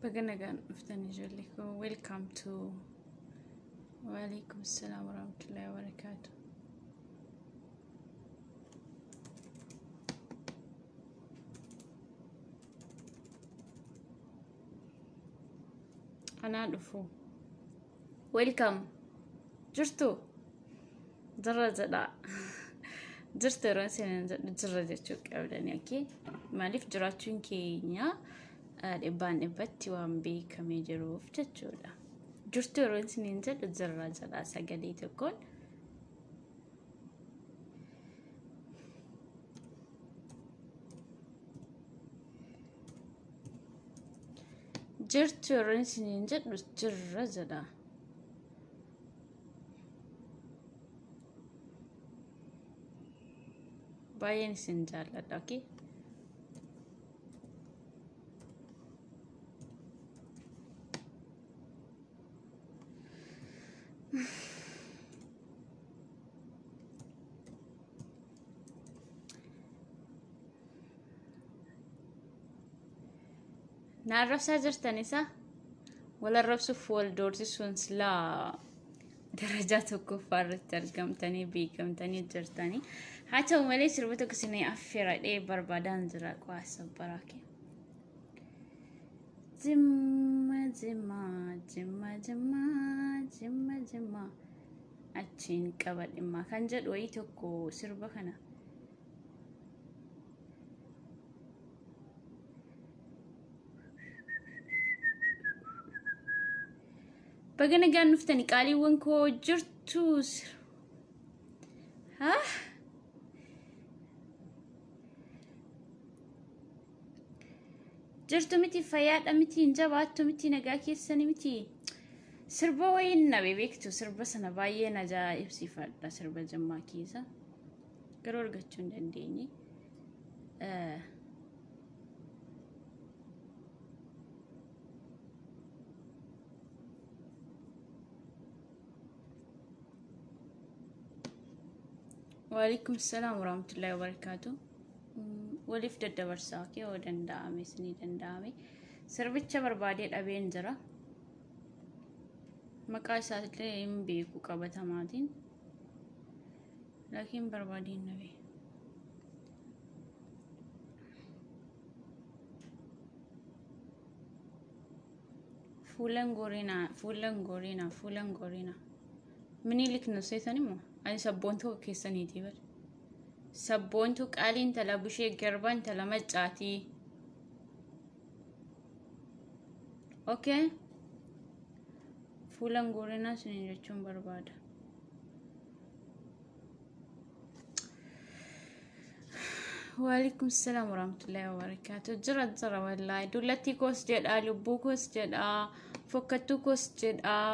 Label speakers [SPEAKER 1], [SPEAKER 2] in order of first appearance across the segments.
[SPEAKER 1] Baga nagaan dhuftan ijoollee koo. Welcome to. Waalaikum salaam warahmatullahi wabarakatuh. Anaa dhufu. Welcome. Jirtu? Jirra jedhaa. Jirtu yeroo isin jedhu jirra jechuu qabdani, okay? Maaliif jiraachuun keenya dhibbaan dhibbatti waan beekamee jiruuf jechuudha. Jirtu yeroo isin jedhu jirra jedhaa sagalee tokkoon. Jirtu yeroo isin jedhu jirra jedhaa. Baay'een isin jaalladha, okay? Na arrabsaa jirtan isa wal arrabsuuf wal doorsisuun silaa darajaa tokkoffaa irratti argamtanii beekamtanii jirtanii. Haa ta'u malee sirba tokko isin affeeradhee barbaadaan jira qo'aasa baraake. Jimma jimma jimma jimma jimma jimma achiin qaba dhimma kan jedhu wayii tokko sirba kana. Baga nagaan dhuftani qaaliiwwan koo jirtu. Haa? Jirtu miti fayyaadha miti hin jabaattu miti nagaa keessani miti. Sirba wayiin nabe beektu sirba sana baay'een ajaa'ibsiifadha sirba jimmaa keessa. Garuu argachuu hin dandeenye. Waalaikum salaam warahmatullahi wabarakatuh. Waliif daddabarsaa kee yoo danda'ame isinii danda'ame. Sirbicha barbaadee dhabeen jira. Maqaa isaallee hin beeku qabatamaatiin. Laakiin barbaadeen dhabe. Fuulan gorinaa, fuulan gorinaa, fuulan gorinaa. Minilik nu seetan immoo ani sabboontuu keessaniitii bar. Sabboontuu qaalii intala bushee garbaa intala maccaatii. Okay. Fuulan gorinaa suniin jechuun barbaada. Waalaikum salaam warahmatullahi wabarakatuh. Jira jira wallaahi. Dullattii koos jedhaa, lubbuu koos jedhaa, fokkattuu koos jedhaa.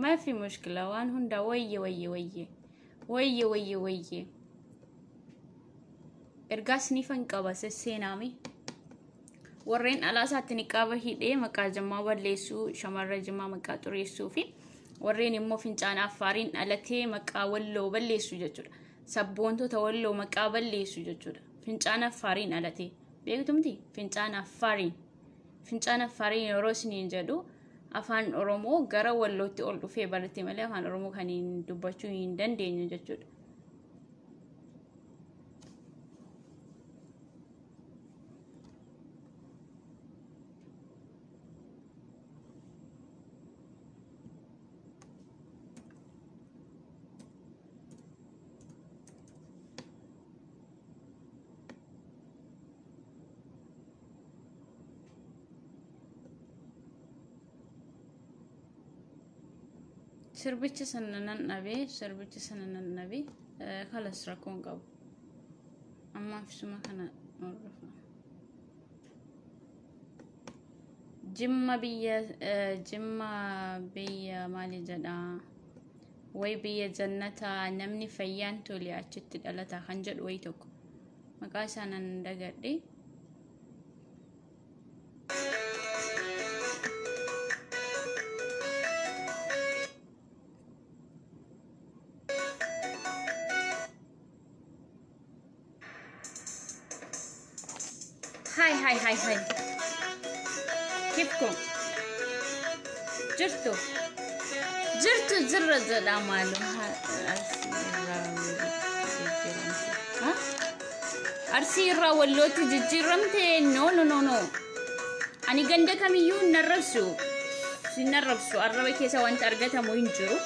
[SPEAKER 1] Maafi mushkila waan hundaa wayye wayye wayye. Wayye wayye wayye. Ergaa isiniifan qaba sesseenaami. Warreen alaa isaatti niqaaba hidhee maqaa jimmaa balleessuu, shamarra jimmaa maqaa xureessuu fi warreen immoo fincaan affaariin dhalatee maqaa walloo balleessu jechuudha. Sabboontota walloo maqaa balleessu jechuudha. Fincaan affaariin dhalatee. Beektu miti? Fincaan affaariin. Fincaan affaariin yeroo isiniin jedhu afaan Oromoo gara wallootti ol dhufee barate malee afaan Oromoo kan hin dubbachuu hin dandeenye jechuudha. Sirbicha sana nan dhabe, sirbicha sana nan dhabe. Kalas rakkoon qabu. Ammaaf suma kana hordofa. Jimma biyya Jimma biyya maali jedha? Way biyya jannataa namni fayyaan tole achitti dhalata kan jedhu wayi tokko. Maqaa isaa nan dagadhe. Hi hi hi hi. كيفكم؟ Jirtu. Jirtu jirra jedha maaloo. Arsii irraa Wallootti jijjiiramte? No, no, no, no. Ani ganda kamiyyuu hin arrabsu. Hin arrabsu. Arraba keessa wanti argatamu hin jiru.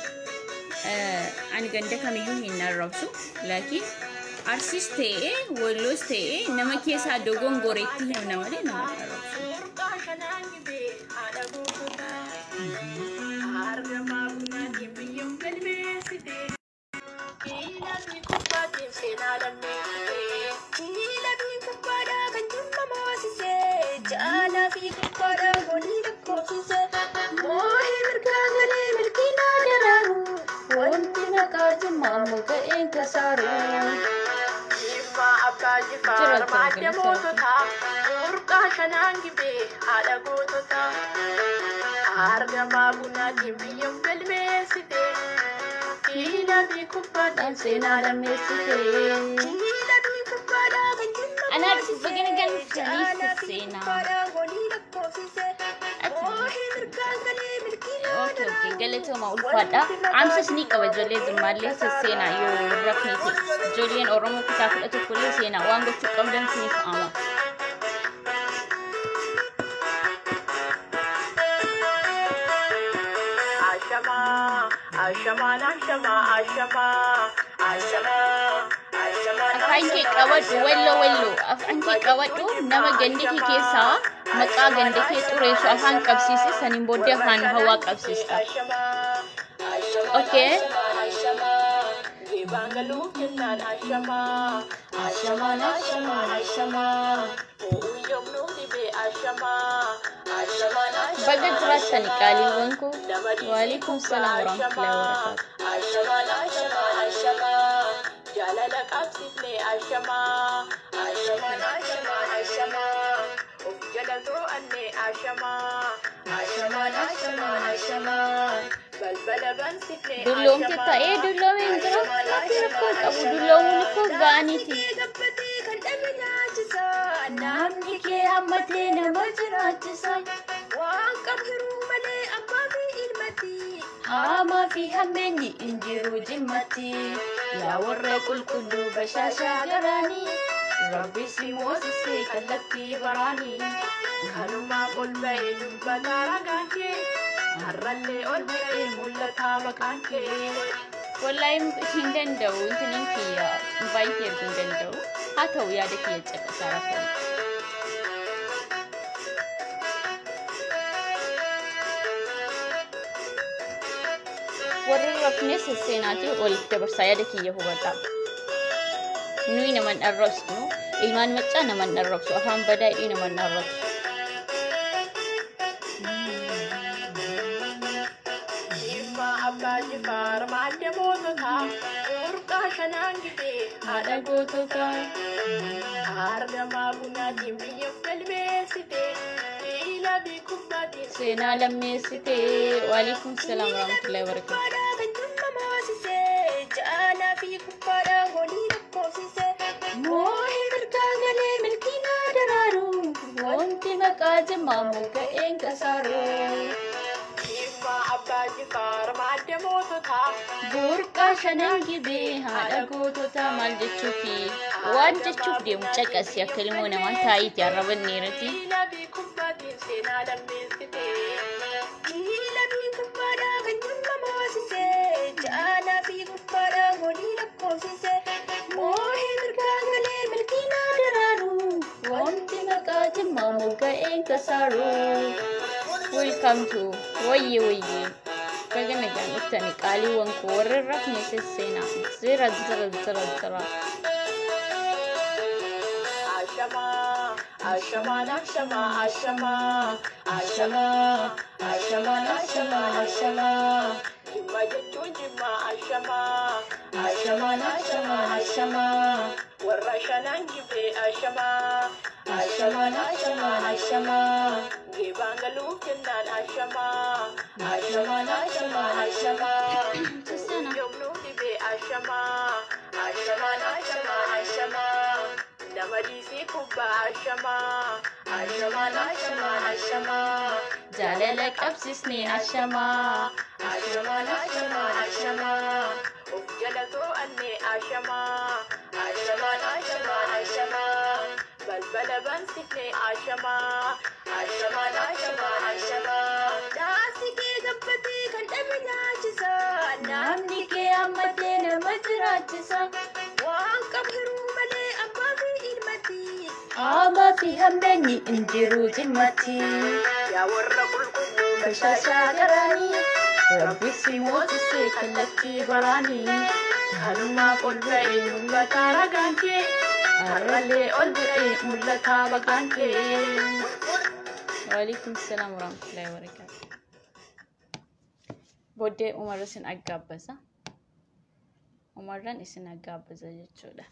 [SPEAKER 1] Ani ganda kamiyyuu hin arrabsu. Laakiin Arsiis ta'ee Walloos ta'ee nama keessaa dogongoreetti himna malee nama hin arrabsu.
[SPEAKER 2] Burqaa shanaan gibee haadha goototaa. Argamaa bunaatiin biyyoon galmeessite. Kilabii kubbaatiin seenaa lammeessite.
[SPEAKER 3] Kilabii kubbaadhaa kan Jimma moosise. Jaalaa fi kubbaadhaa goolii lakkoofsise. Moohee mirgaa galee milkiinaa daraaru. Wanti maqaa Jimmaa moga'een kasaaru.
[SPEAKER 2] Jimmaa abbaa
[SPEAKER 1] Jira
[SPEAKER 2] Jifaar
[SPEAKER 1] jira
[SPEAKER 2] maadda
[SPEAKER 1] galata.
[SPEAKER 2] moototaa. Burqaa shanaan gibee haadha goototaa. Argamaa bunaatiin biyyoon galmeessite. Kilabii kubbaatiin
[SPEAKER 1] Seenaa lammeessite.
[SPEAKER 3] Kilabii kubbaadhaa kan Jimma
[SPEAKER 1] Anaa
[SPEAKER 3] moosise.
[SPEAKER 1] baga nagaan dhuftanii
[SPEAKER 3] Jaalaa fi
[SPEAKER 1] seenaa.
[SPEAKER 3] kubbaadhaa goolii lakkoofsise. Moohee mirgaa galee milkiinaa
[SPEAKER 1] Okay, okay.
[SPEAKER 3] daraaru.
[SPEAKER 1] Galatooma, ulfaadha.
[SPEAKER 3] Wanti maqaa
[SPEAKER 1] Amsas ni
[SPEAKER 3] Jimmaa
[SPEAKER 1] qaba ijoollee
[SPEAKER 3] moga'een
[SPEAKER 1] Jimmaallee
[SPEAKER 3] kasaaru.
[SPEAKER 1] seenaa yoo rafniti. Ijoolleen Oromoo kutaa 11llee seenaa waan gochuu qabdan siniif ama.
[SPEAKER 2] Ashamaa, ashamaan, ashamaa, ashamaa, ashamaa, ashamaan,
[SPEAKER 1] Afaan kee
[SPEAKER 2] ashamaa,
[SPEAKER 1] qabadhu Wallo.
[SPEAKER 2] ashamaa.
[SPEAKER 1] Wallo, afaan kee qabadhu. Nama ganda kee keessaa maqaa ganda kee xureessu afaan qabsiise saniin booddee
[SPEAKER 2] Warra
[SPEAKER 1] afaan hawaa
[SPEAKER 2] shanan gibee
[SPEAKER 1] qabsiista.
[SPEAKER 2] ashamaa, ashamaan,
[SPEAKER 1] Okay.
[SPEAKER 2] ashamaan, ashamaa. Geebaan galuuf jennaan ashamaa, ashamaan, ashamaan, ashamaa. Oo'uu yoomnuu dhibee ashamaa, ashamaan,
[SPEAKER 1] Baga
[SPEAKER 2] ashamaan,
[SPEAKER 1] jiraattani
[SPEAKER 2] ashamaa.
[SPEAKER 1] qaaliiwwan koo.
[SPEAKER 2] Nama dhiisii
[SPEAKER 1] Waalaikum
[SPEAKER 2] kubbaa
[SPEAKER 1] salaam warahmatullahi
[SPEAKER 2] ashamaa,
[SPEAKER 1] wabarakaatu.
[SPEAKER 2] ashamaan, ashamaan, ashamaa. Jaalala qabsiifne ashamaa, ashamaan, ashamaan, ashamaa. Of jala too'anne ashamaa, ashamaan, ashamaan, ashamaa. Balbala bansifne
[SPEAKER 1] Dulloomte ta'ee
[SPEAKER 2] ashamaa,
[SPEAKER 1] dulloomee hin jira.
[SPEAKER 2] ashamaan,
[SPEAKER 1] Lafti rakkoo
[SPEAKER 2] ashamaan,
[SPEAKER 1] hin qabu.
[SPEAKER 2] ashamaa.
[SPEAKER 1] Dulloomuun ikkoo
[SPEAKER 3] Namni
[SPEAKER 1] ga'aniiti.
[SPEAKER 3] kee gabbatee kan dhabe nyaachisa.
[SPEAKER 1] Namni kee hammatee nama jiraachisa.
[SPEAKER 3] Waan qabu hiruu malee abbaa fi ilmatti.
[SPEAKER 1] Haamaa fi hammeenyi hin jiru Jimmatti. Yaa warra qulqulluu bashaashaa garaanii. Rabbi si moosisee kallattii baraanii.
[SPEAKER 2] Kanumaaf ol ba'ee dubbataa ragaan kee, har'allee ol ba'ee mul'ataa maqaan kee.
[SPEAKER 1] Wallaahi hin danda'u. Intiniin kiyya baay'ee erguu hin danda'u. Haa ta'u, yaada kiyya caqasaa rakkoo. Warri rafne sesseenaatii walitti dabarsaa, yaada kiyya hubadhaa. Nuyi nama hin arrabsinu. Ilmaan maccaa nama hin arrabsu. Afaan badaa hidhii nama hin arrabsu.
[SPEAKER 2] Jimmaa abbaa Jifaar maadda moototaa, burqaa shanaan gibee haadha goototaa. Argamaa bunaatiin biyya galmeessite, kilabii kubbaatiin
[SPEAKER 1] Seenaa lammeessite. Waalaikum salaam warahmatullahi
[SPEAKER 3] Kilabii
[SPEAKER 1] wabarakatuh.
[SPEAKER 3] kubbaadhaa kan Jimma moosise. Jaalaa fi kubbaadhaa goolii lakkoofsise.
[SPEAKER 1] Moohee mirgaa galee milkiinaa daraaru. Wanti maqaa Jimmaa moga'een kasaaru.
[SPEAKER 2] Jimmaa abbaa Jifaar maadda moototaa.
[SPEAKER 1] Burqaa shanan gibee haadha goototaa maal jechuufi waan jechuuf deemu caqasi akka ilmoo namaa taa'iiti arrabanneerati.
[SPEAKER 2] Kilabii kubbaatiin seenaa lammeessite.
[SPEAKER 3] Kilabii kubbaadhaa kan Jimma moosise. Jaalaa fi kubbaadhaa goolii lakkoofsise.
[SPEAKER 1] Moohee mirgaa galee milkiinaa daraaru. Wanti maqaa Jimmaa moga'een kasaaru. Welcome to wayye wayye. Baga nagaan dhuftani qaaliiwwan koo. Warri rafne sesseenaa. Jira jira jira jira.
[SPEAKER 2] Ashamaa, ashamaan, ashamaa, ashamaa, ashamaa, ashamaan, ashamaa, ashamaa. Jimma jechuun Jimmaa ashamaa, ashamaan, ashamaan, ashamaa. Warra shanan gibee ashamaa, ashamaan, ashamaan, ashamaa. Geebaan galuuf jennaan ashamaa, ashamaan, ashamaan, ashamaa.
[SPEAKER 1] Sesseenaa.
[SPEAKER 2] Yoomnuu dhibee ashamaa, ashamaan, ashamaan, ashamaa. Nama dhiisii kubbaa ashamaa, ashamaan, ashamaan, ashamaa.
[SPEAKER 1] Jaalala qabsiisneen ashamaa.
[SPEAKER 2] Ashamaan ashamaan ashamaa of jala too'annee ashamaa. Ashamaan ashamaan ashamaa balbala bansifnee ashamaa. Ashamaan ashamaan ashamaa.
[SPEAKER 3] Daansi kee gabbatee kan dhabe nyaachisa. Namni kee hammatee nama jiraachisa. Waan qabu hiruu malee abbaa fi ilmatti.
[SPEAKER 1] Qaamaa fi hammeenyi hin jiru jimmatti.
[SPEAKER 2] Yaa warra qulqulluu
[SPEAKER 1] Bashaashaa garaanii. Rabbi si moosisee kallattii baraanii.
[SPEAKER 2] Kanumaaf ol ba'ee mul'ataa ragaan kee. Har'allee ol ba'ee mul'ataa maqaan kee.
[SPEAKER 1] Waalaikum salaam warahmatullahi wabarakatuh. Booddee Umarra isin aggaabbasa. Umarran isin aggaabbasa jechuudha.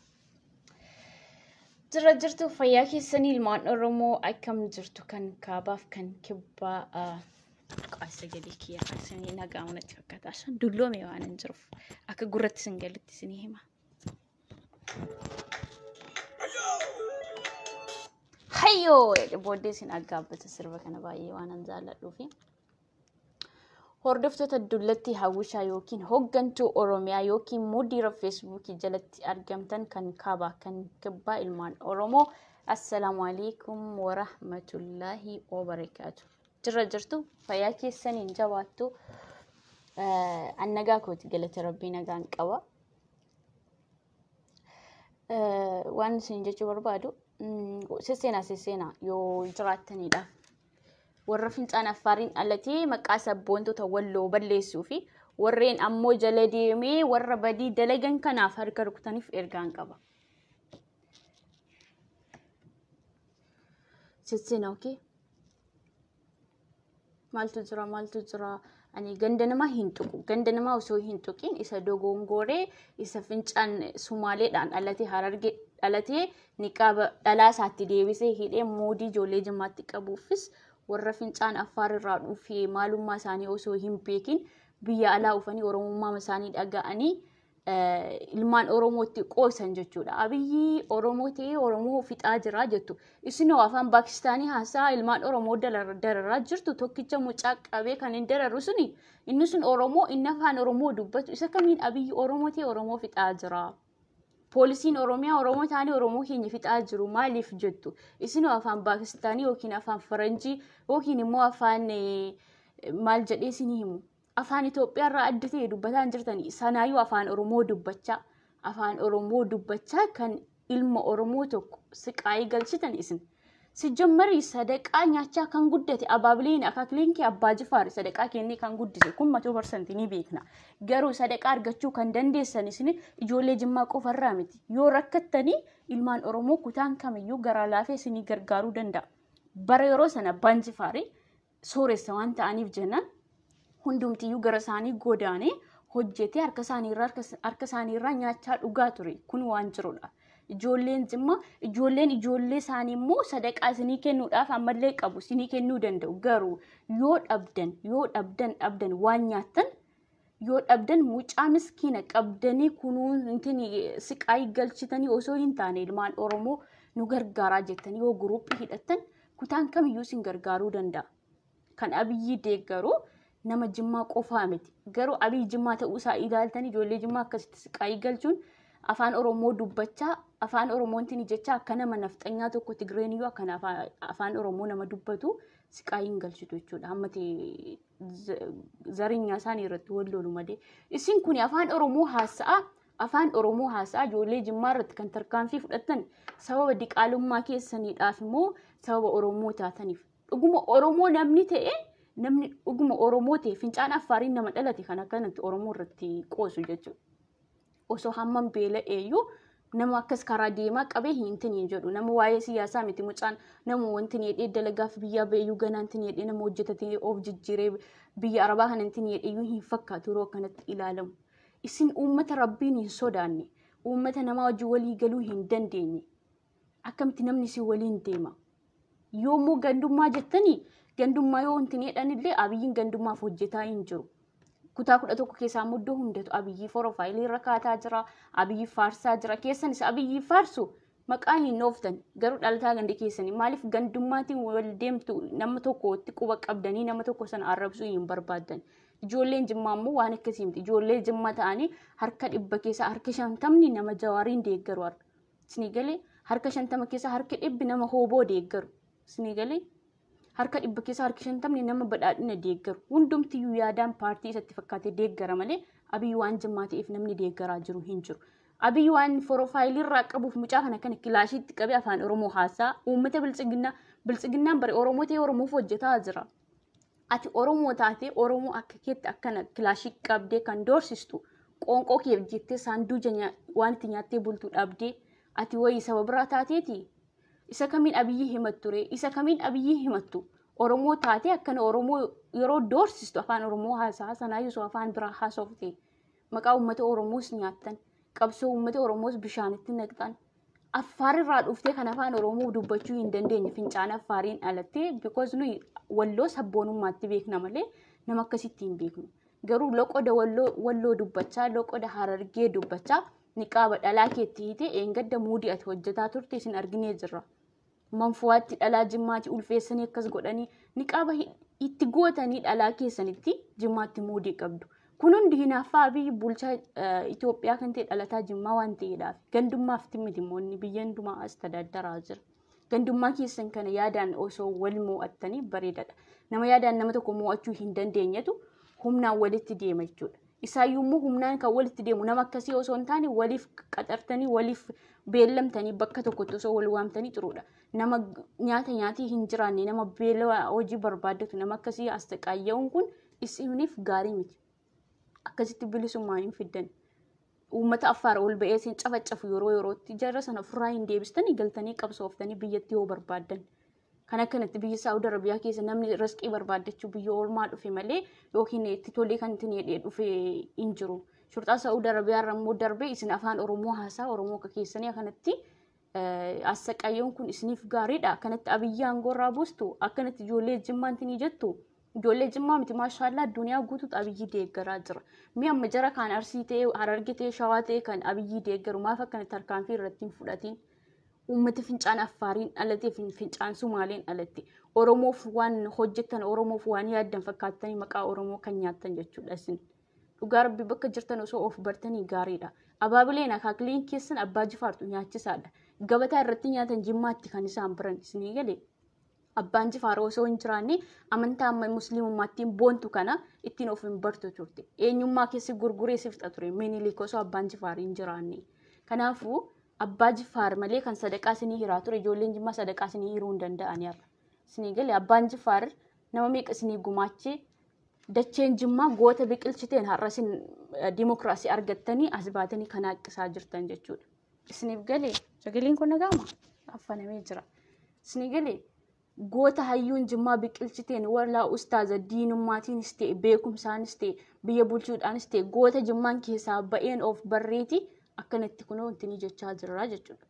[SPEAKER 1] Jirra jirtu, fayyaa keessanii? Ilmaan Oromoo akkam jirtu? Kan kaabaaf kan kibbaa, qaasa gadii kiyya isinii nagaa natti fakkaata. Ashaan dulloome waan hin jiruuf akka gurratti isin galutti isinii hima. Hayyoo, booddee isin aggaabbata, sirba kana baay'ee waan an jaalladhuufi. Hordoftoota Dullatti Hawwishaa yookiin hooggantuu Oromiyaa yookiin mudiira Feesbuukii jalatti argamtan, kan kaabaa kan kibbaa, ilmaan Oromoo, assalaamu alaikum warahmatullaahi wabarakaatu. Jirra jirtu, fayyaa keessaniin jabaattu? An nagaa kooti, galata rabbii nagaan qaba. Waan isin jechuu barbaadu, sesseenaa sesseenaa yoo jiraattanidha. Warra fincaan Affaariin dhalatee maqaa sabboontota Walloo balleessuu fi warreen ammoo jala deemee warra badii dalagan kanaaf harka rukutaniif ergaan qaba. Sesseenaa, okay? Maaltu jira, maaltu jira? Ani ganda namaa hin tuqu. Ganda namaa osoo hin tuqin isa dogongoree, isa fincaan Sumaaleedhaan dhalatee, Harargee dhalatee, niqaaba dhalaa isaatti deebisee hidhee moodii ijoollee Jimmaatti qabuufis, warra fincaan Affaar irraa dhufee maalummaa isaanii osoo hin beekin biyya alaa dhufanii Oromummaa isaanii dhaga'anii ilmaan Oromootti qoosan jechuudha. Abiyyi Oromoo ta'ee Oromoo fixaa jira jettu. Isinoo afaan Paakistaanii haasaa ilmaan Oromoo dararaa jirtu. Tokkicha mucaa qabee kan hin dararu suni, inni sun Oromoo, inni afaan Oromoo dubbatu isa kamiin Abiyyi Oromoo ta'ee Oromoo fixaa jira? Poolisiin Oromiyaa Oromoo ta'anii Oromoo keenya fixaa jiru maaliif jettu? Isinoo afaan Paakistaanii yookiin afaan Faranjii yookiin immoo afaan maal jedhee isinii himu? Afaan Itoophiyaa irraa adda ta'e dubbataa hin jirtani. Sanaayyuu afaan Oromoo dubbachaa, afaan Oromoo dubbachaa kan ilma Oromoo tokko siqaayii galchitan isin. Sijjammarii sadaqaa nyaachaa kan guddate abaabileen akaakileen kee Abbaa Jifaar sadaqaa kennee kan guddise kun 100% ni beekna. Garuu sadaqaa argachuu kan dandeessan isin ijoollee Jimmaa qofarraa miti. Yoo rakkattanii ilmaan Oromoo kutaan kamiyyuu garaa laafee isinii gargaaruu danda'a. Bara yeroo sana Abbaan Jifaarii sooressa waan ta'aniif jennaan hundumtiyyuu gara isaanii godaanee hojjetee harka isaaniirraa nyaachaa dhugaa ture. Kun waan jirudha. Ijoolleen Jimmaa, ijoolleen ijoollee isaanii immoo sadaqaa isinii kennuudhaaf ammallee qabu, isinii kennuu danda'u. Garuu yoo dhabdan, waan nyaattan yoo dhabdan, mucaa miskiina qabdanii kunuuntin siqaayii galchitanii osoo hin taane, ilmaan Oromoo nu gargaaraa jettanii yoo guruuphii hidhattan kutaan kamiyyuu isin gargaaruu danda'a. Kan Abiyyi deeggaru nama Jimmaa qofaa miti. Garuu Abiyyi Jimmaa ta'uu isaa ilaaltanii ijoollee Jimmaa akkasitti siqaayii galchuun, afaan Oromoo dubbachaa, afaan Oromootiin jecha akka nama nafxanyaa tokko, Tigreeniyyuu akkana afaan Oromoo nama dubbatu siqaayii hin galchitu jechuudha. Hamma zarinyaa isaanii irratti wal lolu malee. Isin kun afaan Oromoo haasa'a, afaan Oromoo haasa'a ijoollee Jimmaa irratti kan tarkaanfii fudhattan sababa diqaalummaa keessaniidhaaf immoo sababa Oromoo taataniif. Dhuguma Oromoo namni ta'e, namni dhuguma Oromoo ta'e fincaan Affaariin nama dhalate kan akkanatti Oromoo irratti qoosu jechuudha. Osoo hammam beela'eeyyuu nama akkas karaa deemaa qabee hin tiniin jedhu. Nama waa'ee siyaasaa miti, mucaan nama wanti ni jedhee dalagaaf biyyaa ba'eeyyuu ganaan tini jedhee nama hojjetatee of jijjiiree biyya arabaa kana tini jedheeyyuu hin fakkaatu yeroo akkanatti ilaalamu. Isin uummata rabbiin hin sodaanne, uummata namaa wajjin walii galuu hin dandeenye, akkamitti namni isin waliin deema? Yoommoo gandummaa jettanii, gandummaa yoo wanti ni jedhanillee Abiyyiin gandummaaf hojjetaa hin jiru. Kutaa 11 keessaa immoo iddoo hundatu Abiyyi profaayilii irra kaataa jira. Abiyyi faarsaa jira. Keessan isa Abiyyi faarsu Maqaa hin dhooftan garuu dhalataa ganda keessanii maaliif gandummaatiin wal deemtu nama tokkotti quba qabdanii nama tokko sana arrabsuu hin barbaaddan. Ijoolleen Jimmaa immoo waan akkasii miti. Ijoollee Jimmaa ta'anii harka 100 keessaa harka 50 nama Jawaariin deeggaru har'a. Isinii galee, harka 50 keessaa harki 100 nama Hooboo deeggaru. Isinii galee, harka 100 keessaa harki 50 nama Badhaadhina deeggaru. Hundumtiyyuu yaadaan paartii isatti fakkaatee deeggara malee Abiyyi waan Jimmaa ta'eef namni deeggaraa jiru hin jiru. Abiyyi waan profile irraa qabuuf mucaa kana kana kilaashiitti qabee afaan Oromoo haasaa uummata biltsiginnaa biltsiginnaan bare Oromoo ta'ee Oromoof hojjetaa jira. Ati Oromoo taatee Oromoo akka keetti akkana kilaashii qabdee kan doorsistu qoonqoo keef jettee saanduuja waan itti nyaattee bultu dhabdee ati wayii saba biraa taateeti. Isa kamiin Abiyyi himattu ree? Isa kamiin Abiyyi himattu? Oromoo taatee akkana Oromoo yeroo doorsistu afaan Oromoo haasaa sanaa osoo afaan biraa haasofte maqaa uummata Oromoos nyaattan, qabsoo uummata Oromoos bishaanitti naqxan. Affaar irraa dhuftee kan afaan Oromoo dubbachuu hin dandeenye fincaan Affaariin dhalattee, because nuyi Walloo sabboonummaatti beekna malee nama akkasitti hin beeknu. Garuu loqoda Walloo dubbachaa, loqoda Harargee dubbachaa, niqaaba dhalaa keetti hiitee eengadda muudii ati hojjetaa turte isin arginee jirra. Manfuwaatti dhalaa Jimmaatti ulfeessanii akkas godhanii niqaaba itti gootanii dhalaa keessanitti Jimmaatti muudii qabdu. Kun hundi hinaaffaa Abiyyi bulchaa Itoophiyaa kan ta'e dhalataa Jimmaa waan ta'eedhaaf. Gandummaaf miti immoo inni biyya hundumaa as tadaaddaraa jira. Gandummaa keessan kana yaadaan osoo wal mo'attanii bareedaadha. Nama yaadaan nama tokko mo'achuu hin dandeenyetu humnaan walitti deema jechuudha. Isaayyuu immoo humnaan kan walitti deemu nama akkasii osoo hin taane waliif qaxartanii waliif beellamtanii bakka tokkotti osoo wal waamtanii xuruudha. Nama nyaata nyaatii hin jiraanne, nama beela hojii barbaaddatu, nama akkasii as taqaayya'uun kun isiniif gaarii miti. Akkasitti bilisummaa hin fiddan. Uummata Affaar ol ba'ee isin cafacafu yeroo yerootti jarra sana ofirraa hin deebistanii galtanii qabsooftanii biyyatti yoo barbaaddan. Kan akkanatti biyya Saawud Arabiyaa keessa namni riskii barbaaddachuu biyya ormaa dhufe malee yookiin itti tolee kan ittiin hidhee dhufe hin jiru. Shurxaa Saawud Arabiyaa irra immoo darbee isin afaan Oromoo haasaa Oromoo akka keessanii akkanatti assaqayyoon kun isiniif gaariidha. Akkanatti Abiyyi aangoo irraa buustu, akkanatti ijoollee Jimmaan tinii jettu. Ijoollee Jimmaa miti, maashaallaa, addunyaa guutuutu Abiyyi deeggaraa jira. Mi'a amma jara kaan Arsii ta'ee, Hararge ta'ee, Shawaa ta'ee kan Abiyyi deeggaru maaf akkanatti tarkaanfii irratti hin fudhatiin? Uummati fincaan Affaariin dhalatee, fincaan Sumaaleen dhalatte. Oromoof waan hojjettan, Oromoof waan yaaddan fakkaattanii maqaa Oromoo kan nyaattan jechuudha isin. Dhugaa Rabbi, bakka jirtan osoo of bartanii gaariidha. Abaabileen akaakileen keessan Abbaa Jifaartu nyaachisaadha. Gabataa irratti nyaatan Jimmaatti kan isaan biran isinii galee. Abbaan Jifaar osoo hin jiraanne amantaa amma musliimummaattiin boontu kana ittiin of hin bartu turte. Eenyummaa keessi gurguree si fixa ture Minilik osoo Abbaan Jifaar hin jiraanne. Kanaafuu Abbaa Jifaar malee kan sadaqaa isinii hiraa ture ijoolleen Jimmaa sadaqaa isinii hiruu hin danda'an har'a. Isinii galee, Abbaan Jifaar nama meeqa isinii gumaachee, dacheen Jimmaa goota biqilchiteen har'a isin dimokiraasii argattanii as baatanii kan haqqisaa jirtan jechuudha. Isiniif galee, sagaleen kun nagaama affanamee jira. Isinii galee, goota hayyuun Jimmaa biqilchiteen warlaa ustaaza diinummaatiinis ta'e, beekumsaanis ta'e, biyya bulchuudhaanis ta'e, goota Jimmaan keessaa ba'een of barreeti akkanatti kunoo wanti ni jechaa jirra jechuudha.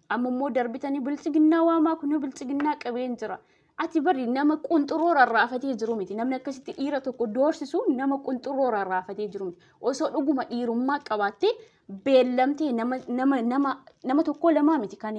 [SPEAKER 1] Amma immoo darbitanii biltsiginnaa waamaa, kunoo biltsiginnaa qabeen jira. Ati bari nama qunxuroo rarraafatee jiru miti. Namni akkasitti dhiira tokko doorsisu nama qunxuroo rarraafatee jiru miti. Osoo dhuguma dhiirummaa qabaattee beellamtee nama nama nama nama tokko lamaa miti kan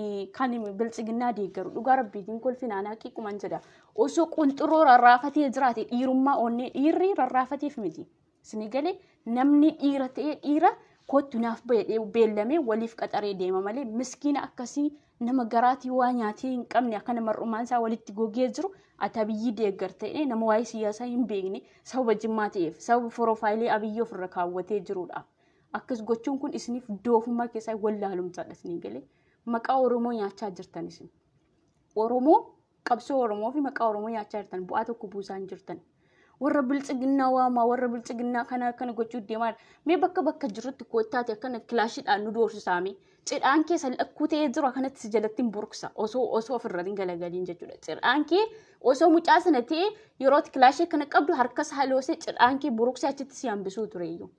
[SPEAKER 1] biltsiginnaa deeggaru. Dhugaa Rabbiitiin kolfinaan haqiiquman jedha. Osoo qunxuroo rarraafatee jiraate dhiirummaa onnee dhiirri rarraafateef miti. Isinii galee, namni dhiira ta'ee dhiira kottu naaf bahee beellamee waliif qaxaree deema malee miskiina akkasii nama garaatii waa nyaatee hin qabne akkana mar'umaan isaa walitti gogee jiru ati Abiyyi deeggar ta'ee, nama waa'ee siyaasaa hin beekne sababa Jimmaa ta'eef, sababa profile Abiyyi ofirra kaawwatee jirudha. Akkas gochuun kun isiniif doofummaa keessaa wallaalumsaadha isinii galee. Maqaa Oromoo nyaachaa jirtan isin. Oromoo, qabsoo Oromoo fi maqaa Oromoo nyaachaa jirtan, bu'aa tokko buusaa hin jirtan. Warra biltsiginnaa waamaa, warra biltsiginnaa kana akkana gochuu deemaa. Mee bakka bakka jirutti koottaati akkana kilaashiidhaan nu doorsisaame. Cidhaan keessa lakkuu ta'ee jiru akkanatti si jalatti hin burqsa osoo ofirra hin galagaliin jechuudha. Cidhaan kee osoo mucaa sana ta'ee yeroo kilaashii akkana qabdu harka isaa loosee cidhaan kee buruqsee achitti si hambisuu tureyyuu.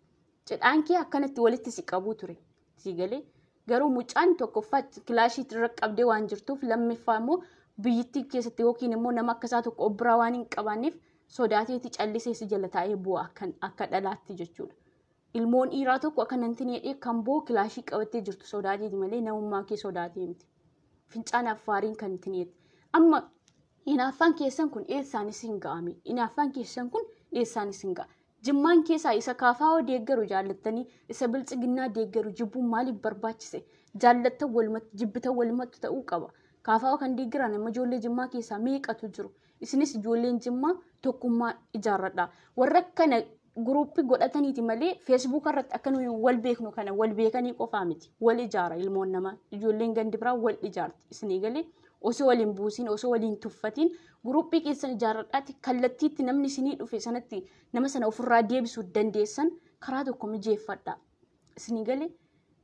[SPEAKER 1] Cidhaan kee akkanatti walitti si qabuu ture. Si galee, garuu mucaan tokkoffaa kilaashii irra qabdee waan jirtuuf, lammaffaa immoo biyyittii keessatti yookiin immoo nama akkasaa tokko of biraa waan hin qabaanneef sodaateeti callisee si jala taa'ee bu'a akka dhalaatti jechuudha. Ilmoon dhiiraa tokko akka nanti hidhee kan boo kilaashii qabattee jirtu sodaateeti malee namummaa kee sodaatee miti. Fincaan Affaariin kan ittiin amma hinaaffaan keessan kun eessaanis hin ga'ame. Hinaaffaan keessan kun eessaanis hin ga'a. Jimmaan keessaa isa KFO deeggaru jaallattanii isa biltsiginnaa deeggaru jibbuun maaliif barbaachise? Jaallattan walumatti, jibbitan walumatti ta'uu qaba. KFO kan deeggaran amma ijoollee Jimmaa keessaa meeqatu jiru? Isinis ijoolleen Jimmaa tokkummaa ijaarradha. Warra kana guruuppii godhataniiti malee feesbuuka irratti akka nuyi wal beeknu kana wal beekanii qofaa miti. Wal ijaara ilmoon namaa. Ijoolleen gandi biraa wal ijaarti. Isinii galee osoo waliin buusiin, osoo waliin tuffatiin guruuppii keessan ijaarradhaatti kallattiitti namni isinii dhufe sanatti nama sana ofirraa deebisuu dandeessan karaa tokko mijeeffadha. Isinii galee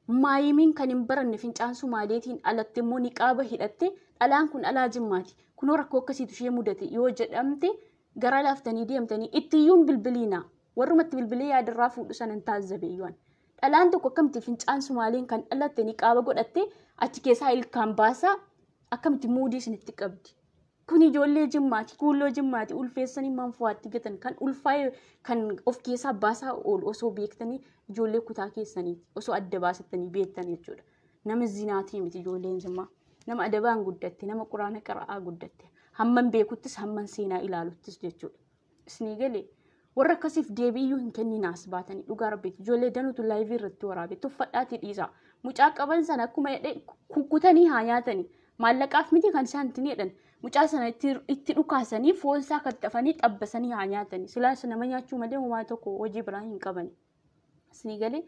[SPEAKER 1] maayimiin kan hin baranne fincaan Sumaaleetiin alatti immoo niqaaba hidhatte, dhalaan kun dhalaa Jimmaati. Kunoo rakkoo akkasiitu ishee mudate yoo jedhamte gara laaftanii deemtanii ittiyyuun bilbiliina. Warrumatti bilbilee yaadarraa fuudhu sana hin taazzabeeyyuan. Dhalaan tokko akkamitti fincaan Sumaaleen kan dhalatte niqaaba godhatte achi keessaa ilkaan baasaa akkamitti muudii isinitti qabdi? Kun ijoollee Jimmaati, kuulloo Jimmaati, ulfeessanii manfuwaatti gatan kan ulfaa'e kan of keessaa baasaa oolu osoo beektanii ijoollee kutaa keessaniiti osoo adda baasattanii beektan jechuudha. Nama zinaatii miti ijoolleen Jimmaa. Nama adabaan guddatte, nama quraana qara'aa guddatte. Hamman beekuttis hamman seenaa ilaaluttis jechuudha. Isinii galee warra akkasiif deebiiyyuu hin kenninaas baatanii dhugaa rabbiiti. Ijoollee danuutu laayivii irratti waraabe tuffadhaatii dhiisaa. Mucaa qaban sana akkuma jedhe kukkutanii haa nyaatanii. Maallaqaaf miti kan isaan ittiin jedhan. Mucaa sana itti dhukaasanii foon isaa kattafanii xabbasanii haa nyaatanii. Silaas nama nyaachuu malee homaa tokko hojii biraa hin qaban. Isinii galee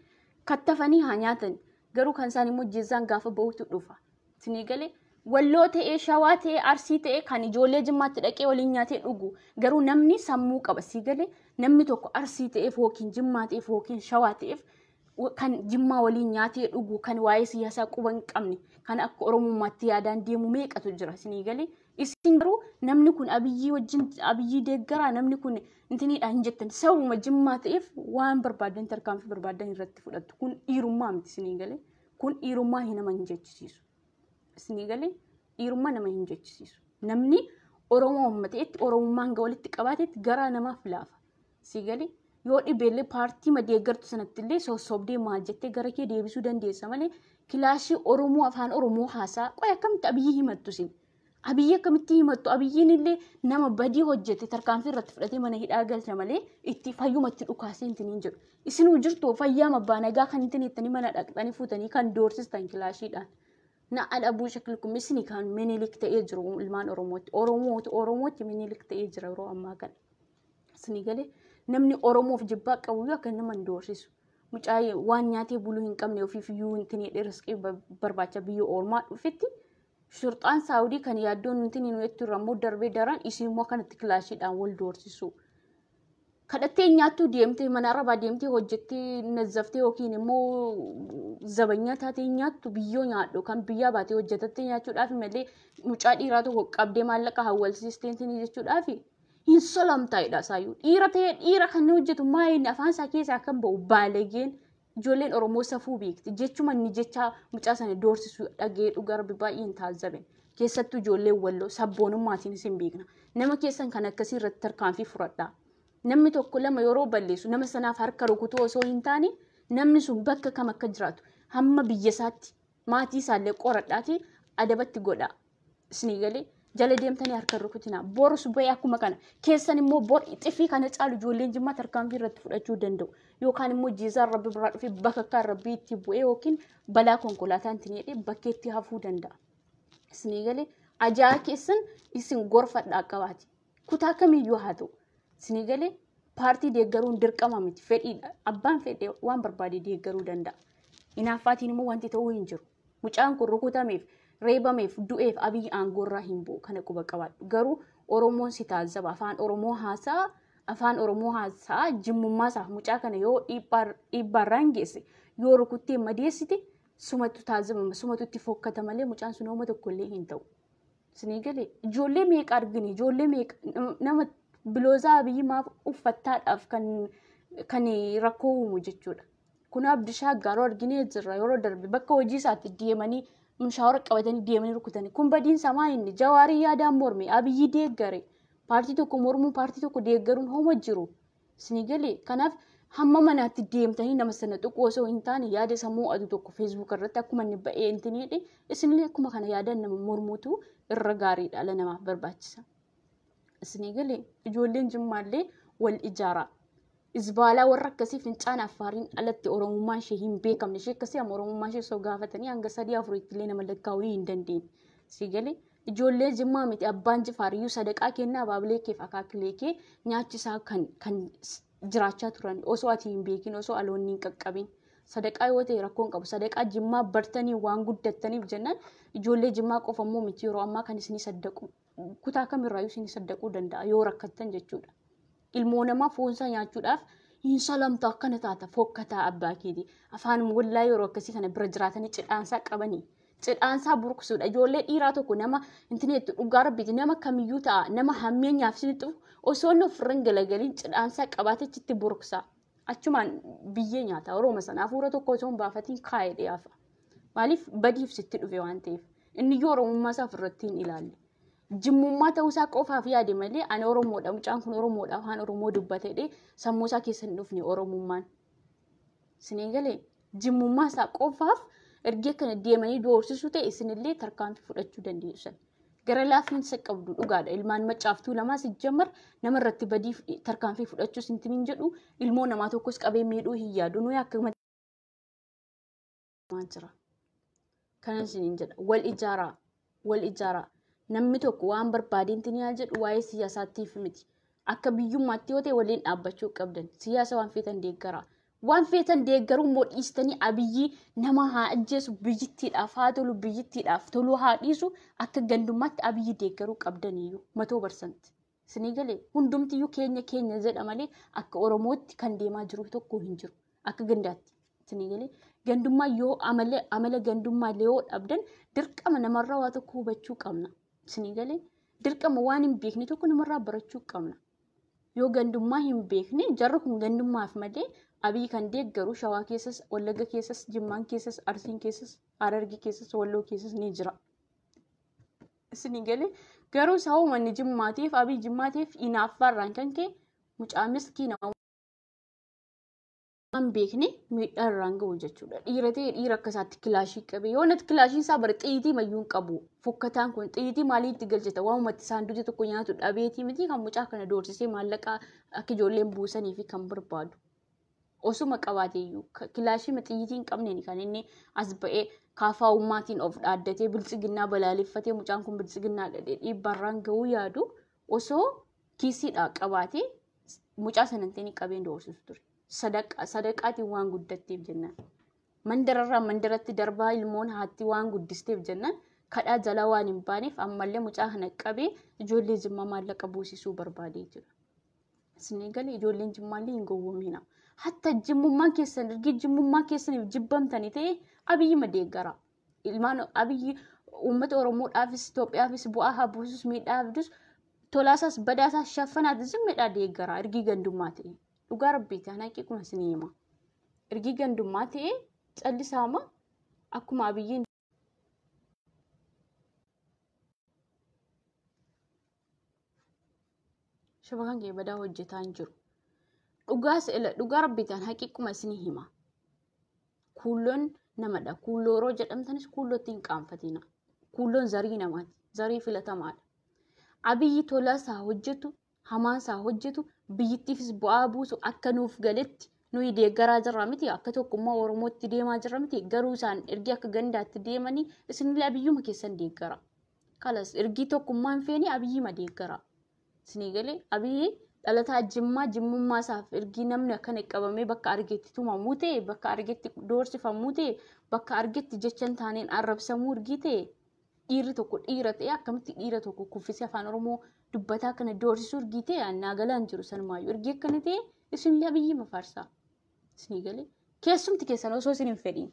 [SPEAKER 1] kattafanii haa nyaatanii. Garuu kan isaan immoo jezzaan gaafa ba'utu dhufa. Isinii galee Walloo ta'ee, Shawaa ta'ee, Arsii ta'ee kan ijoollee Jimmaatti dhaqee waliin nyaatee dhugu. Garuu namni sammuu qaba. Sii galee namni tokko Arsii ta'eef yookiin Jimmaa ta'eef yookiin Shawaa ta'eef kan Jimmaa waliin nyaatee dhugu, kan waa'ee siyaasaa quba hin qabne, kan akka Oromummaatti yaadaan deemu meeqatu jira isinii galee. Isin garuu namni kun Abiyyii wajjin, Abiyyii deeggaraa, namni kun intiniidha hin jettan. Sababuma Jimmaa ta'eef waan barbaadan tarkaanfii barbaadan irratti fudhattu. Kun dhiirummaa miti isinii galee. Kun dhiirummaa nama hin jechisiisu. Isinii galee dhiirummaa nama hin jechisiisu. Namni Oromoo ta'etti Oromummaan hanga walitti qabaatetti garaa namaaf laafa. Isinii galee yoo dhibeellee paartii deeggartu sanatti illee sossobdee maal jettee gara kee deebisuu dandeessa malee kilaashii Oromoo afaan Oromoo haasaa qoy akkamitti Abiyyii himattu isin? Abiyyi akkamitti himattu? Abiyyiin illee nama badii hojjete tarkaanfii irratti fudhatee mana hidhaa galcha malee itti fayyumatti dhukaasee ittiin hin jedhu. Isinuu jirtu fayyaa abbaa nagaa kan ittiin ittanii mana dhaqxanii fuutanii kan doorsistan kilaashiidhaan. Na adabuu shakilkum isinii kan Minilik ta'ee jiru ilmaan Oromootti. Oromootu Oromootti Minilik ta'ee jira yeroo ammaa kana. Isinii galee namni Oromoof jibbaa qabu iyyuu akka nama hin doorsisu. Mucaa waan nyaatee buluu hin qabne ofiif iyyuu hin riskii barbaacha biyya ormaa dhufetti shurxaan Saawudii kan yaaddoon nuti nu jettu irra immoo darbee daran isin immoo akkanatti kilaashiidhaan wal doorsisu. Kadhattee nyaattuu deemtee mana arabaa deemtee hojjettee nazzaftee yookiin immoo zabanyaa taatee nyaattu biyyoo nyaadhu kan biyyaa baatee hojjetattee nyaachuudhaaf malee mucaa dhiiraa tokko qabdee maallaqa hawwalsiistee jechuudhaaf hin solamtaa'edha isaayyuu. Dhiira ta'ee dhiira kan hojjetu maayinni afaan isaa keessaa kan ba'u baalageen ijoolleen Oromoo safuu beekti. Jechuma inni jecha mucaa sana doorsisu dhagee dhugaa rabbi baay'een taazzabe. Keessattuu ijoolleen Walloo sabboonummaatiin isin beekna. Nama keessan kan akkasii irratti tarkaanfii fudhadhaa. Namni tokko lama yeroo balleessu nama sanaaf harka rukutuu osoo hin taane namni sun bakka kam akka jiraatu hamma biyya isaatti maatii isaallee qoradhaati adabatti godhaa. Isinii galee jala deemtanii harka rukutinaa. Borus ba'ee akkuma kana keessan immoo bor xifii kana caalu ijoolleen Jimmaa tarkaanfii irratti fudhachuu danda'u. Yookaan immoo jiizaan rabbi biraa dhufee bakka rabbii itti bu'ee yookiin balaa konkolaataan ittiin jedhee bakkeetti hafuu danda'a. Isinii galee ajaa keessan isin gorfadhaa qabaati. Kutaa kamiyyuu haa ta'u. Isinii galee paartii deeggaruun dirqama miti, fedhiidha. Abbaan fedhee waan barbaade deeggaruu danda'a. Hinaaffaatiin immoo wanti ta'uu hin jiru. Mucaan kun rukutameef, reebameef, du'eef Abiyyi aangoorraa hin bu'u kana quba qabaadhu. Garuu Oromoon si taajjaba. Afaan Oromoo haasa'a. Afaan Oromoo haasa'a. Jimmummaa isaaf mucaa kana yoo dhiibbaarraan geesse yoo rukuttee madeessite sumatu taajjabama. Sumatu itti fokkata malee mucaan sun hooma tokkollee hin ta'u. Isinii galee ijoollee meeqa argine, ijoollee meeqa nama biloozaa Abiyyi maaf uffattaadhaaf kan rakkoo uumu jechuudha. Kun Abdishaa Gaaroo arginee jirra yeroo darbe bakka hojii isaatti deemanii mishaawara qabatanii deemanii rukutanii. Kun badiinsa maa inni Jawaarii yaadaan morme Abiyyi deeggare. Paartii tokko mormuun paartii tokko deeggaruun hooma jiru. Isinii galee kanaaf Hamma manaatti deemtanii nama sana tuquu osoo hin taane yaada isa mo'atu tokko feesbuuk irratti akkuma inni ba'ee intin jedhe isinillee akkuma kana yaada nama mormuutu irra gaariidha dhala namaaf barbaachisa. Isinii galee ijoolleen Jimmaallee wal ijaaraa. Izbaalaa warra akkasii fincaan Affaariin alatti Oromummaan ishee hin beekamne ishee akkasii amma Oromummaa ishee osoo gaafatanii hanga 3 4tti illee nama lakkaa'uu hin dandeenye. Isinii galee ijoollee Jimmaa miti abbaan Jifaariyyuu sadaqaa kennaa abaabilee keef akaakilee kee nyaachisaa kan jiraachaa turan osoo ati hin beekin osoo aloonni hin qaqqabin. Sadaqaa yoo ta'e rakkoon qabu. Sadaqaa Jimmaa bartanii waan guddattaniif jennaan ijoollee Jimmaa qofa immoo miti yeroo ammaa kan isinii saddaqu kutaa kamirraayyuu isinii saddaquu danda'a yoo rakkattan jechuudha. Ilmoo namaa foonsaa nyaachuudhaaf hin salamtu akkana taata fokkataa abbaa keeti. Afaan wallaa yeroo akkasii kana bira jiraatanii cidhaansaa qabanii. Cidhaansaa burqsuudha. Ijoollee dhiiraa tokko nama intineettu dhugaa rabbiiti nama kamiyyuu ta'a nama hammeenyaaf isinitti dhufu osoo inni ofirra hin galagaliin cidhaansaa qabaatee achitti burqsa. Achumaan biyyee nyaata. Orooma sana hafuura tokko osoo hin baafatiin kaa'ee dhiyaafa. Maaliif badiif sitti dhufe waan ta'eef. Inni iyyuu Oromummaa isaa ofirratti hin ilaalle. Jimmummaa ta'uusaa qofaaf yaade malee ani Oromoodha mucaan kun Oromoodha afaan Oromoo dubbatee sammuu isaa keessa hin dhufne Oromummaan. Isinii galee jimmummaa isaa qofaaf erga kana deemanii doorsisuu ta'e isinillee tarkaanfii fudhachuu dandeessan. Gara laafiinsa qabdu dhugaadha. Ilmaan macaaftuu lamaas ijjamar nama irratti badii tarkaanfii fudhachuu sintiin jedhu ilmoo namaa tokkos qabee miidhuu hin yaadu. Nuyi akka jira. Kanan isiniin jedha. Wal ijaaraa. Wal ijaaraa. Namni tokko waan barbaadeen yaa jedhu waa'ee siyaasaatiif miti. Akka biyyummaatti yoo ta'e waliin dhaabbachuu qabdan. Siyaasa waan feetan deeggaraa. Waan feetan deeggaruu immoo dhiistanii Abiyyi nama haa ajjeesu biyyittiidhaaf haa tolu biyyittiidhaaf toluu haa dhiisu akka gandummaatti Abiyyi deeggaruu qabdaniyyuu 100%. Isinii galee hundumtiyyuu keenya keenya jedha malee akka Oromootti kan deemaa jiru tokko hin jiru. Akka gandaatti. Isinii galee gandummaa yoo amala gandummaa illee yoo dhabdan dirqama namarraa waa tokko hubachuu qabna. Isinii galee dirqama waan hin beekne tokko namarraa barachuu qabna. Yoo gandummaa hin beekne jarri kun gandummaaf malee Abiyyi kan deeggaru Shawaa keessas, Wallagga keessas, Jimmaan keessas, Arsiin keessas, Harargee keessas, Walloo keessas ni jira. Isinii galee garuu sababa manni Jimmaatiif Abiyyi Jimmaatiif inaaffaarraan kan ka'e mucaa miskiina waan beekne miidhaa irraan gahu jechuudha. Dhiira ta'e dhiira akka isaatti kilaashii qabe yoo natti kilaashiin isaa bara xiyitii mayyuu hin qabu. Fokkataan kun xiyitii maalii itti galchita? Waanumatti isaan duti tokko nyaatu dhabeetii miti kan mucaa kana doorsisee maallaqa akka ijoolleen buusanii fi kan barbaadu. Osuma qabaateeyyuu kilaashii xiyitii hin qabneen kan inni as ba'ee kaafaa ummaatiin of dhaaddatee biltsiginnaa balaaleffatee mucaan kun biltsiginnaa dhadhee dhiibbaarraan gahuu yaadu osoo kiisiidhaa qabaatee mucaa sanatti qabeen doorsisu ture. Sadaqaatiin waan guddatteef jennaan. Mandararraa mandaratti darbaa ilmoon haatti waan guddisteef jennaan kadhaa jalaa waan hin baaneef ammallee mucaa kana qabee ijoollee Jimmaa maallaqa buusisuu barbaadee jira. Isinii galee ijoolleen Jimmaallee hin gowwoomina. Hatta jimmummaan keessan ergi jimmummaa keessaniif jibbamtanii ta'e Abiyyi deeggara. Ilmaan Abiyyi uummata Oromoodhaafis Itoophiyaafis bu'aa haa buusus miidhaa fidus tolaasaas badaasaas shaffanaati zimmeedhaa deeggara ergi gandummaa ta'e. Dhugaa rabbiiti ana haqiiquma isinii hima. Ergi gandummaa ta'e callisaama akkuma Abiyyiin shabakaan kee badaa hojjetaa hin jiru. Dhugaa rabbiitaan haqiiquma isinii hima. Kuulloon namadha. Kuulloo yeroo jedhamtanis kuullootti hin qaanfatina. Kuulloon zarii namaati. Zarii filatamaadha. Abiyyi tolaasaa hojjetu, hamaasaa hojjetu, biyyittiifis bu'aa buusu akka nuuf galetti nuyi deeggaraa jirra miti. Akka tokkummaa Oromootti deemaa jirra miti. Garuu isaan ergi akka gandaatti deemanii isinillee Abiyyuma keessan deeggara. Kalas ergi tokkummaa hin feene Abiyyuma deeggara. Isinii galee Abiyyi dhalataa Jimmaa jimmummaa isaaf ergi namni akkana qabamee bakka argetti tumamuu ta'e bakka argetti doorsifamuu ta'e bakka argetti jecha hin taaneen arrabsamuu ergi ta'e dhiirri tokko dhiira ta'e akkamitti dhiira tokko kuffisee afaan Oromoo dubbataa kana doorsisuu ergi ta'e annaa galaan jiru sanumaayyuu ergi akkana ta'e isinillee Abiyyi mafaarsaa. Isinii galee keessumti keessan osoo isin hin fedhiin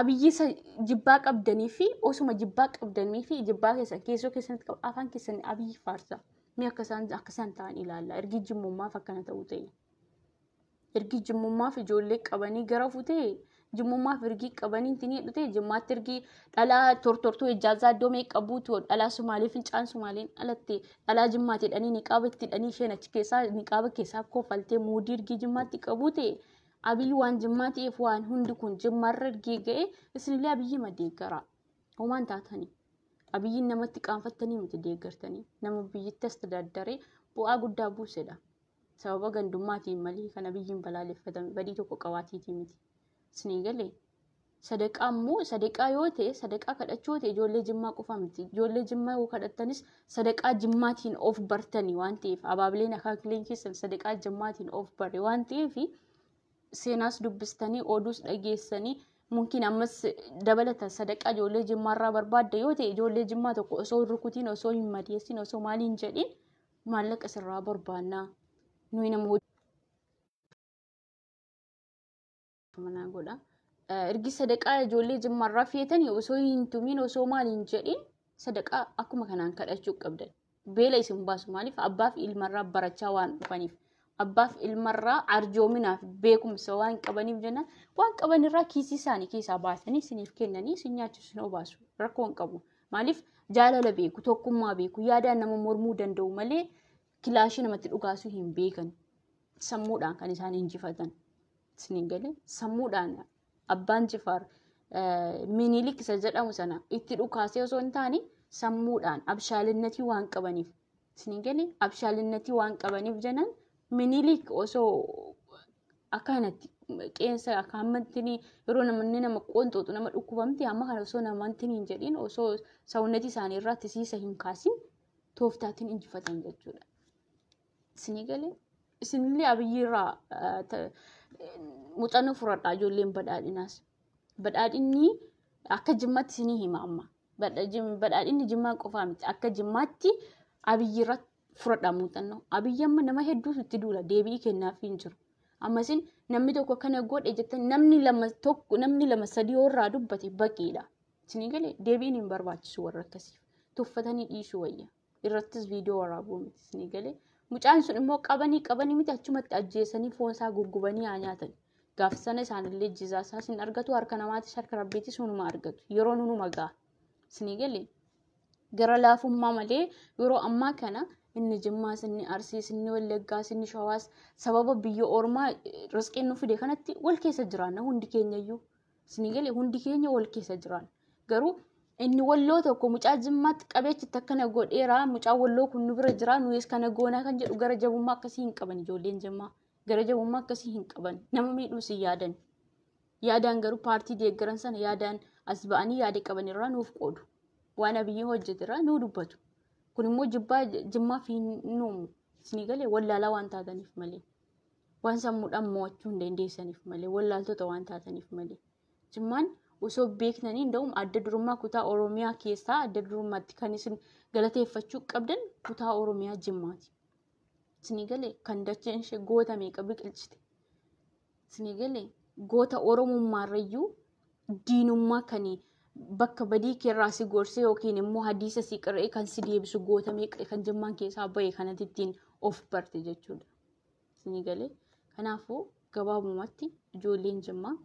[SPEAKER 1] Abiyyi isa jibbaa qabdanii fi osuma jibbaa qabdanii fi jibbaa keessan keessoo keessanitti qabu afaan keessan Abiyyi faarsaa. Mee akka isaan ta'an ilaalla. Ergi jimmummaaf akkana ta'uu ta'e. Ergi jimmummaaf ijoollee qabanii gara futee Jimmummaaf ergii qabanii ittiin hidhu ta'e jimmaatti ergii dhalaa tortortuu ijaazaa iddoo meeqa buutu dhalaa Sumaalee fincaan Sumaaleen dhalatte dhalaa jimmaatti hidhanii niqaaba itti hidhanii isheen achi keessaa niqaaba keessaa kofaltee muudii ergii jimmaatti qabu ta'e Abiyyi waan jimmaa ta'eef waan hundi kun jimmaarra ergii ga'e isinillee Abiyyi ma deeggara. Homaan taatanii. Abiyyiin namatti qaanfattanii miti deeggartanii. Nama biyyatti as tadaadaree bu'aa guddaa buusedha. Sababa gandummaatiin malee kan Abiyyiin balaaleffatame badii tokko qabaatiitii miti. Isinii galee sadaqaa immoo sadaqaa yoo ta'e sadaqaa kadhachuu yoo ta'e ijoollee jimmaa qofa miti. Ijoollee jimmaa yoo kadhattanis sadaqaa jimmaatiin of bartanii waan ta'eef abaabileen akaakileen keessan sadaqaa jimmaatiin of bare waan ta'eef seenaas dubbistanii oduus dhageessanii mungkin ammas dabalata sadaqaa ijoollee jimmaarraa barbaadda yoo ta'e ijoollee jimmaa tokko osoo hin rukutiin osoo hin madeessin osoo maaliin jedhin maallaqa sirraa barbaannaa nuyi nama hojii manaa godha. Ergi sadaqaa ijoollee jimmaarraa feetanii osoo hin tumiin osoo maaliin jedhin sadaqaa akkuma kanaan kadhachuu qabdan. Beela isin baasu maaliif abbaaf ilmarraa barachaa waan dhufaniif. Abbaaf ilmarraa arjoominaaf beekumsa waan qabaniif jennaan waan qabanirraa kiisii isaanii keessaa baasanii isiniif kennanii isin nyaachisu isin obaasu rakkoo hin qabu. Maaliif jaalala beeku tokkummaa beeku yaadaan nama mormuu danda'u malee kilaashii namatti dhugaasuu hin beekan. Sammuudhaan kan isaan injifatan. Isiniin galee sammuudhaan abbaan Jifaar Minilik isa jedhamu sana itti dhukaasee osoo hin taane sammuudhaan abshaalinnatii waan qabaniif. Isiniin galee abshaalinnatii waan qabaniif jennaan Minilik osoo akkanatti qeensa akka hammantini yeroo namni nama qonxooxu nama dhukkubamte amma kana osoo namantini hin jedhin osoo sawunnatii isaanii irraa tisiisa hin kaasin tooftaatiin injifatan jechuudha. Isinii galee isinillee Abiyyiirraa muuxannoo fudhadhaa ijoolleen badhaadhinaas. Badhaadhinni akka jimmaatti isinii hima amma. Badhaadhinni jimmaa qofaa miti akka jimmaatti Abiyyiirraa fudhadhaa muuxannoo. Abiyyi amma nama hedduutu itti duula deebii kennaaf hin jiru. Amma isin namni tokko kana godhe jettan namni lama tokko namni lama sadii yoo irraa dubbate baqiidha. Isinii galee deebiin hin barbaachisu warra akkasiif. Tuffatanii dhiisuu wayya. Irrattis viidiyoo waraabuu miti isinii galee. Mucaan sun immoo qabanii qabanii miti achumatti ajjeesanii foon isaa guggubanii haa nyaatan. Gaaf sana isaanillee jizaa isaas hin argatu harka namaatis harka rabbiitis hunuma argatu. Yeroon hunuma ga'a. Isinii galee gara laafummaa malee yeroo ammaa kana inni Jimmaas, inni Arsiis, inni Wallaggaas, inni Shawaas sababa biyya ormaa risqiin nu fide kanatti wal keessa jiraanna hundi keenya iyyuu. Isinii galee hundi keenya wal keessa jiraanna. Garuu inni walloo tokko mucaa Jimmaatti qabeechitti akkana godheera mucaa walloo kun nu bira jira nuyis kana goonaa kan jedhu gara jabummaa akkasii hin qaban ijoolleen Jimmaa. Gara jabummaa akkasii hin qaban nama miidhuus hin yaadan. Yaadaan garuu paartii deeggaran sana yaadaan as ba'anii yaada qaban irraa nuuf qoodu. Waan Abiyyi hojjete irraa nuu dubbatu. Kun immoo jibbaa jimmaaf hin uumu. Isinii galee wallaalaa waan taataniif malee. Waan sammuudhaan mo'achuu hin dandeessaniif malee. Wallaaltota waan taataniif malee. Jimmaan osoo beektanii hin da'uun adda durummaa kutaa Oromiyaa keessaa adda durummaatti kan isin galateeffachuu qabdan kutaa Oromiyaa Jimmaati. Isinii galee kan dacheen ishee goota meeqa biqilchite. Isinii galee goota Oromummaarrayyuu diinummaa kan bakka badii keerraa si gorsee yookiin immoo hadiisa si qara'ee kan si deebisu goota meeqa kan jimmaan keessaa bahe kanatti ittiin of barte jechuudha. Isinii galee kanaafuu gabaabumatti ijoolleen Jimmaa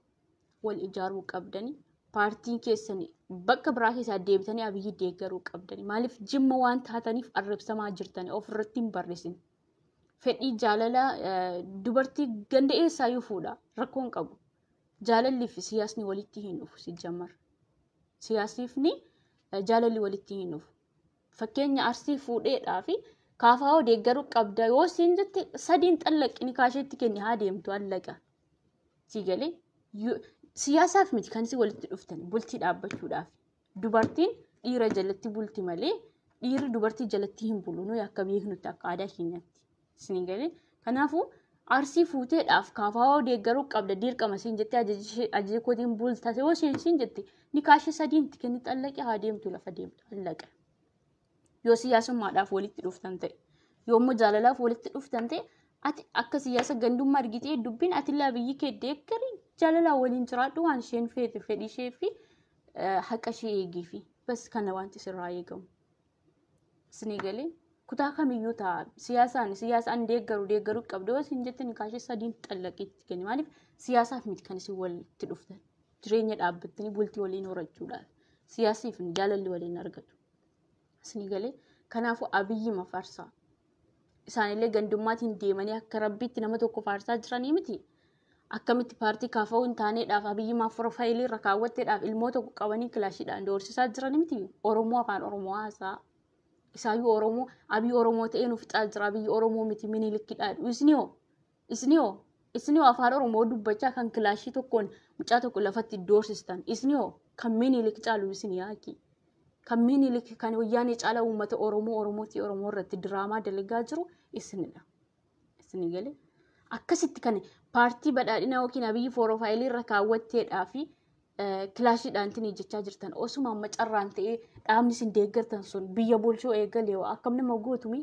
[SPEAKER 1] wal ijaaruu qabdani. Paartiin keessan bakka biraa keessaa deebitanii Abiyyi deeggaruu qabdani. Maaliif Jimma waan taataniif arrabsamaa jirtani ofirratti hin barreessin. Fedhii jaalala dubartii ganda eessaayyuu fuudha rakkoo hin qabu. Jaalalli fi siyaasni walitti hin dhufu si jammar. Siyaasni jaalalli walitti hin dhufu. Fakkeenya Arsii fuudheedhaa fi kaafaa deeggaruu qabda yoo siin jette sadiin xallaqni kaasheetti kenni haa deemtu allaqa. Si galee siyaasaaf miti kan isin walitti dhuftan bultii dhaabbachuudhaaf. Dubartiin dhiira jalatti bulti malee dhiirri dubartii jalatti hin bulu nuyi akka beeknutti akka aadaa keenyatti. Isin galee kanaafuu Arsii fuuteedhaaf kaafaa deeggaruu qabda dirqama siin jettee ajaja kootiin bulta yoo siin jette ni kaashee sadiin itti kenni xallaqee haa deemtu lafa deemtu allaqa. Yoo siyaasummaadhaaf walitti dhuftan ta'e yoo immoo jaalalaaf walitti dhuftan ta'e ati akka siyaasa gandummaa argitee dubbiin ati illee Abiyyi kee deeggarii jaalalaa waliin jiraadhu waan isheen feete fedhii ishee fi haqa ishee eegiifi bas kana wanti sirraa eegamu. Isinii galee kutaa kamiyyuu ta'a siyaasaan deeggaruu qabdu yoo isin jettan kaashee sadiin xallaqiitti kenni maaliif siyaasaaf miti kan isin walitti dhuftan. Jireenya dhaabbattanii bultii waliin horachuudhaaf. Siyaasniif jaalalli waliin argatu. Isinii galee kanaafuu Abiyyi mafarsaa. Isaanillee gandummaatiin deemanii akka rabbiitti nama tokko faarsaa jiranii miti. Akkamitti paartii kaafa'uu hin taaneedhaaf Abiyyi maaf profaayilii irra kaawwatteedhaaf ilmoo tokko qabanii kilaashiidhaan doorsisaa jiranii miti. Oromoo afaan Oromoo haasaa. Isaayyuu Oromoo Abiyyi Oromoo ta'ee nuuf fixaa jira. Abiyyi Oromoo miti Minilikkidha. Isinii hoo? Isinii hoo? Isinii hoo afaan Oromoo dubbachaa kan kilaashii tokkoon mucaa tokko lafatti doorsistan? Isinii hoo? Kan Minilik caalu isinii haaki. Kan Minilik kan wayyaanee caala uummata Oromoo Oromootii Oromoo irratti diraamaa dalagaa jiru isinidha. Isinii galee? Akkasitti kan paartii badhaadhinaa yookiin Abiyyi profaayilii irra kaawwatteedhaa fi kilaashiidhaan ittiin jechaa jirtan osuma amma carraan ta'ee dhaabni isin deeggartan sun biyya bulchuu eegalee akkam nama gootumi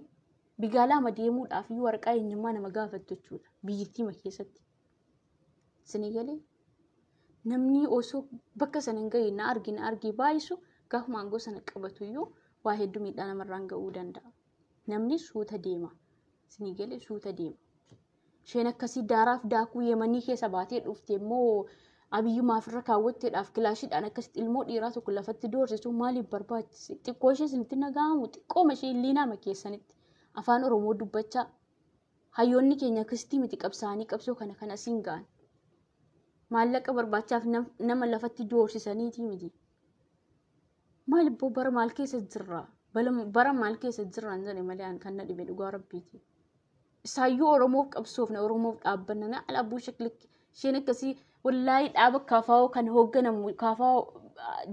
[SPEAKER 1] bigaalaama deemuudhaaf iyyuu waraqaa eenyummaa nama gaafattu jechuudha biyyattiima keessatti. Isinii galee namni osoo bakka sana hin gahiin na argi na argi baay'isu gaafuma aangoo sana qabatu iyyuu waa hedduu miidhaa namarraan ga'uu danda'a. Namni suuta deema. Isinii galee suuta deema. Isheen akkasii daaraaf daakuu Yemanii keessa baatee dhufte immoo Abiyyumaaf irra kaawwatteedhaaf kilaashiidhaan akkasitti ilmoo dhiiraa tokko lafatti doorsisu maaliif barbaachise? Xiqqoo ishee isinitti naga'amu xiqqooma ishee liinaama keessanitti afaan Oromoo dubbachaa hayyoonni keenya akkasitti miti qabsaa'anii qabsoo kana kan asiin ga'an. Maallaqa barbaachaaf nama lafatti doorsisaniiti miti. Maal ibboo bara maal keessa jirra? Bara maal keessa jirra hin jedhe malee kan na dhibe dhugaa rabbiiti. Isaayyuu Oromoof qabsoofne Oromoof dhaabbanna na ala abbuu shaklik isheen akkasii wallaahi dhaaba kaafaa'oo kan hoogganamu kaafaa'oo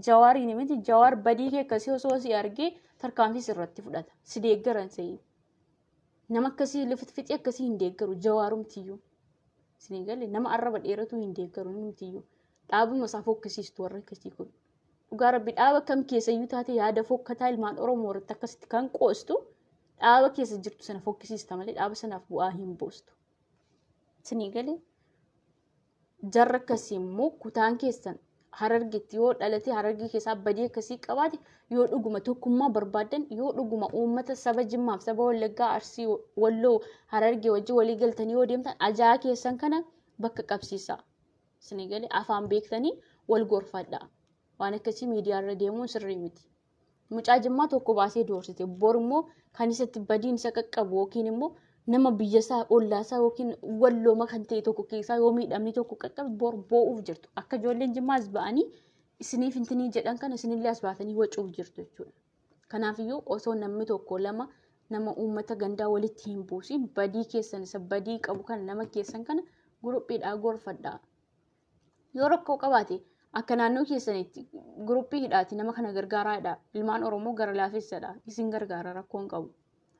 [SPEAKER 1] Jawaariin miti. Jawaar badii kee akkasii osoo si argee tarkaanfii sirratti fudhata si deeggaran se'in. Nama akkasii fixii akkasii hin deeggaru Jawaarumtiyyuu. Isinii galee nama arraba dheeratu hin deeggaru numtiyyuu. Dhaabuma isaa fokkisiistu warra akkasii kun. Dhugaa rabbi dhaaba kam keessayyuu taate yaada fokkataa ilmaan Oromoo irratti akkasitti kan qoostu dhaaba keessa jirtu sana fokkisiista malee dhaaba sanaaf bu'aa hin buustu. Isinii galee jarra akkasii immoo kutaan keessan Harargetti yoo dhalate Harargee keessaa badii akkasii qabaate yoo dhuguma tokkummaa barbaaddan yoo dhuguma uummata saba Jimmaaf saba Wallaggaa Arsii Walloo Harargee wajjin walii galtanii yoo deemtan ajaa keessan kana bakka qabsiisaa. Isinii galee afaan beektanii wal gorfadhaa. Waan akkasii miidiyaarra deemuun sirrii miti. Mucaa Jimmaa tokko baasee doorsite bor immoo kan isatti badiin isa qaqqabu yookiin immoo nama biyyasaa ollaasaa yookiin wallooma kan ta'e tokko keessaa yoo miidhamni tokko qaqqabe bor boo'uuf jirtu. Akka ijoolleen Jimmaa as ba'anii isiniif intinii jedhan kana isinillee as baatanii wacuuf jirtu jechuudha. Kanaafiyyuu osoo namni tokko lama nama uummata gandaa walitti hin buusin badii keessan isa badii qabu kana nama keessan kana guruphiidhaa gorfadhaa. Yoo rakkoo qabaate akka naannoo keessanitti guruppii hidhaati nama kana gargaaraadha. Ilmaan Oromoo gara laafessadha. Isin gargaara rakkoon qabu.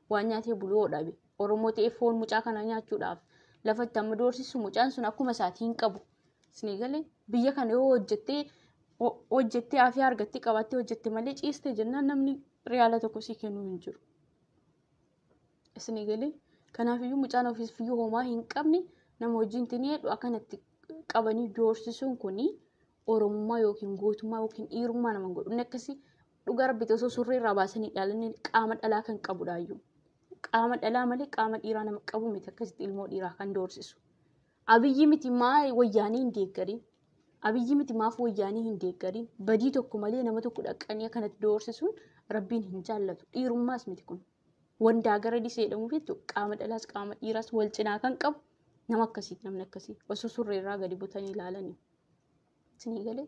[SPEAKER 1] Waan nyaatee buluu dhabe. Oromoo ta'ee foon mucaa kana nyaachuudhaaf lafa itti amma doorsisu mucaan sun akkuma isaatii hin qabu. Isinii galee biyya kana yoo hojjettee hojjettee afii argattee qabattee hojjette malee ciiste jennaan namni riyaala tokko sii kennuu hin jiru. Isinii galee kanaafiyyuu mucaan ofiifiyyuu homaa hin qabne nama wajjin tinii akkanatti qabanii doorsisuun kuni Oromummaa yookiin gootummaa yookiin dhiirummaa nama godhu. Inni akkasii dhugaa rabbitti osoo surree irraa baasanii ilaalanii qaama dhalaa kan qabudhaayyuu. Qaama dhalaa malee qaama dhiiraa nama qabu miti akkasitti ilmoo dhiiraa kan doorsisu. Abiyyi miti maa wayyaanii hin deeggarin? Abiyyi miti maaf wayyaanii hin deeggarin? Badii tokko malee nama tokko dhaqanii akkanatti doorsisuun rabbiin hin jaallatu. Dhiirummaas miti kun. Wandaa gara disee jedhamuuf jechuudha. Qaama dhalaas qaama dhiiraas wal cinaa kan qabu nama akkasiiti namni akkasii. Osoo surree irraa gadi butanii ilaalanii. Isinii galee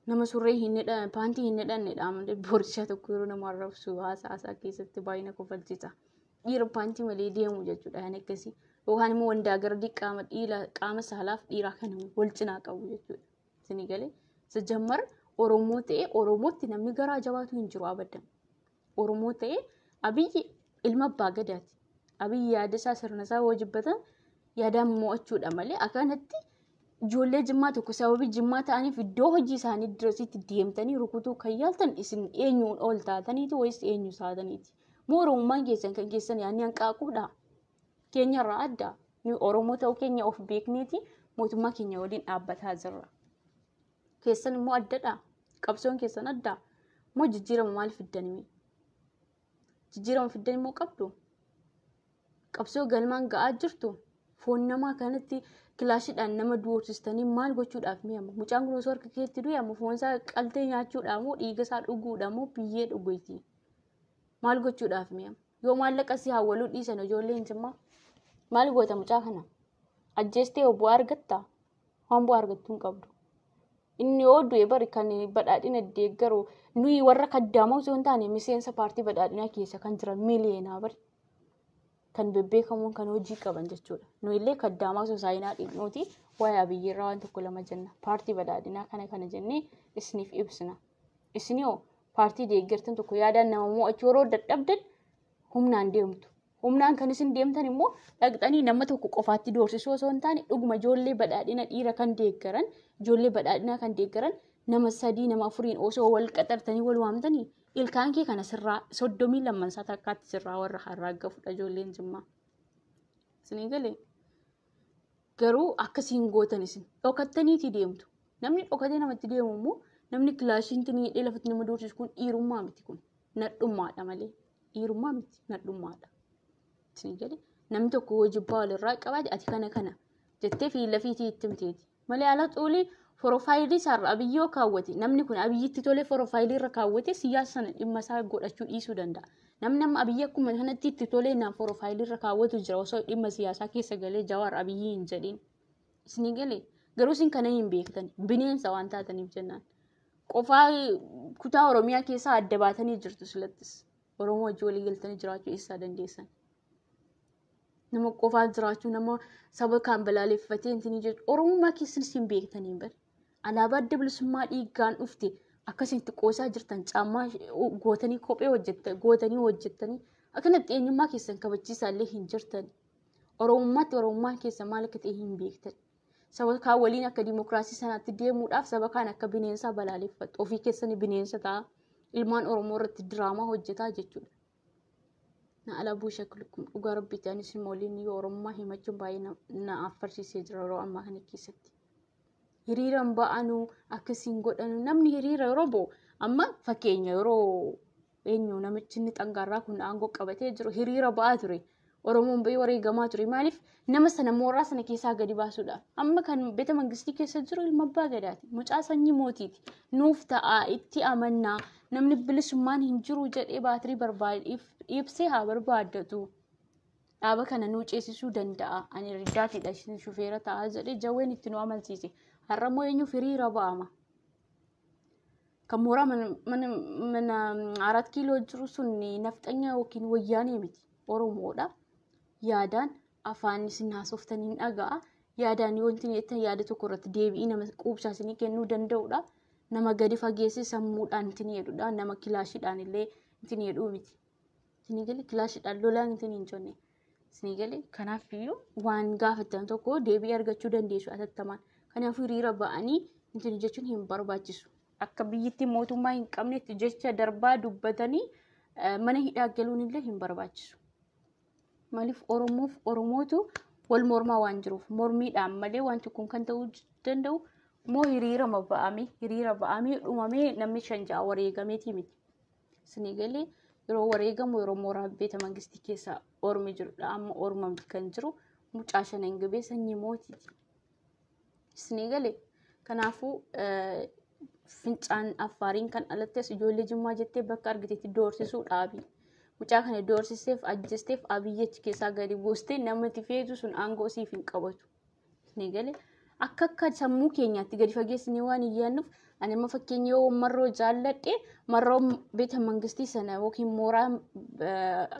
[SPEAKER 1] nama surree hin hidhan paantii hin hidhannedha malee boorichaa tokko yeroo nama arrabsu haasaa isaa keessatti baay'ina kofalchiisa. Dhiira paantii malee deemu jechuudha kan akkasii. Yookaan immoo wandaa gardii qaama dhiira qaama saalaaf dhiiraa kan wal cinaa qabu jechuudha. Isinii galee jammar Oromoo ta'ee Oromootti namni garaa jabaatu hin jiru abadan. Oromoo ta'ee Abiyyi ilma abbaa gadaati. Abiyyi yaada isaa sirna isaa yoo jibbatan yaadaan mo'achuudha malee akkanatti ijoollee Jimmaa tokko sababii Jimmaa ta'aniif iddoo hojii isaanii dirasitti deemtanii rukutuu kan yaaltan isin eenyuun ol taataniiti wayis eenyu taataniiti? Moo Oromummaan keessan kan keessan yaadni hanqaaquudha? Keenyarraa adda. Nu Oromoo ta'uu keenya of beekneeti mootummaa keenya waliin dhaabbataa jirra. Keessan immoo addadha. Qabsoon keessan adda. Moo jijjiirama maal fiddanimi? Jijjiirama fiddan immoo qabdu? Qabsoo galmaan ga'aa jirtu? Foon namaa kanatti kilaashiidhaan nama doorsistanii maal gochuudhaaf mi'ama? Mucaan kun osoo harka keetti du'e amma foon isaa qaltee nyaachuudhaaf moo dhiiga isaa dhuguudhaaf moo biyyee dhuguuti? Maal gochuudhaaf mi'ama? Yoo maallaqa si hawwaluu dhiisan ijoolleen Jimmaa maal goota mucaa kana? Ajjeestee bu'aa argattaa? Waan bu'aa argattuu hin qabdu. Inni yoo du'e bari kan badhaadhina deeggaru nuyi warra kaddaamoo osoo hin taane miseensa paartii badhaadhinaa keessa kan jiran miliyeenaa bari. Kan bebbeekamoon kan hojii qaban jechuudha. Nuyi illee kaddaamaa osoo saayinaa dhiibnuuti waa'ee Abiyyiirraa waan tokko lama jenna. Paartii badhaadhinaa kana kana jennee isiniif ibsina. Isin hoo paartii deeggartan tokko yaadaan nama mo'achuu yeroo dadhabdan humnaan deemtu. Humnaan kan isin deemtan immoo dhaqxanii nama tokko qofaatti doorsisuu osoo hin taane dhuguma ijoollee badhaadhina dhiira kan deeggaran, ijoollee badhaadhinaa kan deeggaran nama 3 nama 4 osoo wal qaxartanii wal waamtanii ilkaan kee kana sirraa 32 isaa takkaatti sirraa warra harraaggafuudha ijoolleen Jimmaa. Isinii galee? Garuu akkasiin gootan isin dhokattaniiti deemtu. Namni dhokatee namatti deemu immoo namni kilaashiin tinii hidhee lafatti nama doorsisu kun dhiirummaa miti, kun nadhummaadha malee dhiirummaa miti, nadhummaadha. Isinii galee? Namni tokko yoo jibbaa walirraa qabaate ati kana kana jettee fi lafiitii itti himteeti. Malee ala xuulii foroofaayilii isaarra Abiyyi yoo kaawwate, namni kun Abiyyitti tolee foroofaayilii irra kaawwate siyaasa sana dhimma isaa godhachuu dhiisuu danda'a. Namni amma Abiyyi akkuma kanatti itti tolee naan foroofaayilii irra kaawwatu jira osoo dhimma siyaasaa keessa galee Jawaar Abiyyi hin jedhin. Isinii galee? Garuu isin kana hin beektan, bineensa waan taataniif jennaan. Qofaa kutaa Oromiyaa keessaa adda baatanii jirtu silattis. Oromoo wajjin walii galtanii jiraachuu eessaa dandeessan? Nama qofaa jiraachuu, nama saba kaan balaaleffatee intinii jedhu Oromummaa keessanis hin beektaniin bari. Alaabaa adda bilisummaa dhiigaan dhufte akkasitti qoosaa jirtan, caammaa gootanii kophee hojjettan gootanii hojjettanii akkanatti eenyummaa keessan kabachiisaa illee hin jirtan. Oromummaatti Oromummaan keessan maal akka ta'e hin beektan. Saba kaan waliin akka dimokiraasii sanaatti deemuudhaaf saba kaan akka bineensaa balaaleffattu, ofii keessanii bineensa ta'a, ilmaan Oromoo irratti diraamaa hojjetaa jechuudha. Na ala buusha kulkum dhugaa rabbiitti anis waliin yoo Oromummaa himachuun baay'ee na affarsiisee jira yeroo ammaa kana keessatti. Hiriiraan ba'anuu akkasiin godhanu, namni hiriira yeroo bo'u amma fakkeenya yeroo eenyu namichi inni xangaarraa kun aangoo qabatee jiru hiriira ba'aa ture. Oromoon ba'ee wareegamaa ture. Maaliif? Nama sana mooraa sana keessaa gadi baasuudhaaf. Amma kan beeta mangistii keessa jiru ilma abbaa gadaati. Mucaa sanyii mootiiti. Nuuf ta'aa itti amannaa, namni bilisummaan hin jiru jedhee baatirii barbaade ibsee haa barbaaddatu. Dhaaba kana nuu ceesisuu danda'a. Ani riddaatiidha isin shufeera ta'aa jedhee jawween itti nu amansiise. Har'a immoo eenyuuf hiriira ba'ama? Kan mooraa mana 4 kiiloo jiru sun nafxanya yookiin wayyaanee miti. Oromoodha. Yaadaan afaan isin haasoftanii hin dhaga'a. Yaadaan yoo wanti jettan yaada tokko irratti deebi'ii nama quubsaa isinii kennuu danda'udha. Nama gadi fageessee sammuudhaan isin jedhudha. Nama kilaashiidhaan illee isin jedhuu miti. Isinii galee? Kilaashiidhaan lolaan isin hin jenne. Isinii galee? Kanaaf iyyuu waan gaafattan tokko deebii argachuu dandeessu atattamaan. Kanaafuu hiriira ba'anii isin jechuun hin barbaachisu. Akka biyyittii mootummaa hin qabnetti jecha darbaa dubbatanii mana hidhaa galuun illee hin barbaachisu. Maaliif? Oromoof Oromootu wal mormaa waan jiruuf mormiidhaan malee wanti kun kan ta'uu danda'u immoo hiriira ba'amee hiriira ba'amee dhumamee namni 5 6 wareegameeti miti. Isinii galee? Yeroo wareegamu yeroo mooraa beeta mangistii keessa ormi jirudha. Amma orma miti kan jiru, mucaa shanan gibee sanyii mootiiti. Isinii galee? Kanaafuu fincaan Affaariin kan dhalattes ijoollee Jimmaa jettee bakka argitetti doorsisuu dhaabi. Mucaa kana doorsiseef ajjeesteef Abiyyi achi keessaa gadi buustee namatti feetu sun aangoo siif hin qabatu. Isinii galee? Akka sammuu keenyaatti gadi fageessinee waan hin yaadnuuf, ani amma fakkeenya yoo marroo jaalladhe marroo beeta mangistii sana yookiin mooraa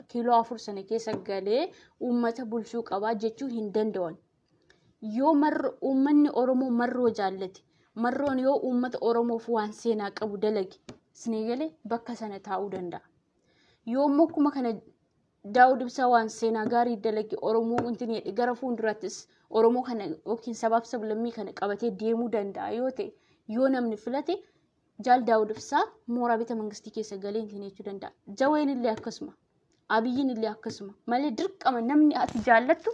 [SPEAKER 1] kiiloo 4 sana keessa galee uummata bulchuu qabaa jechuu hin danda'an. Yoo uummanni Oromoo marroo jaallate, marroon yoo uummata Oromoof waan seenaa qabu dalage, isinii galee, bakka sana taa'uu danda'a. Yoo immoo akkuma kana Daawud Ibsaa waan seenaa gaarii dalage, Oromoo wanti ni gara fuulduraattis Oromoo kana yookiin sabaaf sablammii kana qabatee deemuu danda'a yoo ta'e, yoo namni filate jaal Daawud Ibsaa mooraa beeta mangistii keessa galee hin jechuu danda'a. Jaween illee akkasuma. Abiyyiin illee akkasuma. Malee dirqama namni ati jaallattu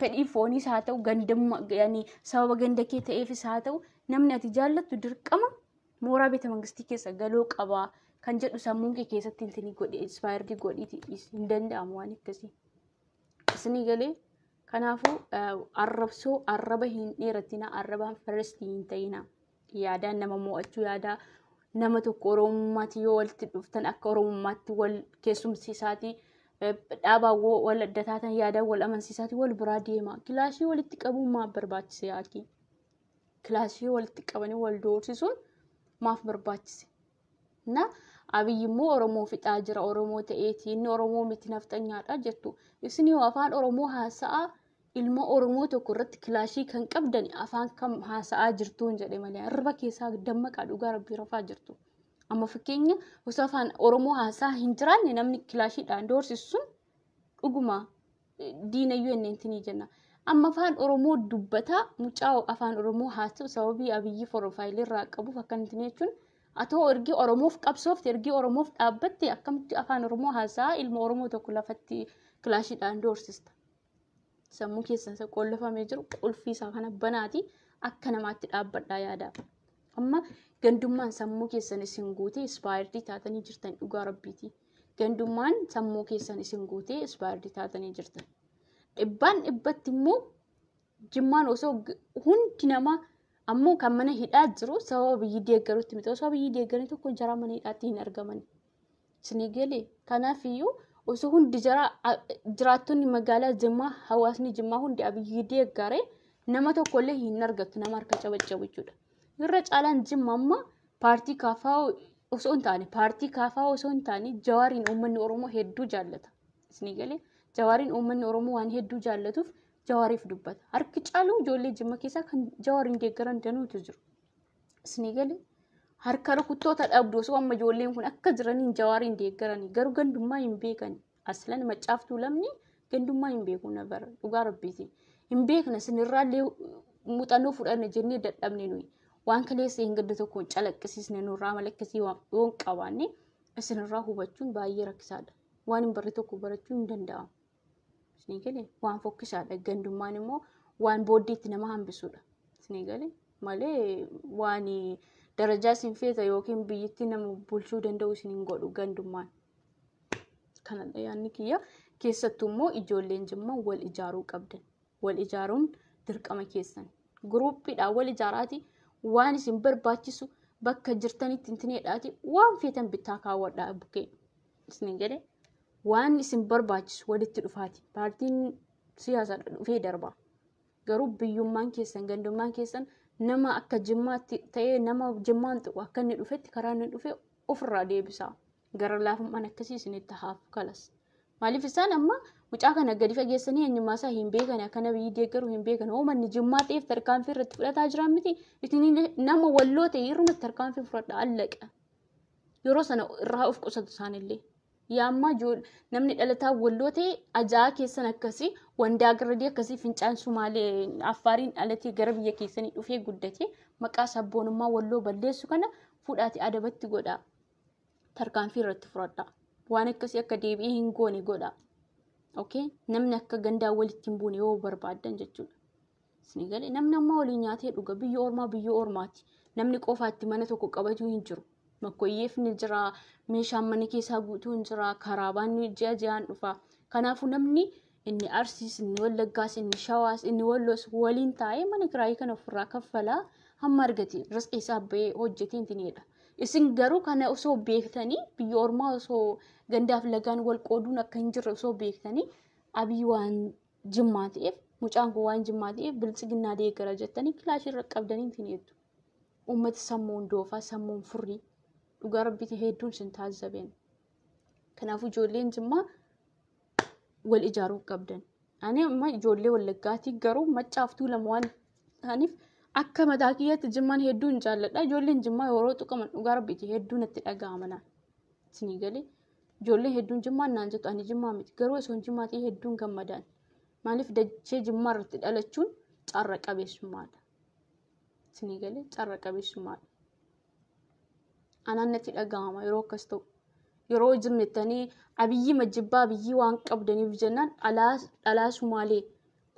[SPEAKER 1] fedhii fooniis haa ta'u, gandummaa yaani sababa ganda kee ta'eefis haa ta'u, namni ati jaallattu dirqama mooraa beeta mangistii keessa galuu qabaa kan jedhu sammuun kee keessatti intini godhe inspired godhiiti hin danda'amu waan akkasii. Isinii galee? Kanaafuu arrabsoo arraba hin dheeratina, arrabaan firstii hin ta'ina. Yaadaan nama mo'achuu yaadaa nama tokko Oromummaatti yoo walitti dhuftan akka Oromummaatti wal keessumsiisaatii dhaabaa wal adda taatan yaadaan wal amansiisaatii wal biraa deema. Kilaashii walitti qabuun maaf barbaachise yaakii? Kilaashii walitti qabanii wal doorsisuun maaf barbaachise? Na Abiyyi immoo Oromoo fixaa jira, Oromoo ta'eeti inni Oromoo miti nafxanyaadha jettu. Isin yoo afaan Oromoo haasa'aa ilma Oromoo tokko irratti kilaashii kan qabdan afaan kam haasa'aa jirtuun jedhe malee arraba keessaa dammaqaa dhugaa rabbii rafaa jirtu. Amma fakkeenya osoo afaan Oromoo haasa'aa hin jiraanne namni kilaashiidhaan doorsisu sun dhuguma diinayyuu enneentinii jenna. Amma afaan Oromoo dubbataa mucaa afaan Oromoo haasa'u sababii Abiyyi foroofaayilii irraa qabuuf akkanatti jechuun atoo ergi Oromoof qabsoofte ergi Oromoof dhaabbatte akkamitti afaan Oromoo haasa'aa ilma Oromoo tokko lafatti kilaashiidhaan doorsista. Sammuu keessan isa qollofamee jiru qulfii isaa kana banaati akka namaatti dhaabbadhaa yaada. Amma gandummaan sammuu keessan isin guutee ispaayardii taatanii jirtan dhugaa rabbiiti. Gandummaan sammuu keessan isin guutee ispaayardii taatanii jirtan. Dhibbaan dhibbatti immoo Jimmaan osoo hundi namaa ammoo kan mana hidhaa jiru sababa biyyi deeggarutti miti. Osoo biyyi deeggaran tokko jaraa mana hidhaatti hin argaman. Isinii galee kanaafiyyuu osoo hundi jaraa jiraattonni magaalaa Jimmaa hawaasni Jimmaa hundi Abiyyi deeggare nama tokkollee hin argattu nama harka cabaccabu jechuudha. Irra caalaan Jimma amma paartii KFO osoo hin taane paartii KFO osoo hin taane Jawaariin uummanni Oromoo hedduu jaallata. Isinii galee Jawaariin uummanni Oromoo waan hedduu jaallatuuf Jawaariif dubbata. Harki caalu ijoollee Jimma keessaa kan Jawaariin deeggaran danuutu jiru. Isinii galee harka rukuttoota dhabdu osoo amma ijoolleen kun akka jiraniin Jawaariin deeggaranii garuu gandummaa hin beekan. Aslan macaaftuu lamni gandummaa hin beeku nabara dhugaa rabbiiti. Hin beekna isinirraallee muuxannoo fudhanne jennee dadhabne nuyi. Waan kaleessa hin gadda tokkoon calaqqisiisne nurraa malakkisii yoo hin qabaanne isinirraa hubachuun baay'ee rakkisaadha. Waan hin barre tokko barachuun hin danda'amu. Isinii galee waan fokkisaadha. Gandummaan immoo waan booddeetti nama hambisuudha. Isinii galee malee waan darajaa isin feeta yookiin biyyatti nama bulchuu danda'u isin hin godhu gandummaan. Kanadha yaadni kiyya. Keessattuu immoo ijoolleen Jimmaa wal ijaaruu qabdan. Wal ijaaruun dirqama keessan. Guruuppiidhaan wal ijaaraati waan isin barbaachisu bakka jirtanitti intineedhaati waan feetan bittaa kaawwadhaa bukkee. Isin jedhe waan isin barbaachisu walitti dhufaati. Paartiin siyaasaa dhufee darba. Garuu biyyummaan keessan gandummaan keessan nama akka Jimmaatti ta'ee nama Jimmaan tuqu akka inni dhufetti karaa inni dhufe ofirraa deebisa. Gara laafummaan akkasii isinitti haafu kalas. Maaliif isaan amma mucaa kana gadi fageessanii eenyummaa isaa hin beekan akkana biyyi deeggaru hin beekan. Hoo manni Jimmaa ta'eef tarkaanfii irratti fudhataa jiran miti. Isin nama Walloo ta'e irrumatti tarkaanfii fudhadha allaqa. Yeroo sana irraa of qusatu isaanillee. Yaa ammaa namni dhalataa Walloo ta'e ajaa'aa keessan akkasii wandaa garadii akkasii fincaan Sumaalee Affaariin dhalatee gara biyya keessanii dhufee guddatee maqaa sabboonummaa Walloo balleessu kana fuudhaati adabatti godhaa. Tarkaanfii irratti fudhadhaa. Waan akkasii akka deebi'ee hin goone godhaa. Okay? Namni akka gandaa walitti hin buune yoo barbaaddan jechuudha. Isin galee namni amma waliin nyaatee dhuga biyya ormaa biyya ormaati. Namni qofaatti mana tokko qabatu hin jiru. Makkoyyeef ni jira, meeshaan mana keessaa guutuu hin jira, karaabaan ji'a ji'aan dhufa. Kanaafuu namni inni Arsiis, inni Wallaggaas, inni Shawaas, inni Walloos waliin taa'ee mana kiraayii kana ofirraa kaffalaa hamma argate riska isaa bahee hojjetee intinidha. Isin garuu kana osoo beektanii biyya ormaa osoo gandaaf lagaan wal qooduun akka hin jirre osoo beektanii Abiyyi waan Jimmaa ta'eef mucaan kun waan Jimmaa ta'eef biltsiginnaa deeggara jettanii kilaashii irra qabdanii intineettu. Uummata sammuun doofaa sammuun furrii dhugaa rabbiitiin hedduun isin taazzabeen. Kanaafuu ijoolleen Jimmaa wal ijaaruu qabdan. Ani amma ijoollee Wallaggaatii garuu macaaftuu lama waan ta'aniif akka mataa kiyyaatti Jimmaan hedduun jaalladha. Ijoolleen Jimmaa yeroo tuqaman dhugaa rabbiitiin hedduu natti dhaga'ama. Isinii galee ijoolleen hedduun Jimmaan naan jettu ani Jimmaa miti garuu osoo Jimmaa ta'e hedduun gammadaan. Maaliif dachee Jimmaa irratti dhalachuun carra qabeessummaadha. Isinii galee carra qabeessummaadha. Anaan natti dhaga'ama yeroo akkas ta'u. Yeroo jirmettanii Abiyyi majjibbaa Abiyyi waan qabdaniif jennaan dhalaa Sumaalee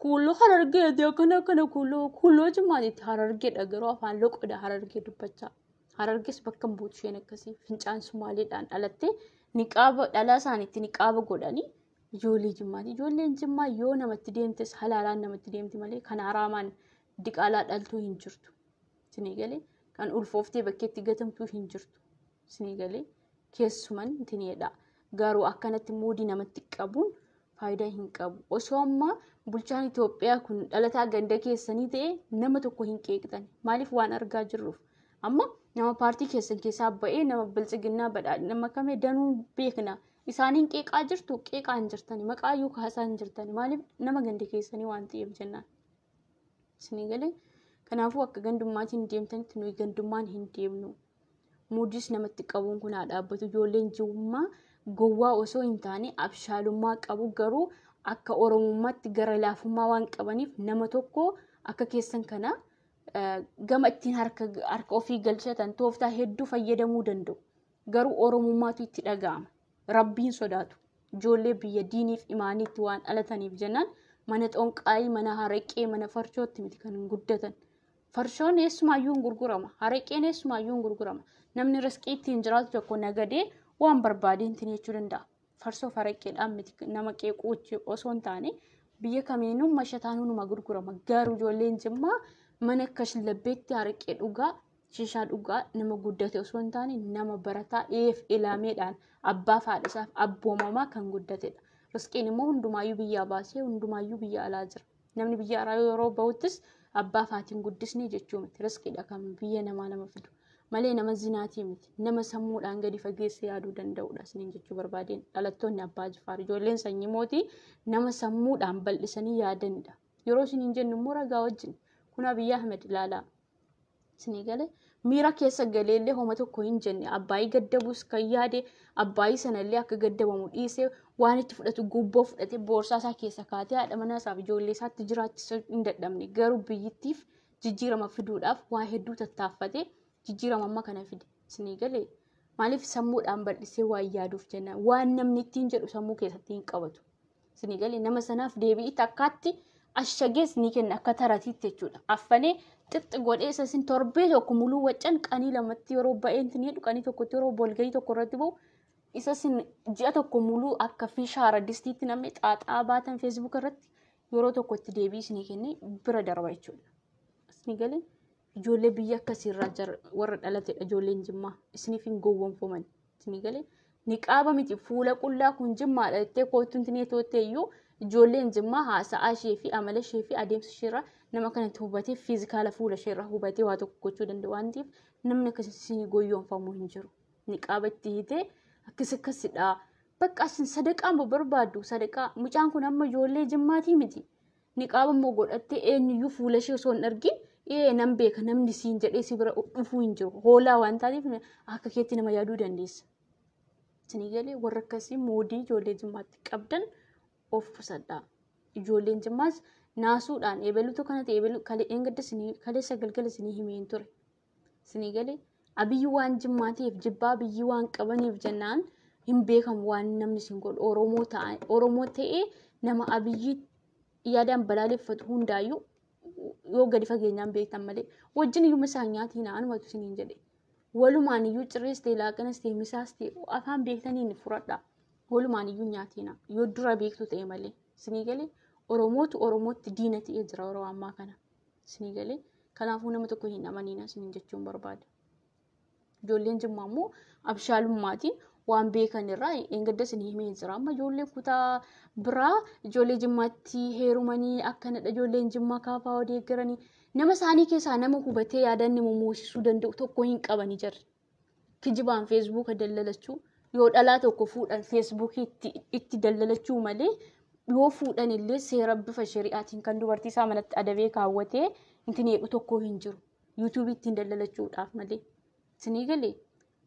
[SPEAKER 1] kuulloo Harargee akkana akkana kuulloo kuulloo Jimmaatiitti Harargeedha garuu afaan loqoda Harargee dubbachaa. Harargees bakka hin buutu isheen akkasii fincaan Sumaaleedhaan dhalattee niqaaba dhalaa isaaniitti niqaaba godhanii Ijoollee Jimmaati. Ijoolleen Jimmaa yoo namatti deemtes halaalaan namatti deemti malee kan haraamaan diqaalaa dhaltuu hin jirtu. Isinii galee kan ulfooftee bakkeetti gatamtuu hin jirtu. Isinii galee keessuman tiniidha. Garuu akkanatti muudii namatti qabuun faayidaa hin qabu. Osoo ammaa bulchaan Itoophiyaa kun dhalataa ganda keessanii ta'e nama tokko hin qeeqxan. Maaliif waan argaa jirruuf? Amma nama paartii keessan keessaa ba'ee nama biltsiginnaa badhaadhina makame danuu beekna. Isaaniin qeeqaa jirtu, qeeqaa hin jirtani. Maqaa iyyuu kaasaa hin jirtani. Maaliif nama ganda keessanii waan ta'eef jennaan. Isinii galee kanaafuu akka gandummaatiin deemtanitti nuyi gandummaan hin deemnu. Muudis namatti qabuun kun haa dhaabbatu. Ijoolleen Jimmaa gowwaa osoo hin taane abshaalummaa qabu, garuu akka Oromummaatti gara laafummaa waan qabaniif nama tokko akka keessan kana gama ittiin harka ofii galchatan tooftaa hedduu fayyadamuu danda'u. Garuu Oromummaatu itti dhaga'ama. Rabbiin sodaatu. Ijoollee biyya diiniif imaaniitti waan dhalataniif jennaan mana xonqaayii, mana haraqee, mana farshootti miti kan guddatan. Farshoon eessumaayyuu hin gurgurama. Haraqeen eessumaayyuu hin gurgurama. Namni riskii ittiin jiraatu tokko nagadee waan barbaade ittiin jechuu danda'a. Farsoo haraqeedhaan miti nama qeequu osoo hin taane biyya kamiinuu mashataan hunuma gurgurama. Garuu ijoolleen Jimmaa mana akka shillabbeetti haraqee dhugaa, shishaa dhugaa nama guddate osoo hin taane nama barataa eef ilaameedhaan abbaa fi haadha isaaf abboomamaa kan guddatedha. Riskiin immoo hundumaayyuu biyyaa baasee hundumaayyuu biyya alaa jira. Namni biyya alaa yeroo bahuttis abbaa fi haatiin guddisnee jechuu miti. Riskiidha kan biyya namaa nama fidu. Malee nama zinaatii miti. Nama sammuudhaan gadi fageessee yaaduu danda'udha isiniin jechuu barbaadeen. Dhalattoonni Abbaa Jifaar ijoolleen sanyii mootii nama sammuudhaan bal'isanii yaadanidha. Yeroo isiniin jennu immoo ragaa wajjin. Kun Abiyyi Ahmed ilaalaa. Isinii galee miira keessa galeellee homa tokko hin jenne. Abbaayii gaddabuus kan yaade abbaayii sanallee akka gaddabamu dhiisee waan itti fudhatu gubboo fudhatee boorsaa isaa keessa kaatee haadha manaa isaaf ijoollee isaatti jiraachisuu hin dadhabne. Garuu biyyittiif jijjiirama fiduudhaaf waa hedduu tattaaffatee jijjiirama amma kana fide. Isinii galee maaliif sammuudhaan bal'isee waan yaaduuf jennaan waan namni ittiin jedhu sammuu keessatti hin qabatu. Isinii galee nama sanaaf deebi'i takkaatti ashagees ni kenna akka taratiitti jechuudha. Affanee xixxi godhee isa isin torbee tokko muluu waccan qanii lamatti yeroo ba'een jedhu qanii tokkotti yeroo bolgahii tokko irratti ba'u isa isin ji'a tokko muluu akka fishaara distiitti namni xaaxaa baatan feesbuuk irratti yeroo tokkotti deebii isinii kennee bira darba jechuudha. Isinii galee ijoollee biyya akkasiirraa warra dhalatedha ijoolleen Jimmaa isiniif hin gowwoomfaman. Isinii galee niqaaba miti fuula qullaa kun Jimmaadha jettee koottuun tinee toottee iyyuu ijoolleen Jimmaa haasa'aa ishee fi amala ishee fi adeemsa isheerraa nama kanatti hubatee fiizikaala fuula isheerraa hubatee waa tokko gochuu danda'u waan ta'eef namni akkasii gowwoomfamuu hin jiru. Niqaaba itti hiitee akkas akkasidha. Bakka isin sadaqaan barbaaddu sadaqaa mucaan kun amma ijoollee Jimmaatii miti. Niqaaba immoo godhattee eenyuyyuu fuula ishee osoo hin argin nan beeka namni siin jedhee si bira dhufuu hin jiru. Hoolaa waan taateef akka keetti nama yaaduu dandeessa. Isinii galee warra akkasii moodii ijoollee Jimmaatti qabdan of qusadhaa. Ijoolleen Jimmaas naasuudhaan eebaluutu kana ta'e eebaluu kaleessa galgala isinii himeen ture. Isinii galee Abiyyi waan Jimmaa ta'eef jibbaa Abiyyi waan qabaniif jennaan hin beekamu waan namni isin godhu. Oromoo ta'ee nama Abiyyi yaadaan balaaleffatu hundaayyuu yoo gadi fageenyaan beektan malee wajjin iyyuu misaa nyaatiin anumatu isiniin jedhe. Walumaan iyyuu cirrees ta'e laaqanas ta'e misaas ta'e afaan beektaniin furadhaa. Walumaan iyyuu nyaatina yoo dura beektu ta'e malee. Isinii galee Oromootu Oromootti diina ta'ee jira yeroo ammaa kana. Isinii galee kanaafuu nama tokko hin amaniina isiniin jechuun barbaada. Ijoolleen Jimmaa immoo abshaalummaatiin waan beekan irraa eengadda isinii himee jira. Amma ijoolleen kutaa biraa ijoollee Jimmaatti heerumanii akkanadha ijoolleen Jimmaa kaafaa odeeggaranii nama isaanii keessaa nama hubatee yaadanni moosisuu danda'u tokko hin qabanii jirri. Kijibaan feesbuuka dallalachuu yoo dhalaa tokko fuudhan feesbuukii itti dallalachuu malee yoo fuudhan illee seera bifa shari'aatiin kan dubartii isaa manatti adabee kaawwatee ittiin eegu tokko hin jiru. Yuutuubii ittiin daldalachuudhaaf malee. Isinii galee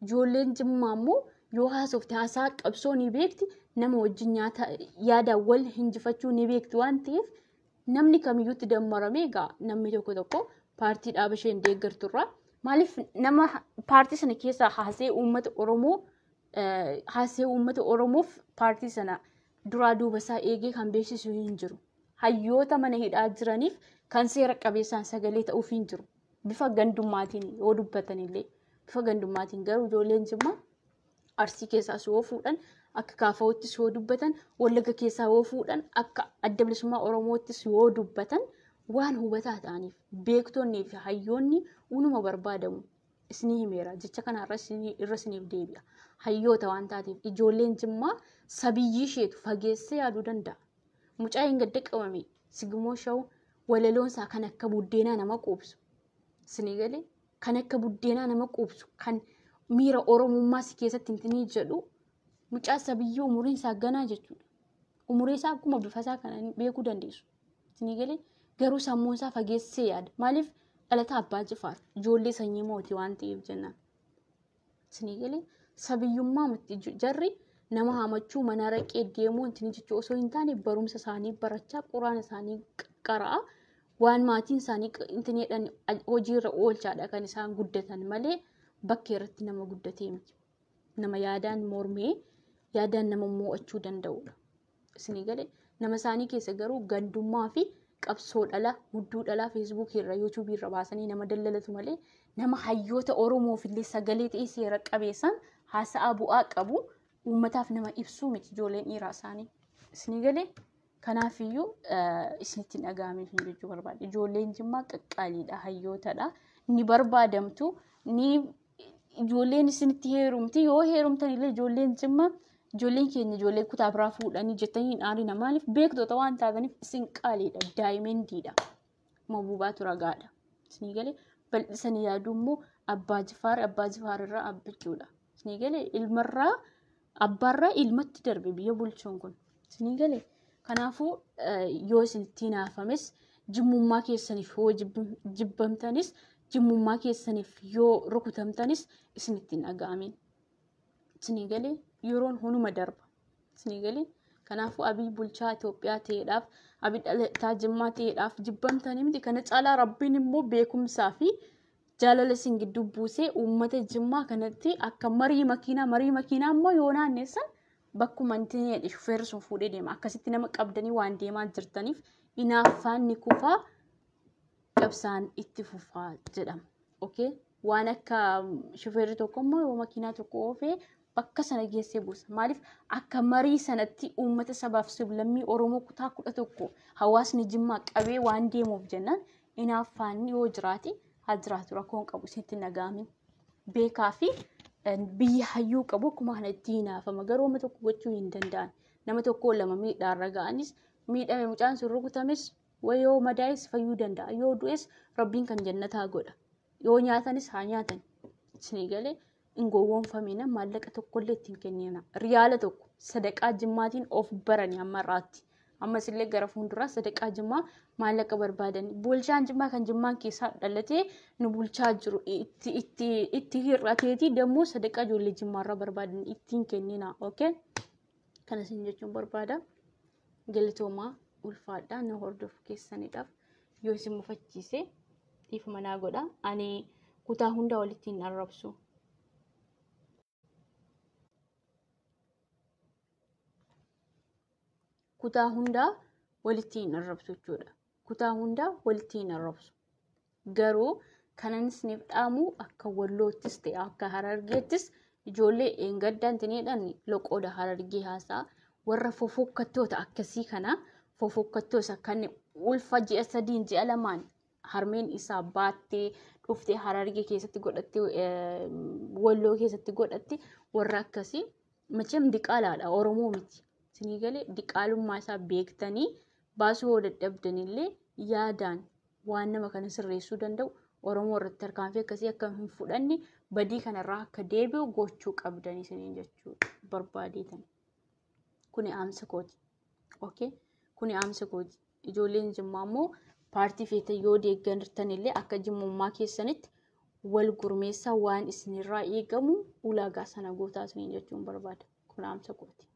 [SPEAKER 1] ijoolleen Jimmaa immoo yoo haasofte haasaa qabsoo ni beekti nama wajjin nyaata yaadaan wal hinjifachuu ni beekti waan ta'eef namni kamiyyuutti dammaramee egaa namni tokko tokko paartii dhaaba isheen deeggarturraa maaliif nama paartii sana keessaa haasee uummata Oromoo haasee uummata Oromoof paartii sana duraa duuba isaa eegee kan beeksisu hin jiru. Hayyoota mana hidhaa jiraniif kan seera qabeessaan sagalee ta'uuf hin jiru. Bifa gandummaatiin yoo dubbatan illee bifa gandummaatiin garuu ijoolleen Jimmaa Arsii keessaas yoo fuudhan Akka kaafaawuttis yoo dubbatan, Wallagga keessaa yoo fuudhan, akka adda bilisummaa Oromoottis yoo dubbatan waan hubataa ta'aniif beektonnii fi hayyoonni unuma barbaadamu. Isinii himeera jecha kanarra irra isiniif deebi'a. Hayyoota waan taateef ijoolleen Jimmaa sabiyyii isheetu fageessee yaaduu danda'a. Mucaa hin gadda qabame Sigimoo Shawuu walaloonsaa kan akka buddeenaa nama quubsu. Isinii galee kan akka buddeenaa nama quubsu kan miira Oromummaa si keessatti hintinii jedhu mucaa sabiyyii umuriin isaa ganaa jechuudha. Umurii isaa akkuma bifa isaa kana beekuu dandeessu. Isinii galee garuu sammuun isaa fageessee yaada. Maaliif dhalata Abbaa Jifaar ijoollee sanyii mootii waan ta'eef jennaan. Isinii galee sabiyyummaa jarri nama hamachuu mana raqee deemuu wanti jechuu osoo hin taane barumsa isaanii barachaa quraana isaanii qara'aa waan maatiin isaanii intineedhaan hojiirra oolchaadha kan isaan guddatan malee bakkee irratti nama guddatee miti. Nama yaadaan mormee yaadaan nama mo'achuu danda'udha. Isinii galee nama isaanii keessa garuu gandummaa fi qabsoo dhala hudduu dhalaa feesbuukii irra yuutuubii irra baasanii nama daldalatu malee nama hayyoota Oromoof illee sagalee ta'ee seera qabeessan haasa'aa bu'aa qabu uummataaf nama ibsuu miti ijoolleen dhiiraa isaanii. Isinii galee kanaafiyyuu isinitti dhaga'ameef hin jechuu barbaada. Ijoolleen Jimmaa qaqqaaliidha, hayyootadha. Ni barbaadamtu, ni ijoolleen isinitti heerumti. Yoo heerumtan illee ijoolleen Jimmaa ijoolleen keenya ijoollee kutaa biraa fuudhanii jettanii hin aarina. Maaliif beektota waan taataniif isin qaaliidha, daayimendiidha. Mabuubaatu ragaadha. Isinii galee bal'isanii yaaduu immoo Abbaa Jifaar Abbaa Jifaar irraa abbichuudha. Isinii galee ilmarraa abbaarraa ilmatti darbe biyya bulchuun kun. Isinii galee kanaafuu yoo isinitti hinaafames jimmummaa keessaniif yoo jibbamtanis jimmummaa keessaniif yoo rukutamtanis isinitti hin dhaga'amin. Isinii galee yeroon hunuma darba. Isinii galee kanaafuu Abiy bulchaa Itoophiyaa ta'eedhaaf Abiy dhalataa Jimmaa ta'eedhaaf jibbamtanii miti kana caalaa Rabbiin immoo beekumsaa fi jaalala isin gidduu buusee uummata Jimmaa kanatti akka marii makiinaa immoo yoo naannessan bakkuma inni shufeerri sun fuudhee deema. Akkasitti nama qabdanii waan deemaa jirtaniif hinaaffaan ni kufaa qabsaan itti fufaa jedhama. Okay? Waan akka shufeerri tokko immoo yoo makiinaa tokko oofee bakka sana geessee buusa. Maaliif akka marii sanatti uummata sabaaf sablammii Oromoo kutaa 11 hawaasni Jimmaa qabee waan deemuuf jennaan hinaaffaan yoo jiraate haa jiraatu rakkoon qabu isinitti dhaga'amin. Beekaa fi biyya hayyuu qabu akkuma kana itti hinaafama. Garuu nama tokko gochuu hin danda'an. Nama tokko lama miidhaarra ga'anis miidhame mucaan sun rukutames yoo madaa'es fayyuu danda'a. Yoo du'es Rabbiin kan jannataa godha. Yoo nyaatanis haa nyaatan. Isinii galee hin gowwoomfamina maallaqa tokkollee ittiin kennina. Riyaala tokko sadaqaa Jimmaatiin of barani amma irraatti. Ammas illee gara fuulduraa sadaqaa Jimmaa maallaqa barbaadani. Bulchaan Jimmaa kan Jimmaan keessaa dhalatee nu bulchaa jiru itti hir'ateeti dammoo sadaqaa ijoollee Jimmaarraa barbaadan ittiin kennina. Okay? Kana isin jechuun barbaada. Galatoomaa ulfaadhaa na hordofu keessaniidhaaf yoo isin mufachiise dhiifama naa godha. Ani kutaa hunda walitti hin arrabsu. Kutaa hundaa walitti hin arrabsu jechuudha. Kutaa hundaa walitti hin arrabsu. Garuu kanan isiniif dhaamu akka Walloottis ta'e akka Harargeettis ijoollee eengaddaan tineedhaan loqooda Harargee haasa'a. Warra fofokkattoota akkasii kana fofokkattoota kan ulfa ji'a 3 ji'a 2 harmeen isaa baattee dhuftee Harargee keessatti godhattee Walloo keessatti godhatte warra akkasii macheem diqaalaadha Oromoo miti. Isinii galee diqaalummaa isaa beektanii baasuu yoo dadhabdanillee yaadaan waan nama kana sirreessuu danda'u Oromoo irratti tarkaanfii akkasii akka hin fudhanne badii kanarraa akka deebi'u gochuu qabdanii isiniin jechuu barbaadeetan. Kuni dhaamsa kooti. Okay? Kuni dhaamsa kooti. Ijoolleen Jimmaa immoo paartii feetan yoo deeggartan illee akka jimmummaa keessanitti wal gurmeessaa waan isinirraa eegamu ulaagaa sana gootaa isiniin jechuun barbaada. Kun dhaamsa kooti.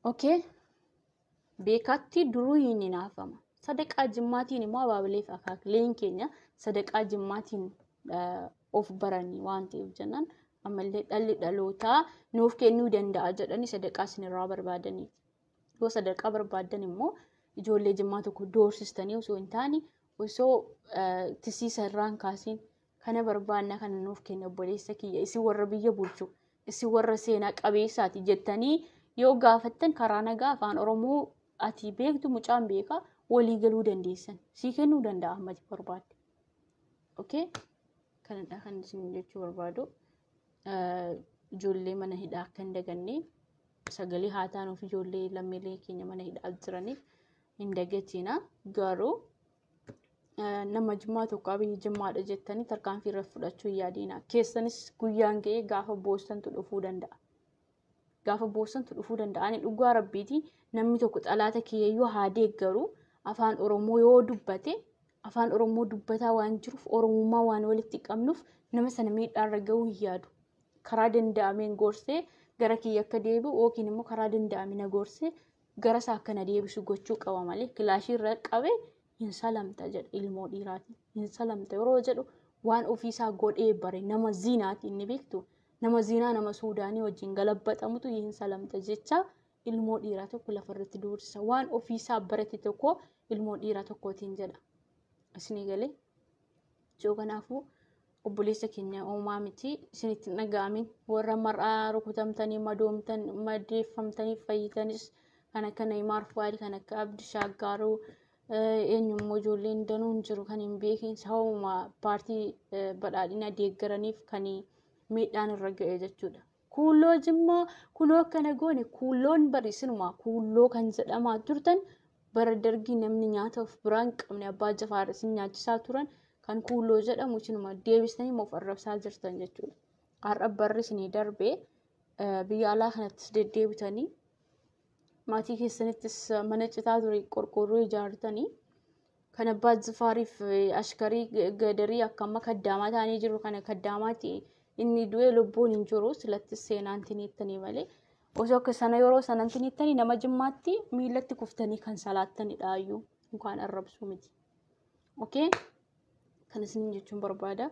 [SPEAKER 1] Okay. Beekaatti duruu hin hinaafama. Sadaqaa Jimmaatiin immoo abaabilee fi akaakileen keenya sadaqaa Jimmaatiin of baranii waan ta'eef jennaan ammallee dhalli dhalootaa nuuf kennuu danda'a jedhanii sadaqaa isinirraa barbaadaniiti. Yoo sadaqaa barbaadan immoo ijoollee Jimmaa tokko doorsistanii osoo hin taane osoo tisiisa irraan kaasiin kana barbaanna kana nuuf kenna obboleessa kiyya isin warra biyya bulchu Isin warra seenaa qabeessaati jettanii yoo gaafattan karaa nagaa afaan Oromoo ati beektu mucaan beekaa walii galuu dandeessan. Sii kennuu danda'a amma ati barbaadde. Okay? Kanadha kan isin jechuu barbaadu. Ijoollee mana hidhaa akka hin daganne, sagalee haa taanuuf ijoollee lammiilee keenya mana hidhaa jiraniif hin dagatina. Garuu nama Jimmaa tokko Abiyyi Jimmaadha jettanii tarkaanfii irra fudhachuu hin yaadina. Keessanis guyyaan ga'ee gaafa boossantu dhufuu danda'a. Gaafa boossantu dhufuu danda'a. Ani dhugaa rabbiiti, namni tokko xalaata kiyyayyuu haa deeggaru, afaan Oromoo yoo dubbate, afaan Oromoo dubbataa waan jiruuf, Oromummaa waan walitti qabnuuf, nama sana miidhaarra ga'uu hin yaadu. Karaa danda'ameen gorsee gara kiyya akka deebi'u yookiin immoo karaa danda'ame na gorsee gara isaa akka na deebisu gochuu qaba malee kilaashii irra qabee hin salamta jedha ilmoo dhiiraati. Hin salamta yeroo jedhu waan ofiisaa godhee bare, nama ziinaati inni beektu. Nama ziinaa, nama Suudaanii wajjin galabbaxamutu hin salamta jecha ilmoo dhiiraa tokko lafarratti doorsisa. Waan ofiisaa barate tokko ilmoo dhiiraa tokkootiin jedha. Isinii galee? Yoo kanaafuu obboleessa keenya uumaa miti isinitti hin dhaga'amin. Warra mar'aa rukutamtanii madoomtan, madeeffamtanii fayyitanis, kan akka Neeymaar Fuwaad, kan akka Abdi Shaaggaaruu, eenyummoo ijoolleen danuun jiru kan hin beekin, sababuma paartii badhaadhina deeggaraniif kan miidhaan irra ga'e jechuudha. Kuulloo Jimmaa kunoo akkana goone, kuulloon bari sinumaa kuulloo kan jedhamaa turtan bara Dargii namni nyaata of biraa hin qabne Abbaa Jafaar isin nyaachisaa turan, kan kuulloo jedhamu isinuma deebistanii of arrabsaa jirtan jechuudha. Har'a barri isinii darbee biyya alaa kanattis deddeebitanii maatii keessanittis mana citaa ture qorqoorroo ijaartanii, kan Abbaa Jifaariif ashkarii gadarii akka amma kaddaamaa ta'anii jiru kana kaddaamaati. Inni du'ee lubbuun hin jiru, silattis seenaan tiniittanii malee osoo akka sana yeroo sanan tiniittanii nama Jimmaatti miillatti kuftanii kan salaattanidha iyyuu yookaan arrabsuu miti. Okay? Kan isin jechuun barbaada.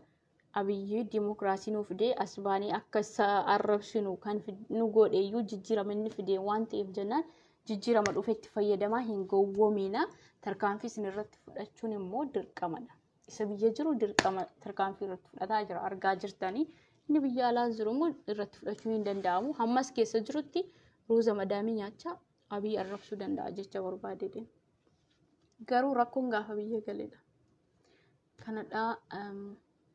[SPEAKER 1] Abiyyi dimokiraasii nuu fidee as baanee akka isa arrabsinu kan nu godhe iyyuu jijjiirama inni fidee waan ta'eef jennaan, jijjiirama dhufetti fayyadamaa, hin gowwoomina. Tarkaanfii isin irratti fudhachuun immoo dirqamadha. Isa biyya jiru dirqama tarkaanfii irratti fudhataa jira, argaa jirtanii. Inni biyya alaa jiru immoo irratti fudhachuu hin danda'amu. Hammas keessa jirutti ruuza madaamii nyaachaa Abiyyi arrabsuu danda'a jecha barbaadedha. Garuu rakkoon gaafa biyya galedha. Kanadhaa,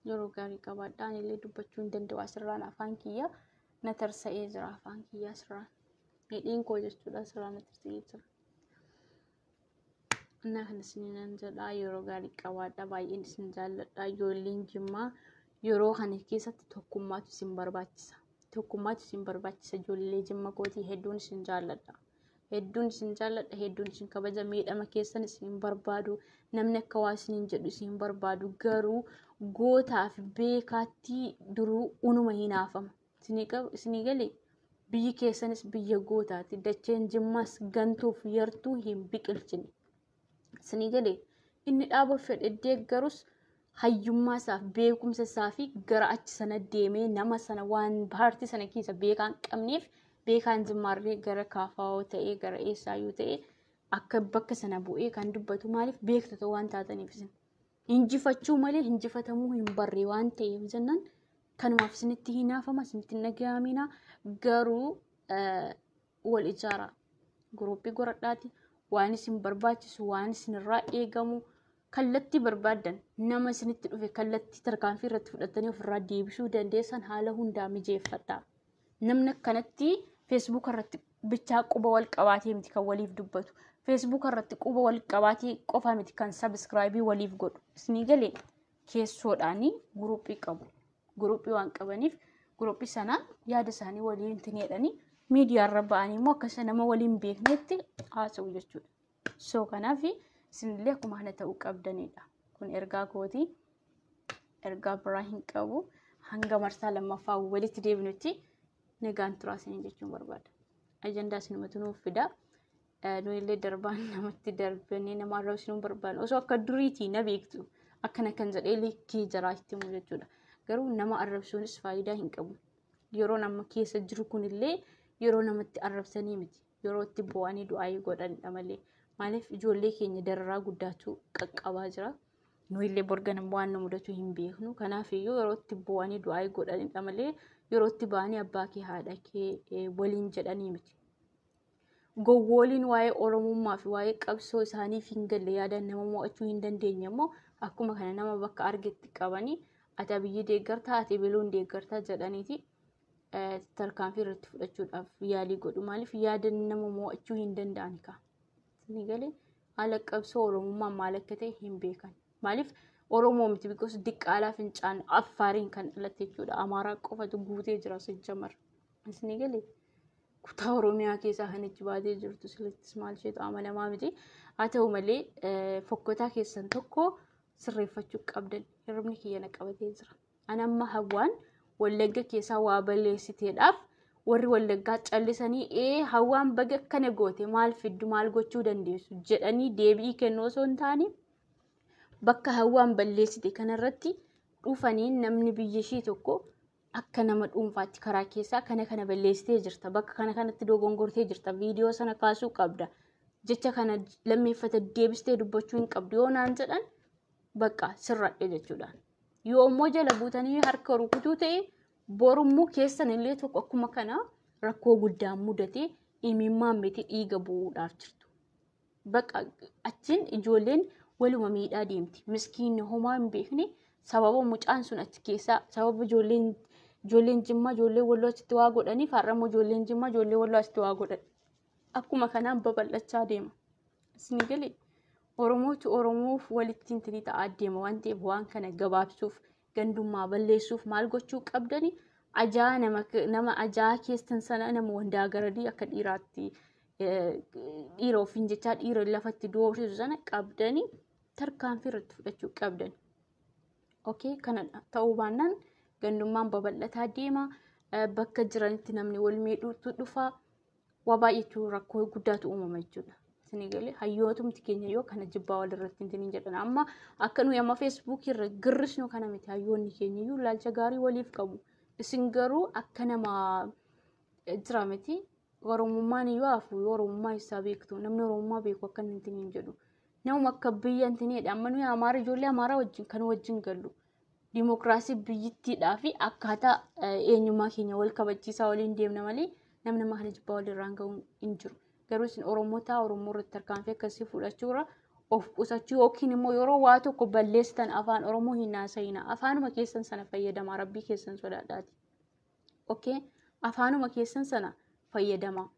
[SPEAKER 1] yeroo gaarii qabaadha. Anillee dubbachuu hin danda'u, asirraan afaan kiyya na tarsa'ee jira, afaan kiyya asirraan. Hidhiin koo jechuudha asirraan na tarsa'ee jira. Innaa kana isiniinan jedha, yeroo gaarii qabaadha. Baay'een isin jaalladha. Ijoolleen Jimmaa, yeroo kana keessatti tokkummaatu isin barbaachisa. Tokkummaatu isin barbaachisa, ijoollee Jimma kootii, hedduun isin jaalladha. Hedduun isin jaalladha. Hedduun isin kabaja. Miidhama keessan isin barbaadu. Namni akka waa isiniin jedhu isin barbaadu. Garuu gootaa fi beekaatti duruu unuma hinaafama. Isinii galee? Biyyi keessanis biyya gootaati. Dacheen Jimmaas gantuuf yartuu hin biqilchine. Isinii galee? Inni dhaaba fedhe deeggarus hayyummaa isaaf, beekumsa isaa fi gara achi sana deemee nama sana waan paartii sana keessa beekaa hin qabneef, beekaan Jimmaarree gara Kaafaawoo ta'ee gara eessaayyuu ta'ee akka bakka sana bu'ee kan dubbatu maaliif beektota waan taataniif, isin injifachuu malee injifatamuu hin barree waan ta'eef jennaan, kanumaaf isinitti hinaafama, isinitti hin dhaga'amina. Garuu wal ijaaraa, guruppii godhadhaati, waan isin barbaachisu, waan isinirraa eegamu, kallattii barbaaddan, nama isinitti dhufe kallattii tarkaanfii irratti fudhattanii ofirraa deebisuu dandeessan haala hundaa mijeeffadha. Namni akkanatti Facebook irratti bichaa quba wal qabaatee miti kan waliif dubbatu. Facebook irratti quba wal qabaatee qofa miti kan subscribe waliif godhu. Isinii galee? Keessoodhaanii guruppii qabu. Guruppii waan qabaniif guruppii sanaan yaada isaanii waliin tineedhanii miidiyaarra ba'anii immoo akka nama waliin beeknetti haasa'u jechuudha. So kanaaf isinillee akkuma kana ta'uu qabdanidha. Kun ergaa kootii, ergaa biraa hin qabu. Hanga marsaa lammaffaa walitti deebinutti nagaan turaa isinii jechuun barbaada. Ajandaa isinumatu nuuf fida. Nu illee darbaan namatti darbanii nama arrabsinuu hin barbaadnu. Osoo akka duriitii na beektu akkana kan jedhee likkii jaraa itti himu jechuudha. Garuu nama arrabsuunis faayidaa hin qabu. Yeroo nama keessa jiru kunillee yeroo namatti arrabsanii miti. Yeroo itti bu'anii du'aayii godhanidha malee. Maaliif ijoollee keenya dararaa guddaatu qaqqabaa jira. Nu illee borgana waan nu mudatu hin beeknu. Kanaaf iyyuu yeroo itti bu'anii du'aayii godhanidha malee Yerootti ba'anii abbaa kee haadha kee waliin jedhanii miti. Gowwooliin waa'ee Oromummaa fi waa'ee qabsoo isaaniif hin galle, yaadaan nama mo'achuu hin dandeenye immoo akkuma kana nama bakka argetti qabanii ati Abiyyi deeggartaa, ati biluun deeggartaa jedhaniiti tarkaanfii irratti fudhachuudhaaf yaalii godhu. Maaliif yaada nama mo'achuu hin danda'an kaa. Isin galee haala qabsoo Oromummaa maal akka ta'e hin beekan. Maaliif Oromoo miti, because diqqaalaa fincaan Affaariin kan dhalatte jechuudha. Amaaraa qofatu guutee jira sijjamar. Isin galee kutaa Oromiyaa keessaa kan itti baatee jirtu silittis maal isheetu amanamaa miti. Haa ta'u malee fokkotaa keessan tokko sirreeffachuu qabdan. Hirribni kiyya na qabatee jira. Ani amma Hawwaan Wallagga keessaa waa balleessiteedhaaf warri Wallaggaa callisanii ee Hawwaan baga akkana goote, maal fiddu, maal gochuu dandeessu jedhanii deebii kennuu osoo hin taane, bakka Hawwaan balleessite kanarratti dhufanii namni biyya ishee tokko akka nama dhuunfaatti karaa keessaa kana kana balleessitee jirta, bakka kana kanatti dogongortee jirta, viidiyoo sana kaasuu qabda, jecha kana lammeeffata deebistee dubbachuu hin qabdu yoo naan jedhan, bakka sirradhe jechuudha. Yoo immoo jala buutanii harka rukutuu ta'e, borummoo keessan illee tokko akkuma kana rakkoo guddaan mudatee imimmaan miti dhiiga bu'uudhaaf jirtu. Bakka achiin ijoolleen waluma miidhaa deemti. Miskiinni homaa hin beekne sababa mucaan sun achi keessaa, sababa ijoolleen Jimmaa ijoollee Walloo achitti waa godhaniif, har'ammoo ijoolleen Jimmaa ijoollee Walloo achitti waa godhan. Akkuma kanaan babal'achaa deema. Isin galee Oromootu Oromoof walitti hintinii ta'aa deema waan ta'eef, waan kana gabaabsuuf, gandummaa balleessuuf maal gochuu qabdani? Ajaa nama ajaa keessan sana, nama wandaa garadii akka dhiiraatti dhiira ofiin jechaa dhiira lafatti doorsisu sana qabdanii tarkaanfii irratti fudhachuu qabdan. Okay, kana ta'uu baannaan gandummaan babal'ataa deema. Bakka jiranitti namni wal miidhuutu dhufa. Waa baay'eetu, rakkoo guddaatu uumama jechuudha. Isin galee hayyootumti keenya yoo kana jibbaa walirratti hin jedhan, amma akka nuyi amma Feesbuukii irra girrisnu kana miti, hayyoonni keenya iyyuu ilaalcha gaarii waliif qabu. Isin garuu akka nama jira miti. Oromummaan iyyuu hafu, Oromummaa isaa beektu, namni Oromummaa beeku akka inni hin jedhu. Namuma akka biyya hin amma nuyi Amaara, ijoollee Amaaraa wajjin kan wajjin gallu. Dimookiraasii biyyittiidhaa fi akkaataa eenyummaa keenya wal kabachiisaa waliin deemna malee namni nama kana jibbaa walirraan ga'u hin jiru. Garuu isin Oromoota Oromoo irratti tarkaanfii akkasii fudhachuurra of qusachuu, yookiin immoo yeroo waa tokko balleessitan afaan Oromoo hin haasa'ina. Afaanuma keessan sana fayyadamaa, rabbii keessan sodaadhaati. Okay? Afaanuma keessan sana fayyadamaa.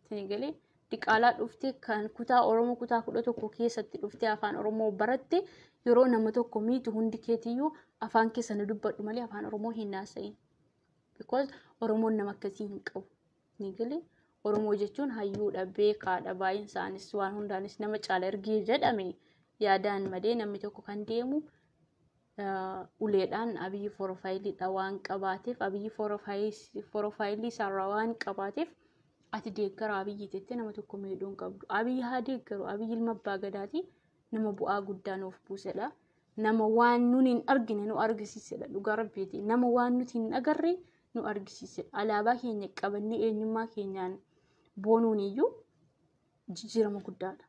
[SPEAKER 1] Isin galee diqaalaa dhuftee kan kutaa Oromoo kutaa 11 keessatti dhuftee afaan Oromoo baratte, yeroo nama tokko miitu hundi keetiyyuu afaan keessan dubbadhu malee afaan Oromoo hin haasa'in. Because Oromoon nama akkasii hin qabu. Ni galee Oromoo jechuun hayyuudha, beekaadha, baay'een isaanis waan hundaanis nama caala ergee jedhame yaadaan malee namni tokko kan deemu uleedhaan Abiyyi profile waan qabaateef, Abiyyi profile isaarraa waan qabaateef, ati deeggara Abiyyi jettee nama tokko miidhuu hin qabdu. Abiyyi haa deeggaru. Abiyyi ilma abbaa gadaati. Nama bu'aa guddaa nuuf buusedha. Nama waan nuni hin argine nu argisiisedha. Dhugaa rabbiiti. Nama waan nuti hin agarre nu argisiisedha. Alaabaa keenya qabannee eenyummaa keenyaan boonuun iyyuu jijjiirama guddaadha.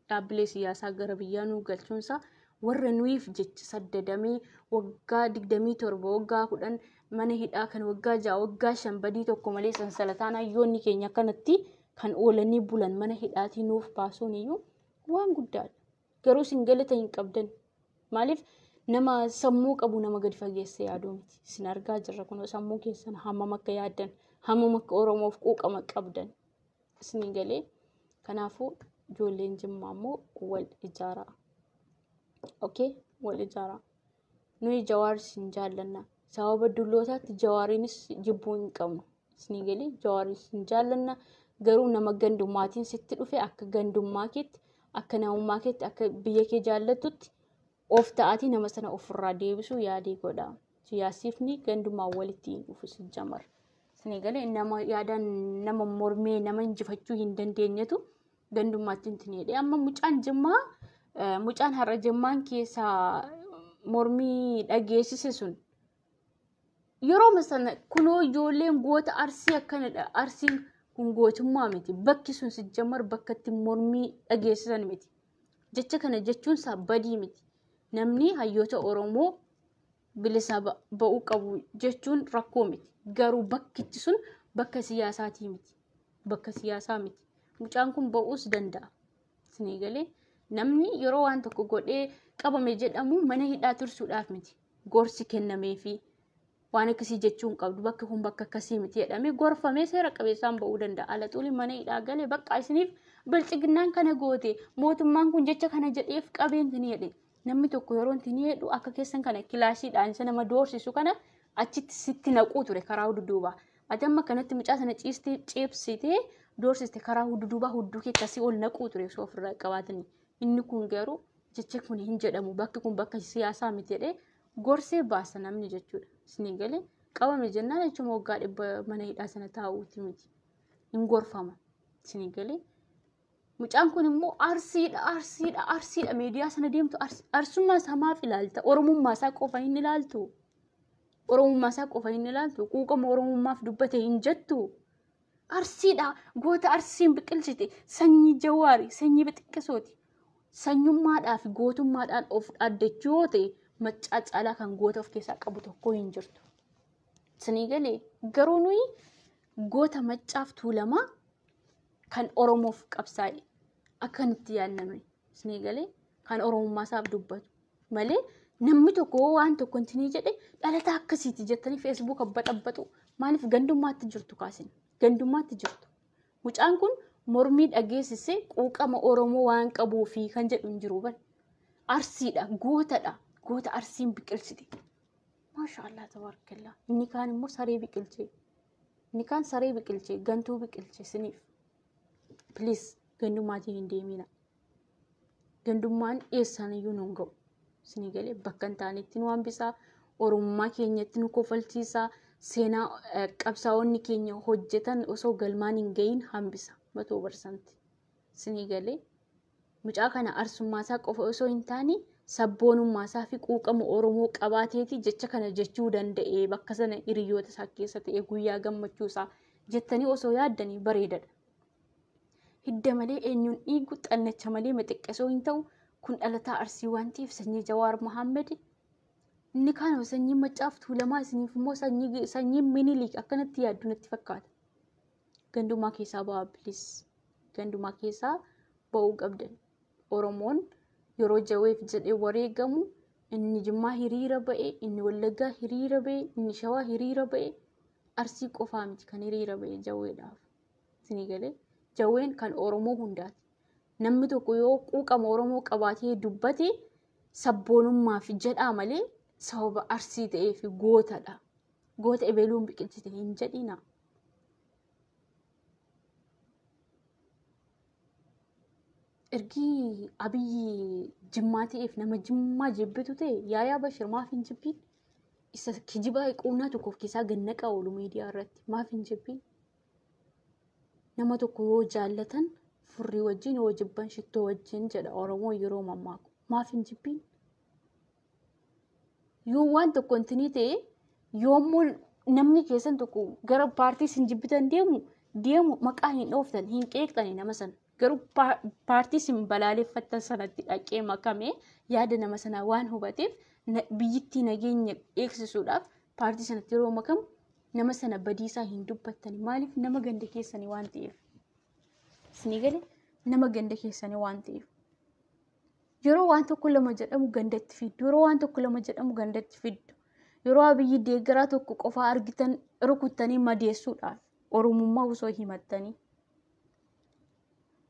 [SPEAKER 1] Dhaabbilee siyaasaa gara biyyaa nu galchuunsaa, warra nuyiif jecha saddadamee waggaa 27, waggaa 10 mana hidhaa, kan waggaa 6, waggaa 5 badii tokko malee sansalataan hayyoonni keenya akkanatti kan oolanii bulan mana hidhaatii nuuf baasuun iyyuu waan guddaadha. Garuu isin galata hin qabdan. Maaliif nama sammuu qabu, nama gadi fageessee yaaduu miti. Isin argaa jirra kun sammuu keessan hammam akka yaaddan, hammam akka Oromoof quuqama qabdan. Isin galee kanaafuu ijoolleen Jimmaa immoo wal ijaaraa. Okay, wal ijaaraa. Nuyi Jawaar isin jaallanna. Sababa dullootaatti Jawaariinis jibbuu hin qabnu. Isin galee Jawaaris hin jaallanna. Garuu nama gandummaatiin sitti dhufe, akka gandummaa keetti, akka namummaa keetti, akka biyya kee jaallattutti of ta'atii nama sana ofirraa deebisuu yaadii godha. Siyaasifni gandummaa walitti hin dhufu si jamar. Isin galee nama yaadaan nama mormee nama injifachuu hin dandeenyetu gandummaatti hin tinedhe. Amma mucaan Jimmaa, mucaan har'a Jimmaan keessaa mormii dhageessise sun, yeroo sana kunoo ijoolleen goota Arsii akkanadha. Arsiin kun gootummaa miti. Bakki sun sijjamar bakka itti mormii dhageessisan miti. Jecha kana jechuun isaa badii miti. Namni hayyoota Oromoo Bilisa ba'uu qabu jechuun rakkoo miti. Garuu bakkichi sun bakka siyaasaatii miti. Bakka siyaasaa miti. Mucaan kun ba'uus danda'a. Isinii galee, namni yeroo waan tokko godhee qabame jedhamu mana hidhaa tursuudhaaf miti. Gorsi kennameefi waan akkasii jechuu hin qabdu, bakki kun bakka akkasii miti jedhamee gorfamee seera qabeessaan ba'uu danda'a. Ala xuuli mana hidhaa galee bakka isiniif bilchiginnaan kana goote, mootummaan kun jecha kana jedheef qabeen isin jedhe. Namni tokko yeroo isin jedhu akka keessan kana kilaashiidhaan isa nama doorsisu kana achitti sitti naquu ture karaa dudduubaa. Ati amma kanatti mucaa sana ciistee ceebsitee doorsiste, karaa dudduubaa hudduu kee akkasii ol naquu ture osoo ofirraa qabaatanii. Inni kun garuu jecha kun hin jedhamu, bakki kun bakka siyaasaa miti jedhee gorsee baasa namni jechuudha. Isinii galee, qabame jennaan jechuun waggaa 100 mana hidhaa sana taa'uuti miti. Hin gorfama. Isinii galee, mucaan kun immoo Arsiidha, Arsiidha, Arsiidha, miidiyaa sana deemtu arsummaa isaa maaf ilaalta? Oromummaa isaa qofa hin ilaaltu. Oromummaa isaa qofa hin ilaaltu. Quuqama Oromummaaf dubbate hin jettu. Arsiidha, goota Arsiin biqilchite, sanyii Jawaari, sanyii bixiqqisooti. Sanyummaadhaa fi gootummaadhaan of dhaaddachuu yoo ta'e, Maccaa caalaa kan goota of keessaa qabu tokko hin jirtu. Isinii galee, garuu nuyi goota Maccaaf Tuulamaa kan Oromoof qabsaa'e akkanitti yaadname, isinii galee, kan Oromummaa isaaf dubbatu malee, namni tokko waan tokko intinii jedhe dhalataa akkasiiti jettanii Feesbuuka baxabbatu maaliif gandummaatti jirtu kaasin? Gandummaatti jirtu. Mucaan kun mormii dhageessise quuqama Oromoo waan qabuu fi kan jedhu hin jiru bar. Arsiidha, gootadha, goota Arsiin biqilchite. Maashaallah, tabaarakallaa. Inni kaan immoo saree biqilchee. Inni kaan saree biqilchee, gantuu biqilche isiniif. Please, gandummaatiin hin deemina. Gandummaan eessaan iyyuu nu hin ga'u. Isinii galee, bakka hin taanetti nu hambisaa. Oromummaa keenyatti nu kofalchiisaa. Seenaa qabsaa'onni keenya hojjetan osoo galmaan hin ga'iin hambisa. 100%. Isinii galee, mucaa kana arsummaasaa qofa osoo hin taane sabboonummaa fi quuqama Oromoo qabaateeti jecha kana jechuu danda'e bakka sana hiriyoota isaa keessa ta'e guyyaa gammachuu isaa jettanii osoo yaaddanii bareedadha. Hidda malee eenyuun dhiigu, xannacha malee maxiqqasoo hin ta'u. Kun dhalataa Arsii waan ta'eef sanyii Jawaar Mohaammed. Inni kaan sanyii Maccaaf Tuulamaa, isiniif immoo sanyii Minilik akkanatti yaaddu natti fakkaata. Gandumaa keessaa ba'aa, please. Gandumaa keessaa ba'uu qabdan. Oromoon yeroo Jaweef jedhee wareegamu inni Jimmaa hiriira ba'e, inni Wallaggaa hiriira ba'e, inni Shawaa hiriira ba'e, Arsii qofaa miti kan hiriira ba'e Jaweedhaaf. Isinii galee, Jaween kan Oromoo hundaati. Namni tokko yoo quuqama Oromoo qabaatee dubbate sabboonummaaf jedhaa malee sababa Arsii ta'eef gootadha. Goota ebeluun biqilchite hin jedhina. Ergi Abiyyi Jimmaa ta'eef nama Jimmaa jibbitu ta'e, Yaayaa Bashir maaf hin jibbiin? Isa kijiba quunnaa tokko of keessaa gannaqa oolu miidiyaa irratti maaf hin jibbiin? Nama tokko yoo jaallatan furrii wajjin, yoo jibban shittoo wajjin jedha Oromoo yeroo mammaaku. Maaf hin jibbiin? Yoo waan tokko intinii ta'e, yoommoo namni keessan tokko gara paartii isin jibbitan deemu deemu maqaa hin dhooftan, hin qeeqxani nama sana. Garuu paartii isin balaaleffattan sanatti dhaqee makame yaada nama sanaa waan hubateef biyyittii nageenya eegsisuudhaaf paartii sanatti yeroo makamu nama sana badiisaa hin dubbattani. Maaliif? Nama ganda keessanii waan ta'eef. Isinii galee, nama ganda keessanii waan ta'eef. Yeroo waan tokko lama jedhamu gandatti fiddu. Yeroo waan tokko lama jedhamu gandatti fiddu. Yeroo Abiyyi deeggaraa tokko qofaa argitan rukuttanii madeessuudhaaf Oromummaa osoo himattanii.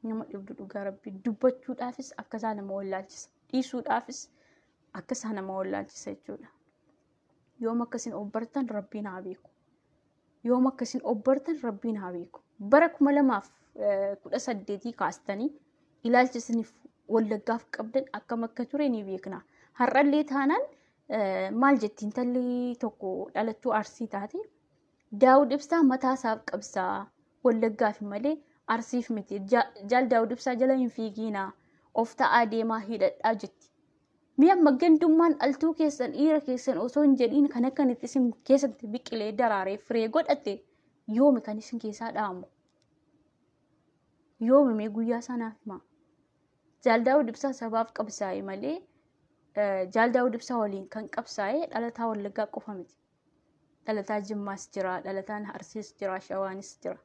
[SPEAKER 1] Nama dhibdu, dhugaa Rabbii dubbachuudhaafis akkasaa nama wallaalchisa. Dhiisuudhaafis akkasaa nama wallaalchisa jechuudha. Yoom akkasin obbartan Rabbiin haa beeku. Yoom akkasin obbartan Rabbiin haa beeku. Bara 2018 kaastanii ilaalcha isiniif Wallaggaaf qabdan akkam akka ture ni beekna. Har'allee taanaan maal jetti intalli tokko dhalattuu Arsii taate? Daawud Ibsaa mataa isaaf qabsaa, Wallaggaaf malee Arsiif miti. Jaal Daawud Ibsaa jala hin fiigiinaa, of ta'aa deemaa hidhadhaa jetti. Mi'a amma gandummaan dhaltuu keessan, dhiira keessan osoo hin jedhiin kan akka itti isin keessatti biqilee daraaree firee godhate yoomi kan isin keessaa dhaamu? Yoomi mee guyyaa sanaaf himaa? Jaal Daawud Ibsaa sabaaf qabsaa'e malee Jaal Daawud Ibsaa waliin kan qabsaa'e dhalataa Wallaggaa qofa miti. Dhalataa Jimmaas jira, dhalataan Arsiis jira, Shawaanis jira.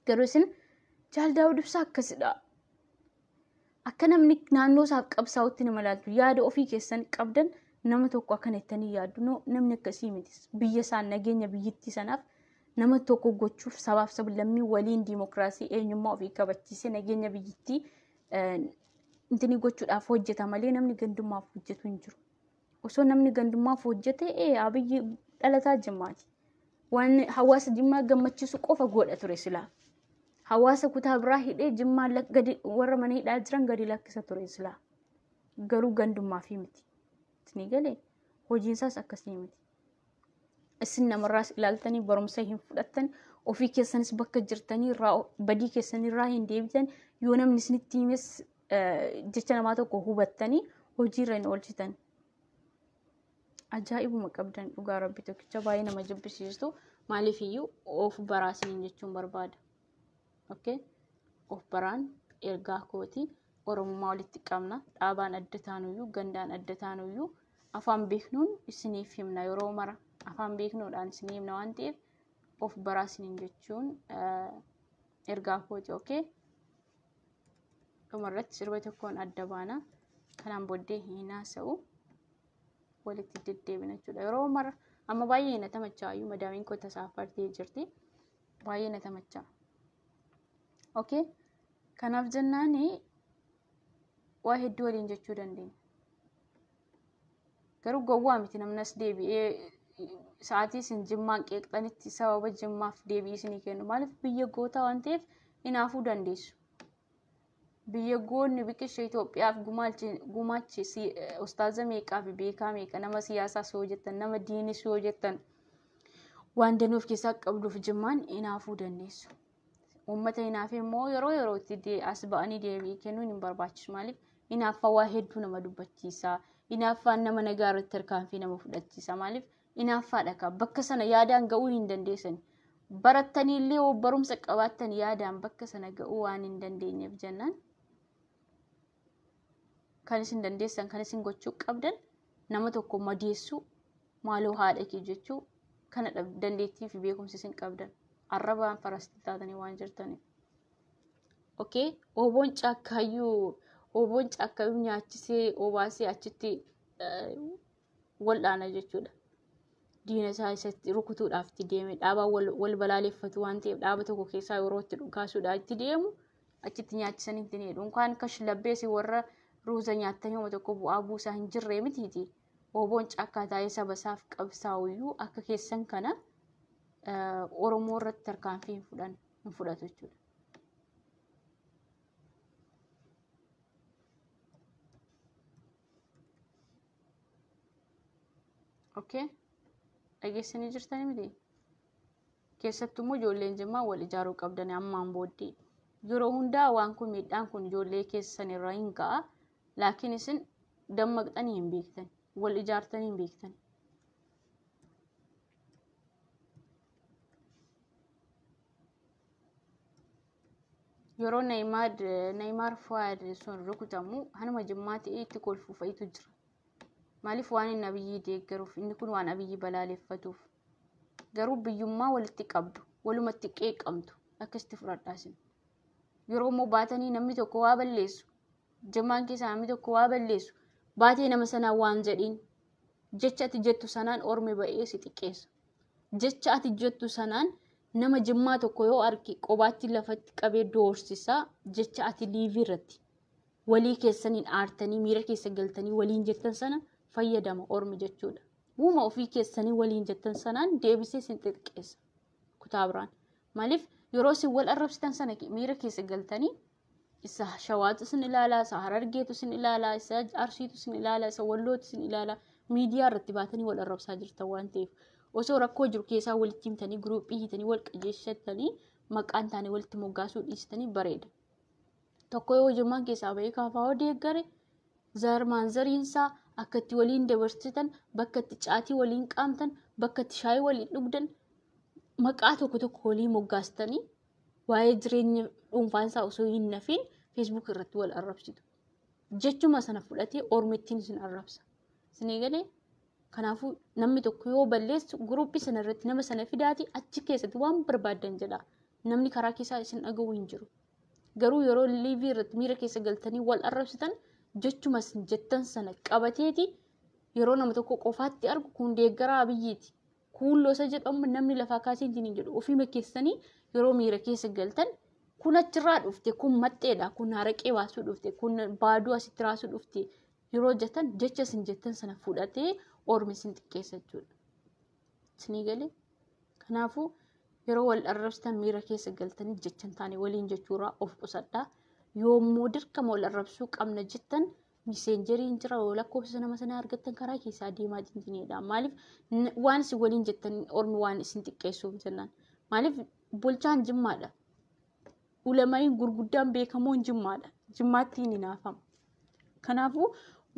[SPEAKER 1] Garuu isin Jaal Daawud Ibsaa akkasidha. Akka namni naannoo isaaf qabsaa'utti nama ilaaltu, yaada ofii keessan qabdan nama tokko akkana jettanii yaaddu. No, namni akkasii miti. Biyya isaan nageenya biyyittii sanaaf nama tokko gochuuf sabaaf sablammii waliin diimokiraasii eenyummaa ofii kabachiisee nageenya biyyittii intini gochuudhaaf hojjeta malee namni gandummaaf hojjetu hin jiru. Osoo namni gandummaaf hojjete Abiyyi dhalataa Jimmaati. Waan hawaasa Jimmaa gammachiisu qofa godha ture silaa. Hawaasa kutaa biraa hidhee Jimmaa gadi warra mana hidhaa jiran gadi lakkisa ture silaa. Garuu gandummaaf miti. Isinii galee hojiin isaas akkasii miti. Isin namarraas ilaaltanii barumsa hin fudhattan, ofii keessanis bakka jirtanii irraa badii keessanii irraa hin deebitan, yoo namni isinitti himes jecha namaa tokko hubattanii hojiirra hin oolchitan. Ajaa'ibuma qabdan dhugaa rabbi tokkicha baay'ee nama jibbisiistu. Maaliif iyyuu of baraa isiniin jechuun barbaada. Okay? Of baraan ergaa kooti. Oromummaa walitti qabna. Dhaabaan adda taanuyyuu, gandaan adda taanuyyuu afaan beeknuun isiniif himna yeroo mara. Afaan beeknuudhaan isinii himna waan ta'eef of baraa isiniin jechuun ergaa kooti. Okay? Dhumarratti sirba tokkoon adda baana. Kanaan booddee hin haasa'u. Walitti deddeebina jechuudha. Yeroo mara amma baay'ee na tamachaayyuu madaamiin koo tasaafartee jirti. Baay'ee na tamachaa. Okay? Kanaaf jennaani waa hedduu waliin jechuu dandeenya. Garuu gowwaa miti namni as deebi'ee sa'aatii isin Jimmaan qeeqxanitti sababa Jimmaaf deebii isinii kennu. Maaliif biyya gootaa waan ta'eef hinaafuu dandeessu. Biyya goonni biqilcha Itoophiyaaf gumaache ustaaza meeqaa fi beekaa meeqa, nama siyaasaas yoo jettan, nama diinis yoo jettan, waan danuu of keessaa qabduuf Jimmaan hinaafuu dandeessu. Uummata hinaafee immoo yeroo yerootti as ba'anii deebii kennuun hin barbaachisu. Maaliif hinaaffaa waa hedduu nama dubbachiisa. Hinaaffaan nama nagaa irratti tarkaanfii nama fudhachiisa. Maaliif hinaaffaadha ka bakka sana yaadaan ga'uu hin dandeessan. Barattanii illee yoo barumsa qabaattan yaadaan bakka sana ga'uu waan hin dandeenyeef jennaan kan isin dandeessan, kan isin gochuu qabdan nama tokko madeessuu, maaloo haadha kee jechuu kana dandeettii fi beekumsi isin qabdan. Arrabaan farasti taatanii waan jirtaniif. Okay, oboon caakkaayyuu nyaachisee obaasee achitti wal'aana jechuudha. Diina isaa isatti rukutuudhaaf itti deeme dhaabaa wal balaaleffatu waan ta'eef dhaaba tokko keessaa yeroo itti dhukaasuudhaaf itti deemu achitti nyaachisanii itti ni jedhu. Unkaan kashlabbeesi warra ruuza nyaattanii homa tokko bu'aa buusaa hin jirree mitiiti. Oboon caakkaa taa'ee saba isaaf qabsaa'uyyuu akka keessan kana Oromoo irratti tarkaanfii hin fudhatu jechuudha. Okay? Dhageessanii jirtanii miti? Keessattuu immoo ijoolleen Jimmaa wal ijaaruu qabdan ammaan booddee. Yeroo hundaa waan kun miidhaan kun ijoollee keessan irra hin ga'a. Laakiin isin dammaqxanii hin beektan. Wal ijaartanii hin beektan. Yeroo Neeymaar Fuwaad sun rukutamu hanuma Jimmaa ta'ee itti kolfuu fa'itu jira. Maaliif waan inni Abiyyi deeggaruuf, inni kun waan Abiyyi balaaleffatuuf. Garuu biyyummaa walitti qabdu, walumatti qeeqamtu akkasitti fudhadhaa isin. Yeroo immoo baatanii namni tokko waa balleessu, Jimmaan keessaa namni tokko waa balleessu, baatee nama sanaa waan jedhiin, jecha ati jettu sanaan ormi ba'ee si xiqqeessa. Jecha ati jettu sanaan nama Jimmaa tokko yoo arge qobaatti lafatti qabee doorsisaa, jecha ati liivii irratti walii keessaniin aartanii miira keessa galtanii waliin jettan sana fayyadama ormi jechuudha. Uuma ofii keessanii waliin jettan sanaan deebisee isin xixiqqeessa kutaa biraan. Maaliif yeroo isin wal arrabsitan sana miira keessa galtanii isa Shawaatu isin ilaalaa, isa Harargeetu isin ilaalaa, isa Arsiitu isin ilaalaa, isa Wallootu isin ilaalaa, miidiyaa irratti baatanii wal arrabsaa jirtan waan ta'eef. Osoo rakkoo jiru keessaa walitti himtanii guruuphii hiitanii wal qajeelchatanii maqaan taane walitti moggaasuu dhiistanii bareeda. Tokko yoo Jimmaan keessaa ba'ee kaafaa deeggare zarmaan zariinsaa akka itti waliin dabarsitan, bakka itti caatii waliin qaamtan, bakka itti shaayii waliin dhugdan maqaa tokko tokko walii moggaastanii waa'ee jireenya dhuunfaan isaa osoo hin nafiin Facebook irratti wal arrabsitu. Jechuma sana fudhatee ormittiin isin arrabsa. Isinii galee? Kanaafuu namni tokko yoo balleessu guruppii sana irratti nama sana fidaati achi keessatti waan barbaaddan jedha. Namni karaa keessaa isin dhaga'u hin jiru. Garuu yeroo liivii irratti miira keessa galtanii wal arrabsitan jechuma isin jettan sana qabateeti yeroo nama tokko qofaatti argu kun deeggaraa Abiyyiiti. Kuulloo isa jedhamu namni lafaa kaasee hin jedhu. Ofiima keessanii yeroo miira keessa galtan kun achirraa dhufte, kun maxxeedha, kun haraqee baasuu dhufte, kun baaduu asitti raasuu dhufte yeroo jettan jecha isin jettan sana fudhatee ormi isin xiqqeessa jechuudha. Isinii galee? Kanaafuu yeroo wal arrabsitan miira keessa galtanii jecha hin taane waliin jechuurraa of qusadhaa. Yoommoo dirqama wal arrabsuu qabna jettan miseenjeriin jira yoo lakkoofsa nama sanaa argattan karaa keessaa deemaa jinjiniidha. Maaliif waan isin waliin jettan ormi waan isin xiqqeessuuf jennaan. Maaliif bulchaan Jimmaadha. Ulamaa'iin gurguddaan beekamoon Jimmaadha. Jimmaatti hin hinaafama. Kanaafuu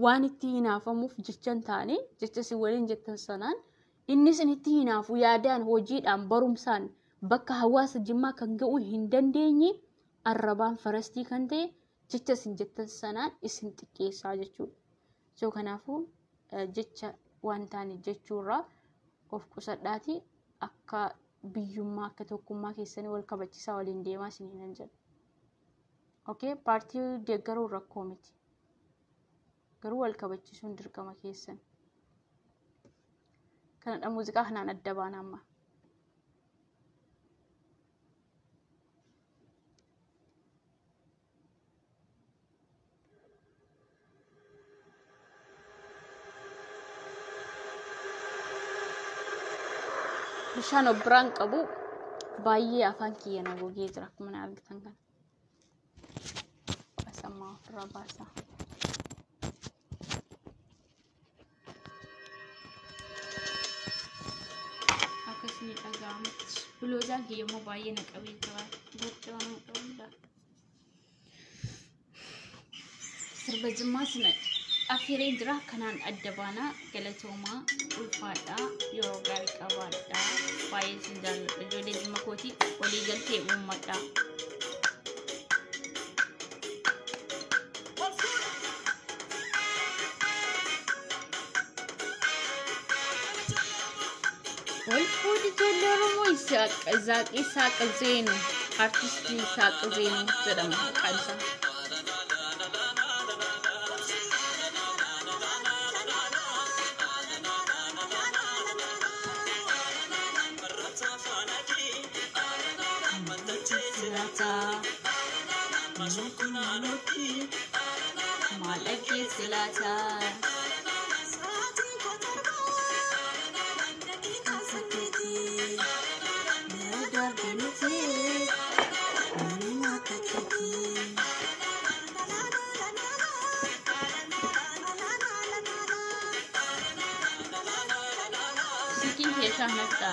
[SPEAKER 1] waan itti hinaafamuuf jecha hin taane jecha isin waliin jettan sanaan inni isinitti hinaafu yaadaan hojiidhaan barumsaan bakka hawaasa Jimmaa kan ga'uu hin dandeenye arrabaan farastii kan ta'e jecha isin jettan sanaan isin xiqqeessaa jechuudha. So kanaafuu jecha waan taane jechuurraa of qusadhaati akka biyyummaa akka tokkummaa keessanii wal kabachiisaa waliin deemaa isiniin nan jedha. Okay, paartii deeggaruun rakkoo miti. Garuu wal kabachiisuun dirqama keessan. Kanadha muuziqaa kanaan adda baana amma. Bishaan of biraan qabu baay'ee afaan kiyya na gogee jira akkuma na argitan kana. Baasammaa ofirraa baasaa. Akkasii dhaga'amutti. Biloozaan kiyya immoo baay'ee na qabee jira. Barcuma na qabudha. Sirba Jimmaa sana afeeree jira. Kanaan adda baanaa galatoomaa ulfaadhaa yeroo gaarii qabaadhaa. Baay'ee isin jaalladha. Ijoollee Jimma kootii walii galtee uummadhaa. Wal fuudhi ijoollee Oromoo Isaaq Isaaq Zeenu artistii Isaaq Zeenu jedhama maqaan isaa. Maal dhageesse laata? Silkiin keessaa natti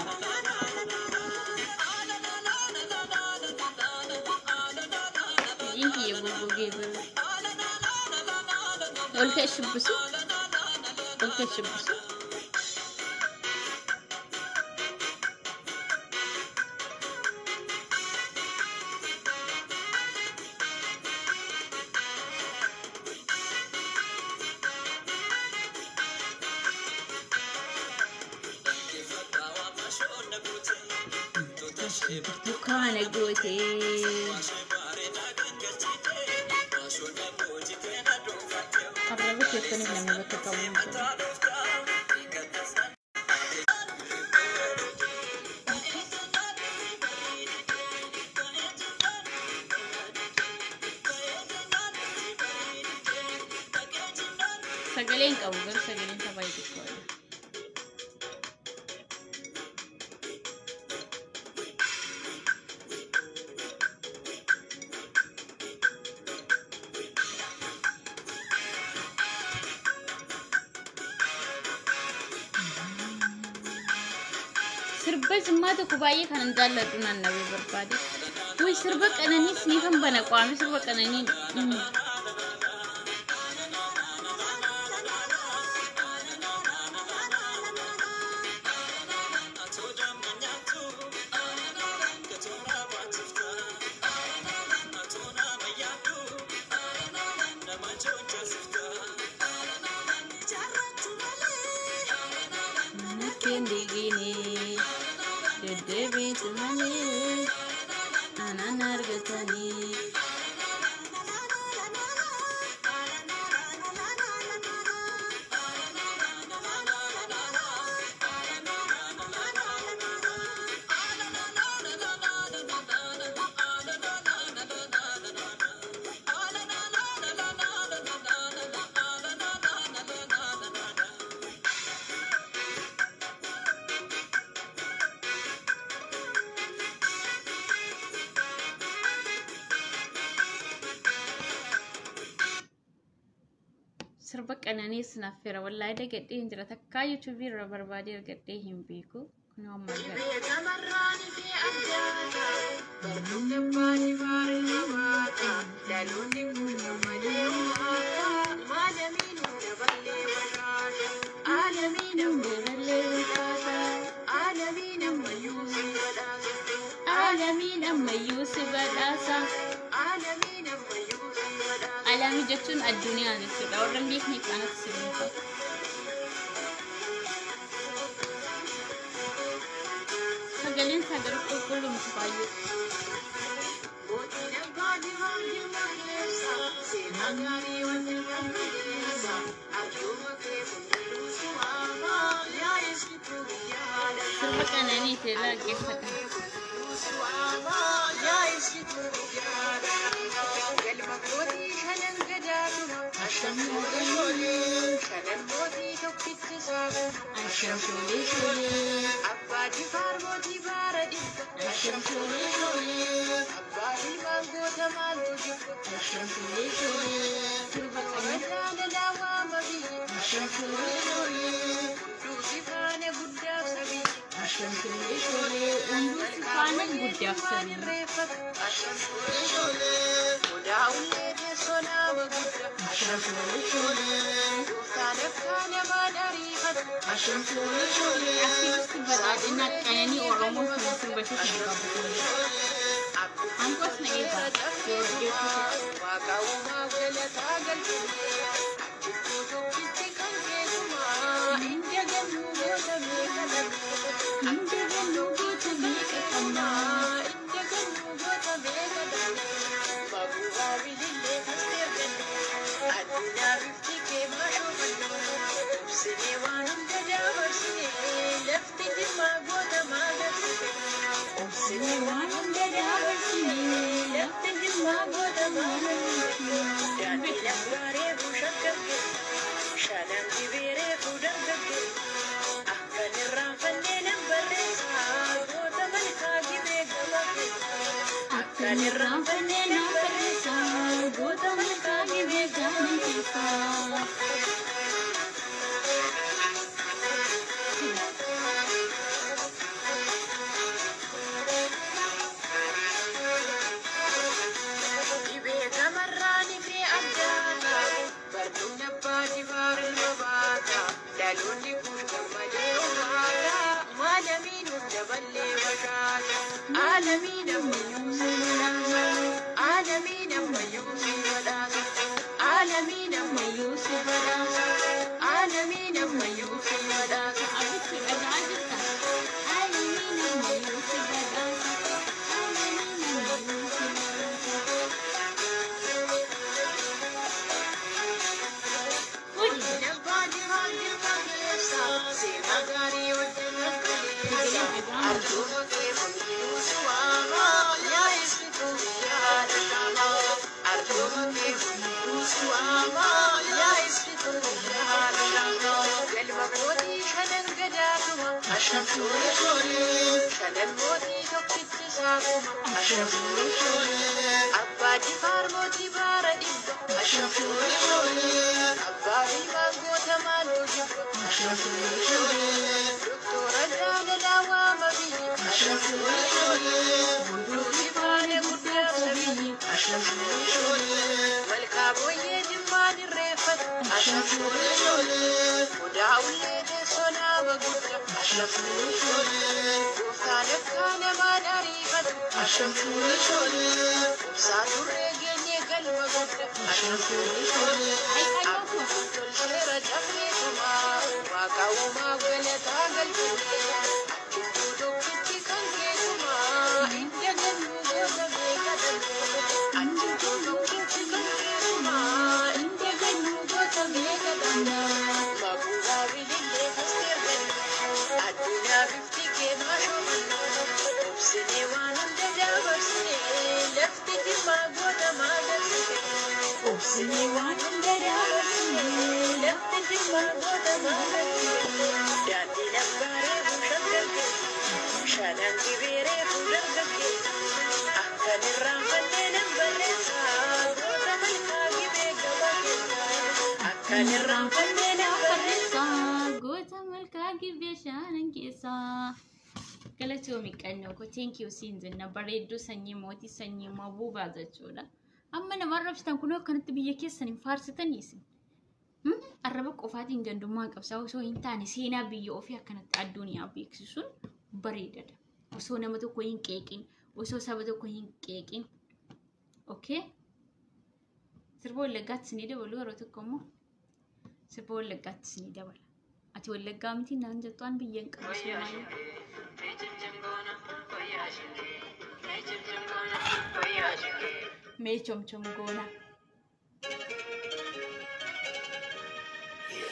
[SPEAKER 1] Hidhiin kiyya goggogee jira. Ol ka'e shubbisu. Ol ka'e shubbisu. Burtukaana gootee. Arraba keessaniif namni bakka qabu hin jiru. Sagalee hin qabu garuu sagaleen isaa baay'ee xiqqoodha. Sirba Jimmaa tokko baay'ee kanan jaalladhu naan nabee barbaade. Wuy sirba qananii siniifan bana qaame sirba qananii. Sirba qananiis naaf fira wallaahi dagadhee hin jira takkaa yuutuubii irra barbaadee argadhee hin beeku. Kun amma argadhe.
[SPEAKER 2] Shamarran fi addaata barnoota baay'ee baay'ee baata dhaloonni kun malee haata maalamiin daballee badhaasa aalamiin daballee badhaasa aalamiin ammayyuu si badhaasa
[SPEAKER 1] Aalamiin ammayyuu si badhaasa.
[SPEAKER 2] Aalamiin ammayyuu si badhaasa.
[SPEAKER 1] Alamii jechuun addunyaa jechuudha. Warra hin beekneef anatti si beeku. Sagaleen isaa garuu qulqulluu miti baay'ee.
[SPEAKER 2] Mootiin abbaa jimaa jirma keessa seenaa gaarii wanti qabdu arjuma kee hundinuu si waama yaa ibsituu biyya haadha.
[SPEAKER 1] Sirba qananii ta'e dhaggeeffadha. Asham shoolee shoolee.
[SPEAKER 2] Abbaa jifaar mootii baara dhibba.
[SPEAKER 1] Asham shoolee shoolee.
[SPEAKER 2] Abbaa ilmaan goota maaltu jibba.
[SPEAKER 1] Asham shoolee shoolee. Sirba qananii.
[SPEAKER 2] Jaalalaa waama biyya.
[SPEAKER 1] Asham shoolee shoolee.
[SPEAKER 2] Hunduu si faana guddaaf sabii.
[SPEAKER 1] Asham shoolee shoolee. Hunduu si faana guddaaf sabii. Asham shoolee shoolee. Asham shoolee shoolee. Aktivisti badhaadhinaa qananii Oromoo kan sirba ishee kan qabu. Aangoos na eegaa. Yeroo dheertuu. Hunda gannuu goota meeqa qabnaa? Obsinee waan hunda dabarsinee lafti jimmaa goota maal.
[SPEAKER 2] Shanan dibeeree fuudhan gaggee akkan irraanfannee nan barreessa goota malkaa gibee gama keessa.
[SPEAKER 1] Akkan irraanfannee nan barreessa goota malkaa gibee gama keessa.
[SPEAKER 2] Dhibee gamarraanii fi addaata barnoonni abbaa jibaar ilma baata dhaloonni kun gammadee umaata maalamiin daballee bashaata aalamiin ammayyuu si badhaasa aalamiin ammayyuu si badhaasa aalamiin ammayyuu si badhaasa aalamiin ammayyuu si badhaasa.
[SPEAKER 1] Abitti dhagaa jirta. Aalamiin ammayyuu si badhaasa. Aalamiin ammayyuu si badhaasa. Hojii.
[SPEAKER 2] Abbaa jibaar jirma keessa seenaa gaarii wajjin
[SPEAKER 1] Sagaleen dhaga'amu.
[SPEAKER 2] Arjuma kee hundinuu si waama yaa ibsituu biyya haadha shaamaa. Arjuma kee hundinuu si waama yaa ibsituu biyya haadha shaamaa. Galma mootii shanan gadaatuma
[SPEAKER 1] Asham shoolee shoolee.
[SPEAKER 2] shanan mootii tokkichi saakuma
[SPEAKER 1] Asham shoolee shoolee.
[SPEAKER 2] Abbaa jifaar mootii baara dhibba
[SPEAKER 1] Asham shoolee shoolee.
[SPEAKER 2] Abbaa ilmaan goota maaltu jibba
[SPEAKER 1] Asham shoolee shoolee.
[SPEAKER 2] Doktora jaalalaa waama biyya
[SPEAKER 1] Asham shoolee shoolee. Hunduu si faana guddaaf sabii. Asham shoolee shoolee.
[SPEAKER 2] Malkaa booyyee jimmaan irreeffatu
[SPEAKER 1] Asham shoolee shoolee.
[SPEAKER 2] Odaa ullee teessoo naama guddaa
[SPEAKER 1] Asham shoolee shoolee.
[SPEAKER 2] Gooftaan akka namaan ariifatu
[SPEAKER 1] Asham shoolee shoolee.
[SPEAKER 2] Obsaa turree geenyee galma guddaa
[SPEAKER 1] Asham shoolee shoolee. Ay qayyoo koo.
[SPEAKER 2] Tolcheera cabee tumaa Waaqa uumaa galataa galchine Achittuu tokkichi kan keessumaa Inda gannuu goota beekadame Achittuu tokkichi kan keessumaa Inda gannuu goota beekadame Mabuuraa bilillee kasteerganne Addunyaa bifti kee maashoomanne Obsinee waan hunda dabarsine Lafti jimmaa goota maagarsite
[SPEAKER 1] Obsinee waan hunda dabarsinee
[SPEAKER 2] Lafti jimmaa goota maagarsite Daandii laffaaree bushan gargee Shanan dibeeree fuudhan gaggee Akkan irraanfannee nan barreessa Goota malkaa gibee gaba keessa
[SPEAKER 1] Kan irraanfanne naaf barreessaa goota malkaa gibbee shaanan keessaa. Galatoomi qannoo koo, thank you siin jenna, bareedduu sanyii mootii, sanyii mabuubaa jechuudha. Amma nama arrabsitan kunoo akkanatti biyya keessan hin faarsitanii isin. Arraba qofaatiin gandummaa qabsaa osoo hin taane seenaa biyya ofii akkanatti addunyaa beeksisuun bareedadha. Osoo nama tokko hin qeeqin, osoo saba tokko hin qeeqin. Okay? Sirba Wallaggaatti isinii dabalu, yeroo tokko immoo sirba Wallaggaatti isinii dabala. Ati Wallaggaa miti naan jettu, an biyya hin qabu sumaayyaa. Mee chomchom goona.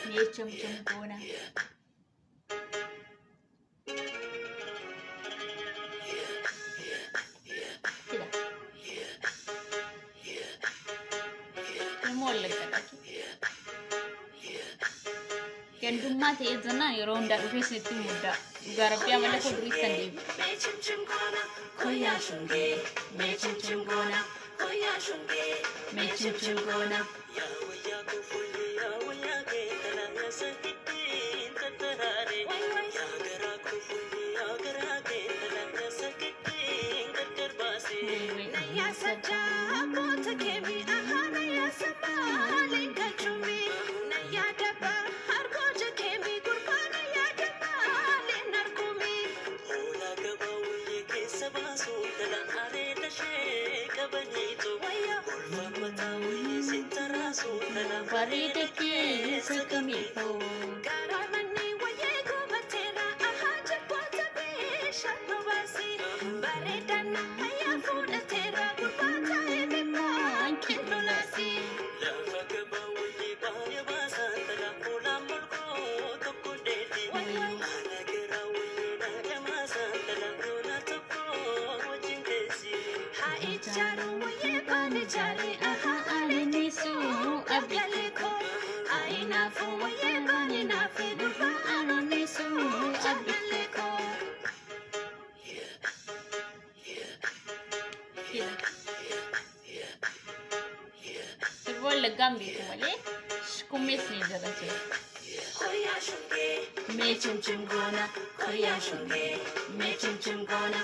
[SPEAKER 1] Mee chomchom goona. Fida. Ilma Wallaggaa dhaqe. Gandummaa ta'ee jennaan yeroo hundaa dhufee isinitti muddaa. Dhugaa rabbii amala koo duriitti kan deebi'u. Koyyaa shungee, mee chimchim goona. Mee chimchim goona. Bareeda keessa kamiifuu. Sirba Wallaggaan beeku malee kummees ni jira jira. Mee chimchim goona, koyyaa shungee, mee chimchim goona,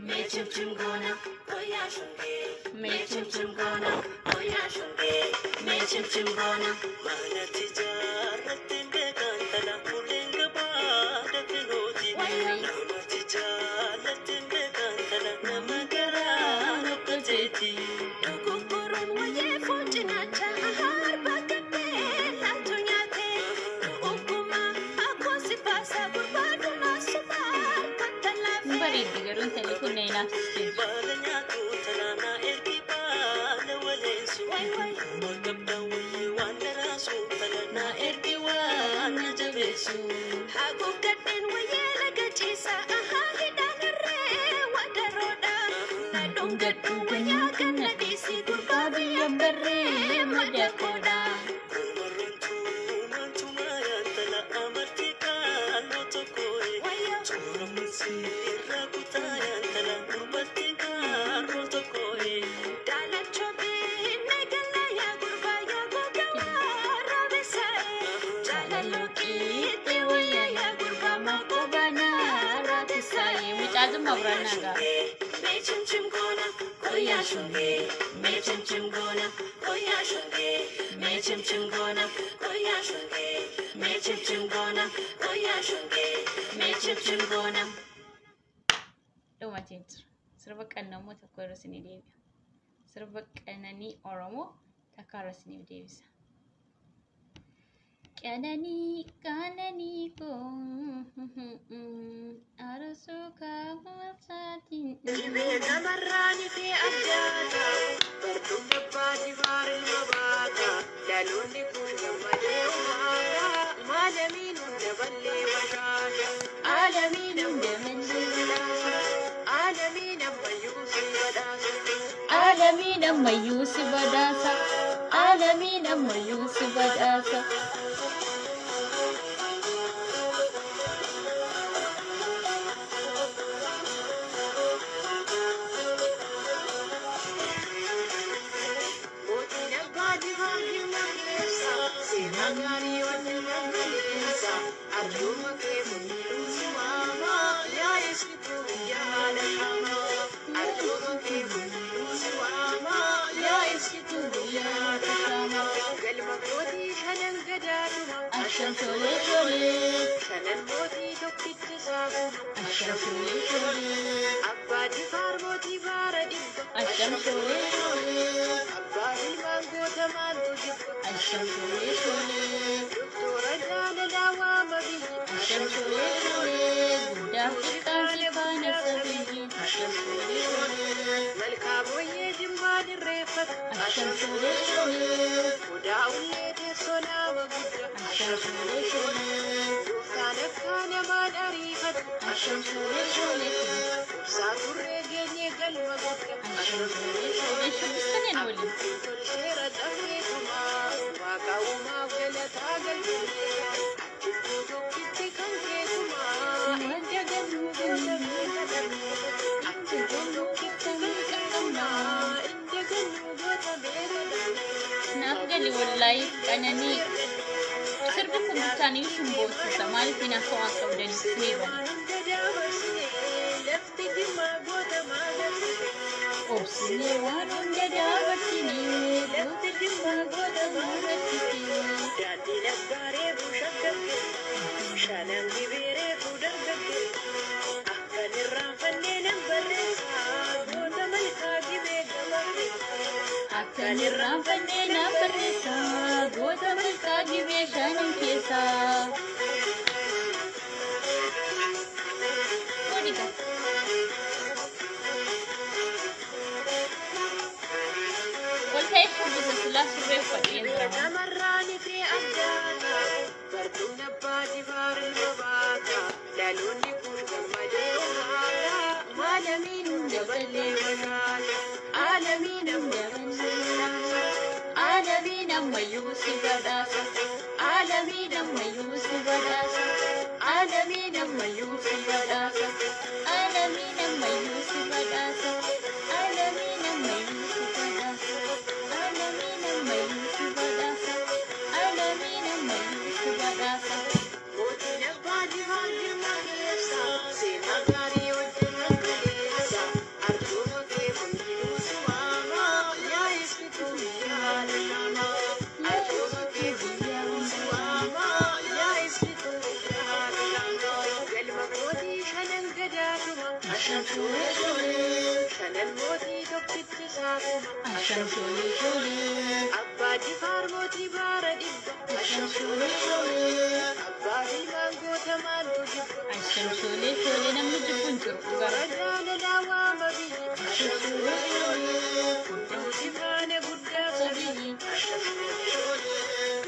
[SPEAKER 1] mee chimchim goona, mee chimchim goona, mee chimchim goona. Nama garaa nokkoteeti. Hin bareeddi garuu intalli kun na inaafsistee jirti. Na ergi waan na jabeessu.
[SPEAKER 3] Haguuggadheen wayyee laga ciisa ahaa hidhaan irree wadaroodha. Na dhungadhu wayyaa ganna dhiisi gurbaa biyya barree madakoodha. Daalachoo biinna gala yaa gurbaa yaa goga waraabesaa'e. Jaalaloo qiixee wayyaa yaa gurbaa maqoo banaa raabesaa'e.
[SPEAKER 1] Mucaa zimma biraan naa ga'a.
[SPEAKER 3] Mee chimchim goona koyyaa shungee, mee chimchim goona koyyaa shungee, mee chimchim goona koyyaa shungee, mee chimchim goona koyyaa shungee, mee chimchim goona.
[SPEAKER 1] Dhumatee jira. Sirba qannamoo tokko irra isinii deebi'a. Sirba qananii Oromoo takka irra isiniif deebisa. Qananii qananii koo arsoo kaafamsaatiin.
[SPEAKER 2] Namarraan fi addaata barcuma abbaa jibaar ilma baata dhaloonni kun gammadee umaara maalamiin hunda ballee badhaadha aalamiin hunda mallee badhaasa aalamiin ammayyuu si badhaasa.
[SPEAKER 1] Aalamiin ammayyuu si badhaasa. Aalamiin ammayyuu si badhaasa.
[SPEAKER 2] Mootiin abbaa jibaar ilma. Seenaa gaarii hojjetan kaleessa, arjuma kee hundinuu si waama, yaa ibsituu biyya haadha shaamaa. Arjuma kee hundinuu si waama, yaa ibsituu biyya haadha shaamaa. Galma mootii shanan gadaatuma,
[SPEAKER 1] Asham sholee sholee.
[SPEAKER 2] Shanan mootii tokkicha saafuma,
[SPEAKER 1] Asham sholee sholee.
[SPEAKER 2] Abbaa Jifaar mootii baara dhibba,
[SPEAKER 1] Asham sholee sholee.
[SPEAKER 2] Abbaa ilmaan goota maaltu jibba,
[SPEAKER 1] Asham sholee sholee.
[SPEAKER 2] Doktora jaalalaa waama biyyi,
[SPEAKER 1] Asham sholee sholee. Guddaaf xiqqaan si faana sabiyyi. Asham sholee sholee.
[SPEAKER 2] Malkaa booyyee jimmaa dirreeffata,
[SPEAKER 1] Asham sholee sholee.
[SPEAKER 2] Odaa ullee teessoo nama guddaa,
[SPEAKER 1] Asham sholee sholee.
[SPEAKER 2] Gooftaan akka namaan ariifatu,
[SPEAKER 1] Asham sholee sholee.
[SPEAKER 2] Ibsaa turree geenyee galma guddaa,
[SPEAKER 1] Asham sholee sholee. Shubbistanii na waliin.
[SPEAKER 2] Tolcheera xaafeetumaa, Waaqa uumaaf galataa galchine, achitti tokkitti kan keetumaa,
[SPEAKER 1] Wanta galuu
[SPEAKER 2] goota beekadhamne, achitti tokkitti kan keetumaa, inda gannuu goota beekadhamne.
[SPEAKER 1] Naaf gali wallaahi qananii. Sirbi kun bichaan iyyuu sin boossisa. Maaliif hinaaffaa waan qabdaniif isinii bana.
[SPEAKER 2] Waan hunda dabarsine, lafti jimmaa goota maagarsite.
[SPEAKER 1] Obsinee waan hunda dabarsinee goota jimmaa goota maagarsite.
[SPEAKER 2] Daandiin abbaa reebuu shaggarge, shanan gibee reebuu dargagge. Akkan irraanfannee nan barreessa, goota malkaa gibee gama keessa.
[SPEAKER 1] Akkan irraanfannee naaf barreessa goota malkaa gibee shanan keessaa. Godhi gaa. Ol ka'ee shubbisa silaa surree uffadheen jira.
[SPEAKER 2] Shamarraan kee addaata, bartuun abbaa jibaar ilma baata. Dhaloonni kun gammadee ohaara, maalamiin daballee manaala. Aalamiin ammayyuu si badhaasa,
[SPEAKER 1] Aalamiin ammayyuu si badhaasa. Aalamiin ammayyuu si badhaasa. Aalamiin ammayyuu si badhaasa. Aalamiin ammayyuu si badhaasa. Aalamiin ammayyuu si badhaasa. Aalamiin ammayyuu si badhaasa. Aalamiin ammayyuu si badhaasa.
[SPEAKER 2] Mootiin abbaa jibaar jirma keessa, seenaa gaarii hojjetan kaleessa. Arjuma kee hundinuu si waama, yaa ibsituu biyya haadha shaamaa. Arjuma kee hundinuu si waama, yaa ibsituu biyya haadha shaamaa. Galma mootii shanan gadaatuma,
[SPEAKER 1] Asham sholee sholee.
[SPEAKER 2] Shanan mootii tokkicha saafuma,
[SPEAKER 1] Asham sholee sholee.
[SPEAKER 2] Abbaa Jifaar mootii baara dhibba,
[SPEAKER 1] Asham sholee sholee.
[SPEAKER 2] Abbaa ilmaan goota maaltu jibba.
[SPEAKER 1] Asham sholee sholee namni jibbu hin jiru dhugaa.
[SPEAKER 2] Toora jaalalaa waama biyyi,
[SPEAKER 1] Asham sholee sholee.
[SPEAKER 2] Nuti faana guddaa
[SPEAKER 1] Sabiyyi.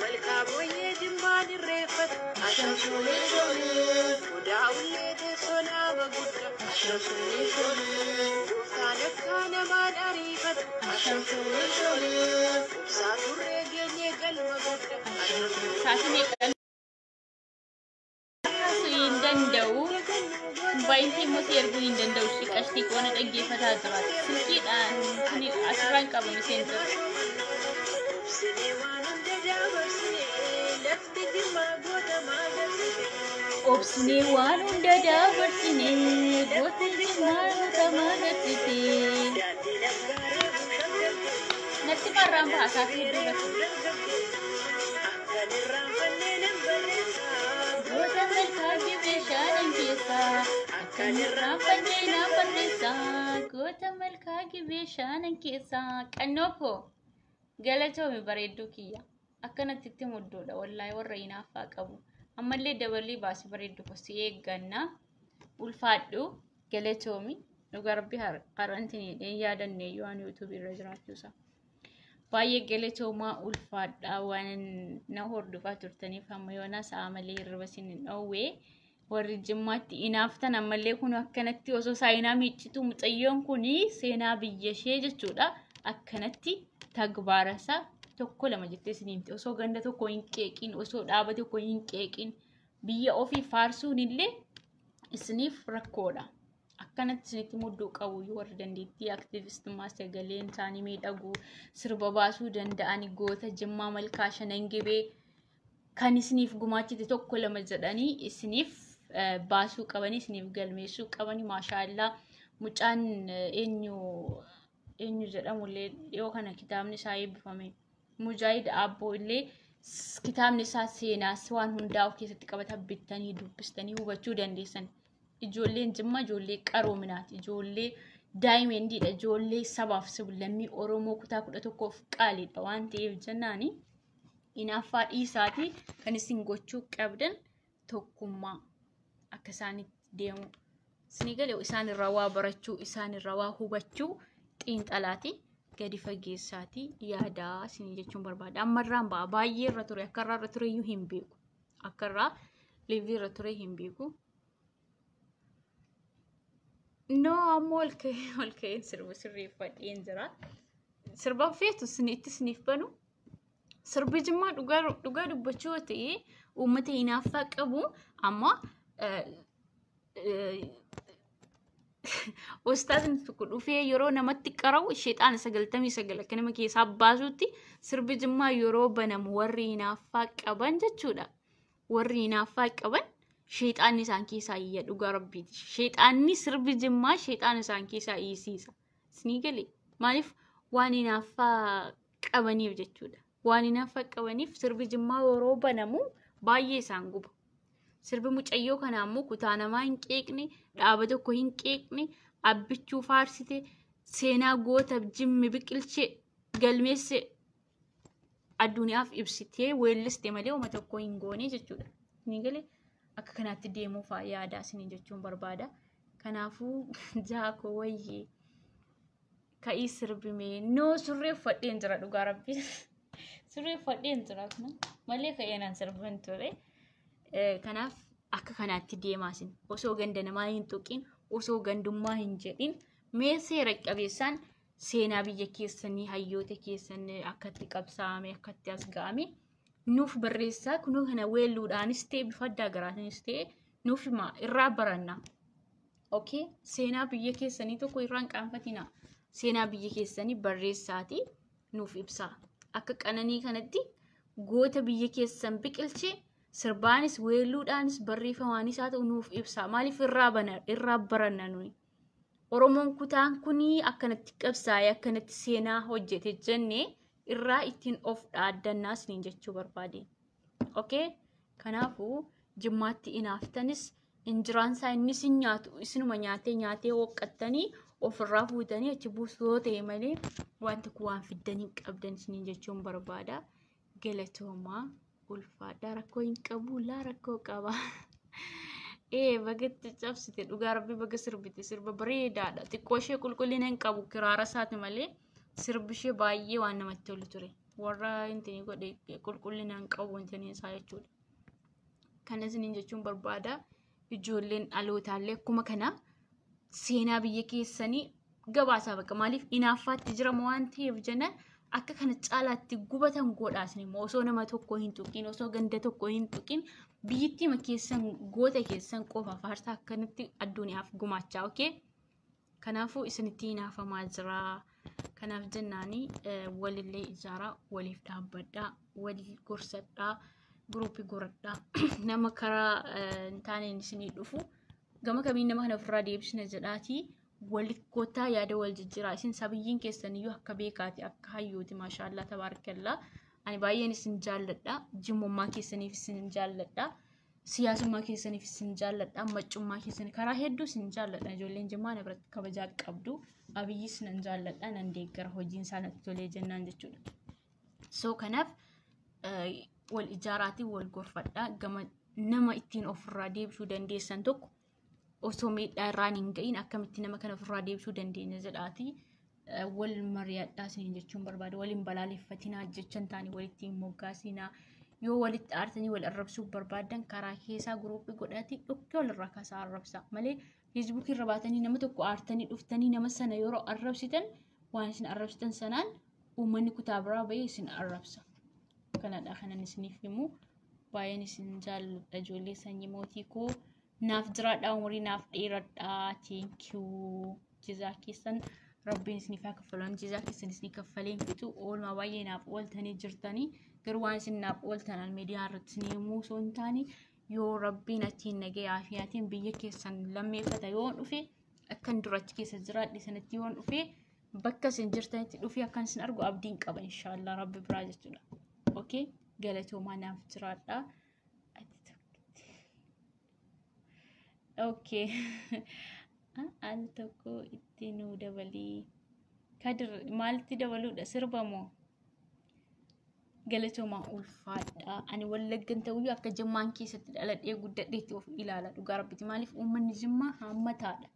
[SPEAKER 2] Malkaa booyyee jimmaa dirreeffata,
[SPEAKER 1] Asham sholee sholee.
[SPEAKER 2] Odaa ullee teessoo nama guddaa,
[SPEAKER 1] Asham sholee sholee.
[SPEAKER 2] Gooftaan akka namaan ariifatu,
[SPEAKER 1] Asham sholee sholee.
[SPEAKER 2] Ibsaa turree geenyee galma guddaa,
[SPEAKER 1] Sa'aatii meeqa kaasuu hin danda'u. Baay'inni immoo si erguu hin danda'u. Ishii qashtii qoona dhaggeeffataa jira. Silkiidhaan kun asirraan qabu miseensa.
[SPEAKER 2] Obsinee waan hunda dabarsine, lafti jimmaa goota maagarsite.
[SPEAKER 1] Obsinee waan hunda dabarsine goota jimmaa goota maagarsite.
[SPEAKER 2] Daandiin abbaa reebuu shaggarge,
[SPEAKER 1] Natti marraan baha sa'aatii hedduu irratti.
[SPEAKER 2] dargagge. Akkan irraanfannee nan barreessa,
[SPEAKER 1] Goota malkaa gibee shanan keessaa. Akkan irraanfannee naan barreessaa. Goota malkaa gibee shanan keessaa. Qannoo koo galatoomi bareedduu kiyya. Akkanatti itti mudduudha wallaahi warra hinaaffaa qabu. Ammallee dabalii baasi bareeddu koo si eegganna. Ulfaadhu galatoomi. Dhugaa rabbi harantiin hidhee yaadanne iyyuu waan yuutuubii irra jiraachuusaa. Baay'ee galatoomaa ulfaadhaa waan na hordofaa turtaniif hamma yoona sa'a malee hirriba isin hin dhoowwe. Warri jimmaatti hinaaftan ammallee kun akkanatti osoo saayinaa miiccitu mucayyoon kun seenaa biyya ishee jechuudha. Akkanatti tagbaara isaa tokko lama jettee isin himte osoo ganda tokko hin qeeqin osoo dhaaba tokko hin qeeqin biyya ofii faarsuun illee isiniif rakkoodha. Akkanatti isinitti mudduu qabu warri dandeettii aktivistummaa sagaleen isaanii miidhaguu sirba baasuu danda'an goota jimmaa malkaa shanan gibee Kan isiniif gumaachite tokko lama jedhanii isiniif baasuu qabanii, isiniif galmeessuu qabanii. Maashaallaa, mucaan eenyu eenyu jedhamullee dhiyoo kana kitaabni isaa eebbifame. Mujaahid Aabboo illee kitaabni isaa seenaas waan hundaa of keessatti qabata, bittanii dubbistanii hubachuu dandeessan. Ijoolleen Jimmaa ijoollee qaroominaati. Ijoollee daayimendiidha. Ijoollee sabaaf sablammii Oromoo kutaa 11f qaaliidha waan ta'eef jennaani hinaaffaa dhiisaatii kan isin gochuu qabdan tokkummaa akka isaanitti deemu. Isinii galee, isaan irraa waa barachuu, isaan irraa waa hubachuu, xiinxalaati gadi fageessaati yaadaa isinii jechuun barbaada. Amma irraan ba'a, baay'ee irra ture, akka irraa irra ture iyyuu hin beeku. Akka irraa liivii irra ture hin beeku. No, ammoo ol ka'een sirba sirreeffadheen jira. Sirba feetu itti isiniif banu. Sirbi Jimmaa dhugaa dubbachuu yoo ta'e uummata hinaaffaa qabu. Amma ustaazni tokko dhufee yeroo namatti qara'u sheexaana 99 akka nama keessaa baasutti sirbi Jimmaa yeroo banamu warri hinaaffaa qaban jechuudha. Warri hinaaffaa qaban sheexaanni isaan keessaa iyya, dhugaa rabbiiti. Sheexaanni sirbi Jimmaa sheexaana isaan keessaa iyyisiisa. Isinii galee, maaliif? Waan hinaaffaa qabaniif jechuudha. Waan hinaaffaa qabaniif sirbi Jimmaa yeroo banamu baay'ee isaan guba. Sirbi mucayyoo kanaa immoo kutaa namaa hin qeeqne, dhaaba tokko hin qeeqne, Abbichuu faarsite, seenaa goota Jimmi biqilchee galmeesse addunyaaf ibsitee weelliste malee uummata tokko hin goone jechuudha. Isinii galee, akka kanaatti deemuuf yaadaa isinii jechuun barbaada. Kanaafuu jaakoo wayyee ka'ii sirbimee. Noo, surree uffadheen jira, dhugaa rabbii. Surree uffadheen jira kun malee ka'ee naan sirban ture. Kanaaf akka kanaatti deemaa isin osoo ganda namaa hin tuqin, osoo gandummaa hin jedhin, mee seera qabeessaan seenaa biyya keessanii, hayyoota keessan akkatti qabsaa'ame, akkatti as ga'ame nuuf barreessaa. Kunoo kana weelluudhaanis ta'e bifa addaa garaatiinis ta'e nuuf himaa, irraa baranna. Okay, seenaa biyya keessanii tokko irraa hin qaanfatina. Seenaa biyya keessanii barreessaatii nuuf ibsaa. Akka qananii kanatti goota biyya keessan biqilchee sirbaanis, weelluudhaanis, barreeffamaanis haa ta'u nuuf ibsaa. Maaliif? Irraa baranna nuyi. Oromoon kutaan kunii akkanatti qabsaa'ee akkanatti seenaa hojjete jennee irraa ittiin of dhaaddannaa isiniin jechuu barbaade. Okay? Kanaafuu Jimmaatti inaaftanis injiraansaa inni isin nyaatu isinuma nyaatee nyaatee hooqqattanii ofirraa fuutanii achi buusuu yoo ta'e malee waan tokko waan fiddanii qabdan isiniin jechuun barbaada. Galatoomaa, ulfaadhaa. Rakkoo hin qabu laa, rakkoo qaba. Ee, bagatti cabsite, dhugaa rabbi, baga sirbite, sirba bareedaadha. Xiqqoo ishee qulqullina hin qabu kiraara isaati malee sirbi ishee baay'ee waan namatti tolu ture. Warra intini godhe qulqullina hin qabu intini isaa jechuudha. Kana isiniin jechuun barbaada. Ijoolleen dhalootaallee akkuma kana seenaa biyya keessanii gabaasaa bakka. Maaliif? Inaaffaatti jirama waan ta'eef jenna akka kana caalaatti gubatan godhaa. Isin immoo osoo nama tokko hin tuqin, osoo ganda tokko hin tuqin, biyyittii keessan, goota keessan qofa faarsaa, akkanatti addunyaaf gumaachaa. Okay, kanaafuu isinitti hinaafamaa jira. Kanaaf jennaanii walillee ijaaraa, waliif dhaabbadhaa, wal gorsadhaa, guruupii goradhaa. Nama karaa hin taaneen isinii dhufu gama kamiin nama kana ofirraa deebisna jedhaatii walitti kottaa, yaada wal jijjiiraa. Isin sabiyyiin keessan iyyuu akka beekaati, akka hayyooti. Maashaallaa, tabaarakallaa, ani baay'een isin jaalladha. Jimmummaa keessaniif isin jaalladha, siyaasummaa keessaniif isin jaalladha, maccummaa keessanii karaa hedduu isin jaalladha. Ijoolleen Jimmaa na biratti kabajaa qabdu. Abiyyis nan jaalladha, nan deeggara, hojiin isaa natti tolee jennaan jechuudha. So kanaaf wal ijaaraatii wal gorfadhaa. Gama nama ittiin ofirraa deebisuu dandeessan tokko osoo miidhaa irraan hin ga'iin akkamitti nama kana ofirraa deebisuu dandeenya jedhaatii wal mari'adhaa isiniin jechuun barbaada. Waliin balaaleffatinaa, jecha hin taane walitti hin moggaasinaa. Yoo walitti aartanii wal arrabsuu barbaadan karaa keessaa guruupii godhaatii dhukkee walirraa kaasaa arrabsaa malee Feesbuukii irra baatanii nama tokko aartanii dhuftanii nama sana yeroo arrabsitan waan isin arrabsitan sanaan uummanni kutaa biraa bahee isin arrabsa. Kanadha kanan isiniif himu. Baay'een isin jaalladha, ijoollee sanyii mootii koo. Naaf jiraadhaa, umurii naaf dheeradhaa. Thank you. Jizaa keessan rabbiin isiniif haa kaffalu. Jizaa keessan isinii kaffalee hin fixu. Oolmaa baay'ee naaf ooltanii jirtanii. Garuu waan isin naaf ooltan miidiyaa irratti isin himuu osoo hin taane yoo rabbiin achiin nagaya afiyaatiin biyya keessan lammeeffata yoo dhufe akkan durachi keessa jiraadhe sanatti yoo dhufe bakka isin jirtanitti dhufee akkan isin argu abdiin qaba inshaallah rabbi biraa jechuudha. Okay, galatoomaa naaf jiraadha. Okay. Al tokko itti nuu dabalii. Kadir maalitti dabaluudha sirba moo? Galatoomaa ulfaadha. Ani wallaggan ta'uyyuu akka jimmaan keessatti dhaladhee guddadheetti of ilaala dhugaa rabbitti. Maaliif uummanni jimmaa hammataadha.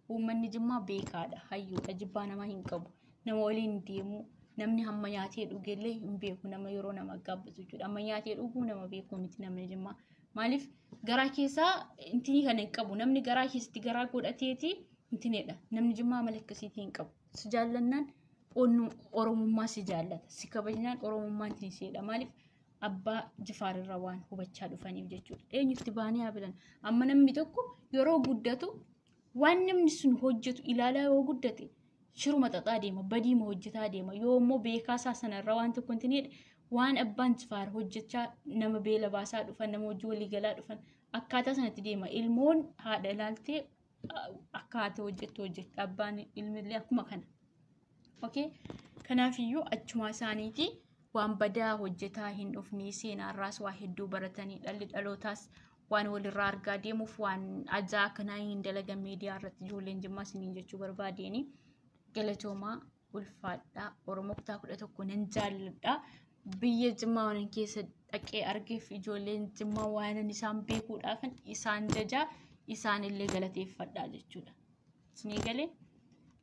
[SPEAKER 1] Uummanni jimmaa beekaadha. Hayyuudha. Jibbaa namaa hin qabu. Nama waliin deemu. Namni hamma nyaatee dhugellee hin beeku. Nama yeroo nama gaabbatu jechuudha. Hamma nyaatee dhuguu nama beeku miti namni jimmaa. Maaliif garaa keessaa intinii kana hin qabu. Namni garaa keessatti garaa godhateeti intineedha. Namni jimmaa amala akkasiitii hin qabu. Si jaallannaan oromummaa si jaallata. Si kabajnaan oromummaan ittiin seedha. Maaliif abbaa jifaarirraa waan hubachaa dhufaniif jechuudha. Eenyutti baanii haa bilan. Amma namni tokko yeroo guddatu waan namni sun hojjetu ilaalaa yoo guddate shiruma xaxaa deema, badiima hojjetaa deema. Yoo immoo beekaa isaa sanarraa waan tokko hin waan abbaan jifaar hojjechaa nama beela baasaa dhufan, nama hojii walii galaa dhufan akkaataa sanatti deema. Ilmoon haadha ilaaltee akkaataa hojjettu hojjetti. Abbaan ilmillee akkuma kana. Okay? Kanaafiyyuu achuma isaaniiti waan badaa hojjetaa hin dhufne seenaarraas waa hedduu baratanii dhalli dhalootaas waan walirraa argaa deemuuf waan ajaa akkanaa hin dalagan miidiyaa irratti ijoolleen jimmaa isiniin jechuu barbaadeen galatoomaa ulfaadhaa. Oromoo kutaa 11 nan jaalladha. Biyya jimmaa waan keessa dhaqee argeef ijoolleen jimmaa waan isaan beekuudhaaf isaan jajaa isaan illee galateeffadhaa jechuudha. Isinii galee?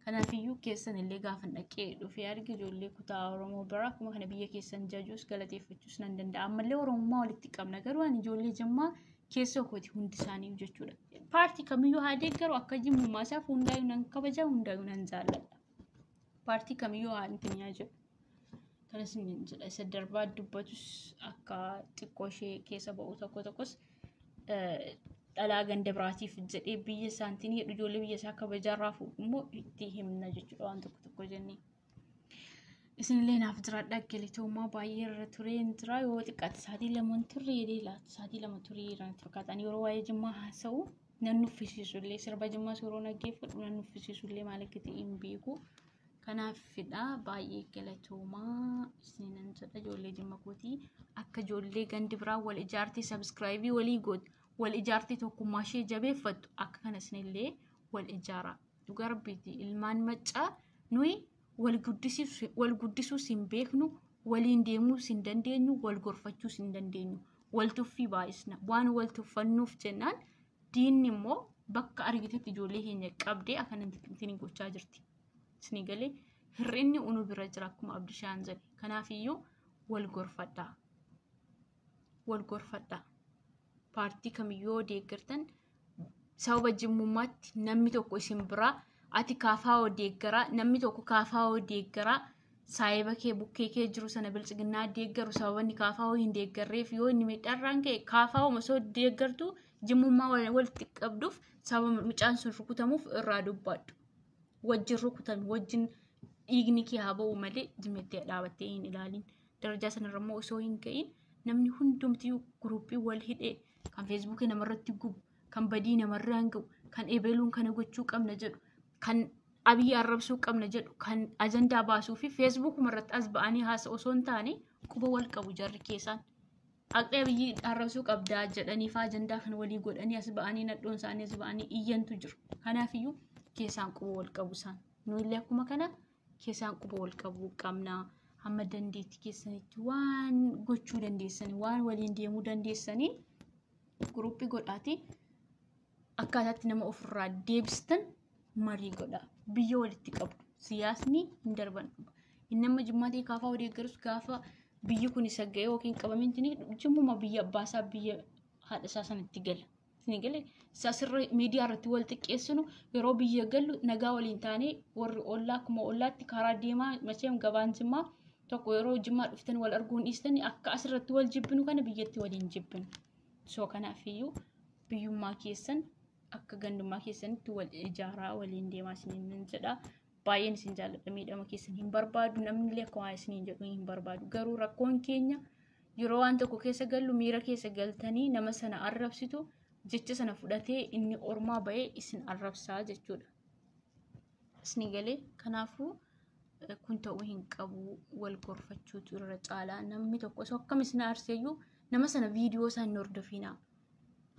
[SPEAKER 1] Kanaafiyyuu keessan illee gaafa dhaqee dhufee arge ijoollee kutaa Oromoo bira akkuma kana biyya keessan jajuus galateeffachuus nan danda'a. Ammallee Oromummaa walitti qabna garuu ani ijoollee jimmaa keessoo kooti hundi isaanii jechuudha. Paartii kamiyyuu haa deeggaru akka jimmummaa isaaf hundaayyuu nan kabaja hundaayyuu nan jaalladha. Paartii kamiyyuu haa intin yaa jedhu. Kanas ni jedha isa darbaa dubbatus akka xiqqoo ishee keessa ba'u tokko tokkos dhalaa ganda biraatiif jedhee biyya isaantiin jedhu ijoollee biyya isaa kabajaarraa fuudhu immoo itti himna jechuudha waan tokko tokko jennee. Isinillee naaf jiraadhaa galatoomaa baay'ee irra tureen jira yoo xiqqaate sa'aatii 2 turre jedhee laata sa'aatii 2 turee irratti fakkaatan yeroo waa'ee jimmaa haasa'u nan nuffisiisu illee sirba jimmaas yeroo naggeeffadhu nan nuffisiisu illee maal akka ta'e hin beeku. Kanaafidha baay'ee galatoomaa isiniin jedha ijoollee jimma kootii akka ijoollee gandi biraa wal ijaartee sabskraayibii walii gootu wal ijaartee tokkummaa ishee jabeeffattu akka kana isinillee wal ijaara. Dhugaa rabbiiti ilmaan maccaa nuyi wal guddisuus hin beeknu waliin deemuus hin dandeenyu wal gorfachuus hin dandeenyu wal tuffii baay'isna waan wal tuffannuuf jennaan diinni immoo bakka argitetti ijoollee keenya qabdee akka ittiin gochaa jirti. Isinii galee hir'inni unu bira jira akkuma Abdishaan jedhe. Kanaafiyyuu wal gorfadhaa. Wal gorfadhaa. Paartii kamiyyuu yoo deeggartan sababa jimmummaatti namni tokko isin biraa ati kaafaa deeggaraa namni tokko kaafaa deeggaraa saayiba kee bukkee kee jiru sana bilchiginnaa deeggaru sababa inni kaafaa hin deeggarreef yoo inni miidhaarraan ka'e kaafaa osoo deeggartu jimmummaa walitti qabduuf sababa mucaan sun rukutamuuf irraa dubbadhu. Wajjin rukutami wajjin dhiigni kee haa ba'u malee jimmettee dhaabattee hin ilaalin. Darajaa sanarra immoo osoo hin ga'iin namni hundumtiyyuu guruppii wal hidhee kan feesbuukii namarratti gubu kan badii namarraan ga'u kan ebeluun kana gochuu qabna jedhu kan abiyyi arrabsuu qabna jedhu kan ajandaa baasuu fi feesbuukuma irratti as ba'anii haasa'u osoo hin taane quba wal qabu jarri keessaan. Haqni abiyyi arrabsuu qabdaa jedhanii faa ajandaa kana walii godhanii as ba'anii nadhoon isaanii as ba'anii iyyantu jiru. Kanaafiyyuu keessaan quba wal qabu isaan. Nuyillee akkuma kana keessaan quba wal qabuu qabna. Hamma dandeettii keessanitti waan gochuu dandeessanii waan waliin deemuu dandeessanii guruppii godhaatii akkaataatti nama ofirraa deebistan marii godha. Biyya walitti qabdu. Siyaasni hin darban. Inni amma jimmaa ta'e kaafaa deeggarus gaafa biyyi kun isa ga'e yookiin qabameen jimmuma biyya abbaasaa biyya haadha isaa sanatti gala. Isin galee sirra miidiyaa irratti wal xiqqeessinu yeroo biyya gallu nagaa waliin taanee warri ollaa akkuma ollaatti karaa deemaa macheem gabaan jimmaa tokko yeroo jimmaa dhuftan wal arguun dhiistanii akka asirratti wal jibbinu kana biyyatti waliin jibbinu. So kanaafiyyuu biyyummaa keessan akka gandummaa keessanitti wal ijaaraa waliin deemaa isiniin jedha. Baay'een isin jaalladha miidhama keessan hin barbaadu namni illee akka waa isiniin jedhu hin barbaadu garuu rakkoon keenya Yeroo waan tokko keessa gallu miira keessa galtanii nama sana arrabsitu, jecha sana fudhatee inni ormaa ba'ee isin arrabsaa jechuudha. Isin galee kanaafuu kun ta'uu hin qabu, wal gorfachuutu irra caalaa. Namni tokko osoo akkam isin aarseyyuu nama sana viidiyoo isaa hin hordofinaa.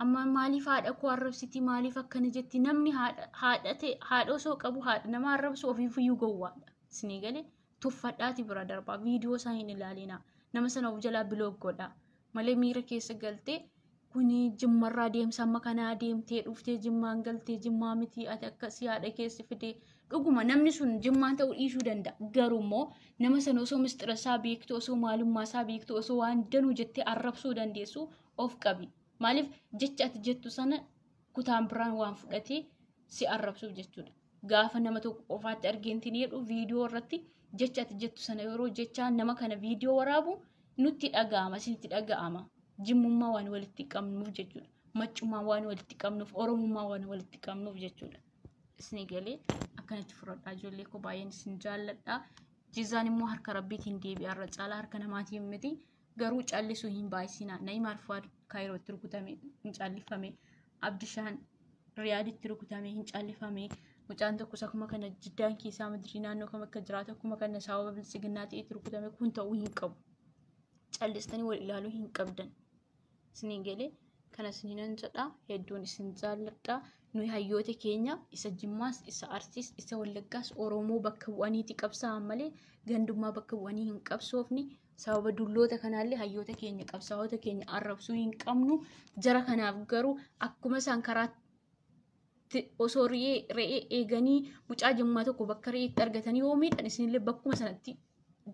[SPEAKER 1] Amma maaliif haadha koo arrabsiti, maaliif akkana jetti? Namni haadha ta'e, haadha osoo qabu haadha nama arrabsu ofiifiyyuu gowwaadha. Isinii galee tuffadhaati bira darbaa, viidiyoo isaa hin ilaalinaa. Nama sana of jalaa block godhaa. Malee miira keessa galtee kuni jimmarraa deemsa amma kanaa deemtee dhuftee jimmaan galtee jimmaa miti ati akkasii haadha keessa fidee, dhuguma namni sun jimmaan ta'uu dhiisuu danda'a. Garuu immoo nama sana osoo mistira isaa beektu, osoo maalummaa isaa beektu, osoo waan danuu jettee arrabsuu dandeessu of qabi. Maaliif jecha ati jettu sana kutaan biraan waan fudhatee si arrabsuuf jechuudha. Gaafa nama tokko qofaatti argeentiin jedhu viidiyoo irratti jecha ati jettu sana yeroo jecha nama kana viidiyoo waraabu nutti dhaga'ama, isinitti dhaga'ama. Jimmummaa waan walitti qabnuuf jechuudha. Maccummaa waan walitti qabnuuf, Oromummaa waan walitti qabnuuf jechuudha. Isin galee akkanatti fudhadhaa ijoollee koo, baay'een isin jaalladha. Jizaan immoo harka rabbiitiin deebi'a irra caalaa, harka namaatiin miti. Garuu callisuu hin baay'isinaa. Na'iim Alfaad Kaayirootti rukutame hin callifame. Abdishaan Riyaaditti rukutame hin callifame. Mucaan tokkos akkuma kana Jiddaan keessaa madirii naannoo kam akka jiraatu akkuma kana sababa bilisiginnaa ta'etti rukutame. Kun ta'uu hin qabu. Callistanii wal ilaaluu hin qabdan. Isinii galee kana isiniinan jedha, hedduun isin jaalladha. Nuyi hayyoota keenya isa Jimmaas, isa Arsiis, isa Wallaggaas Oromoo bakka bu'aniiti qabsaa'an malee gandummaa bakka bu'anii hin qabsoofni. Sababa dulloota kanaallee hayyoota keenya, qabsaa'ota keenya arrabsuu hin qabnu. Jara kanaaf garuu akkuma isaan karaa osoo re'ee eeganii mucaa jimmaa tokko bakka re'eetti argatanii yoo miidhan, isinillee bakkuma sanatti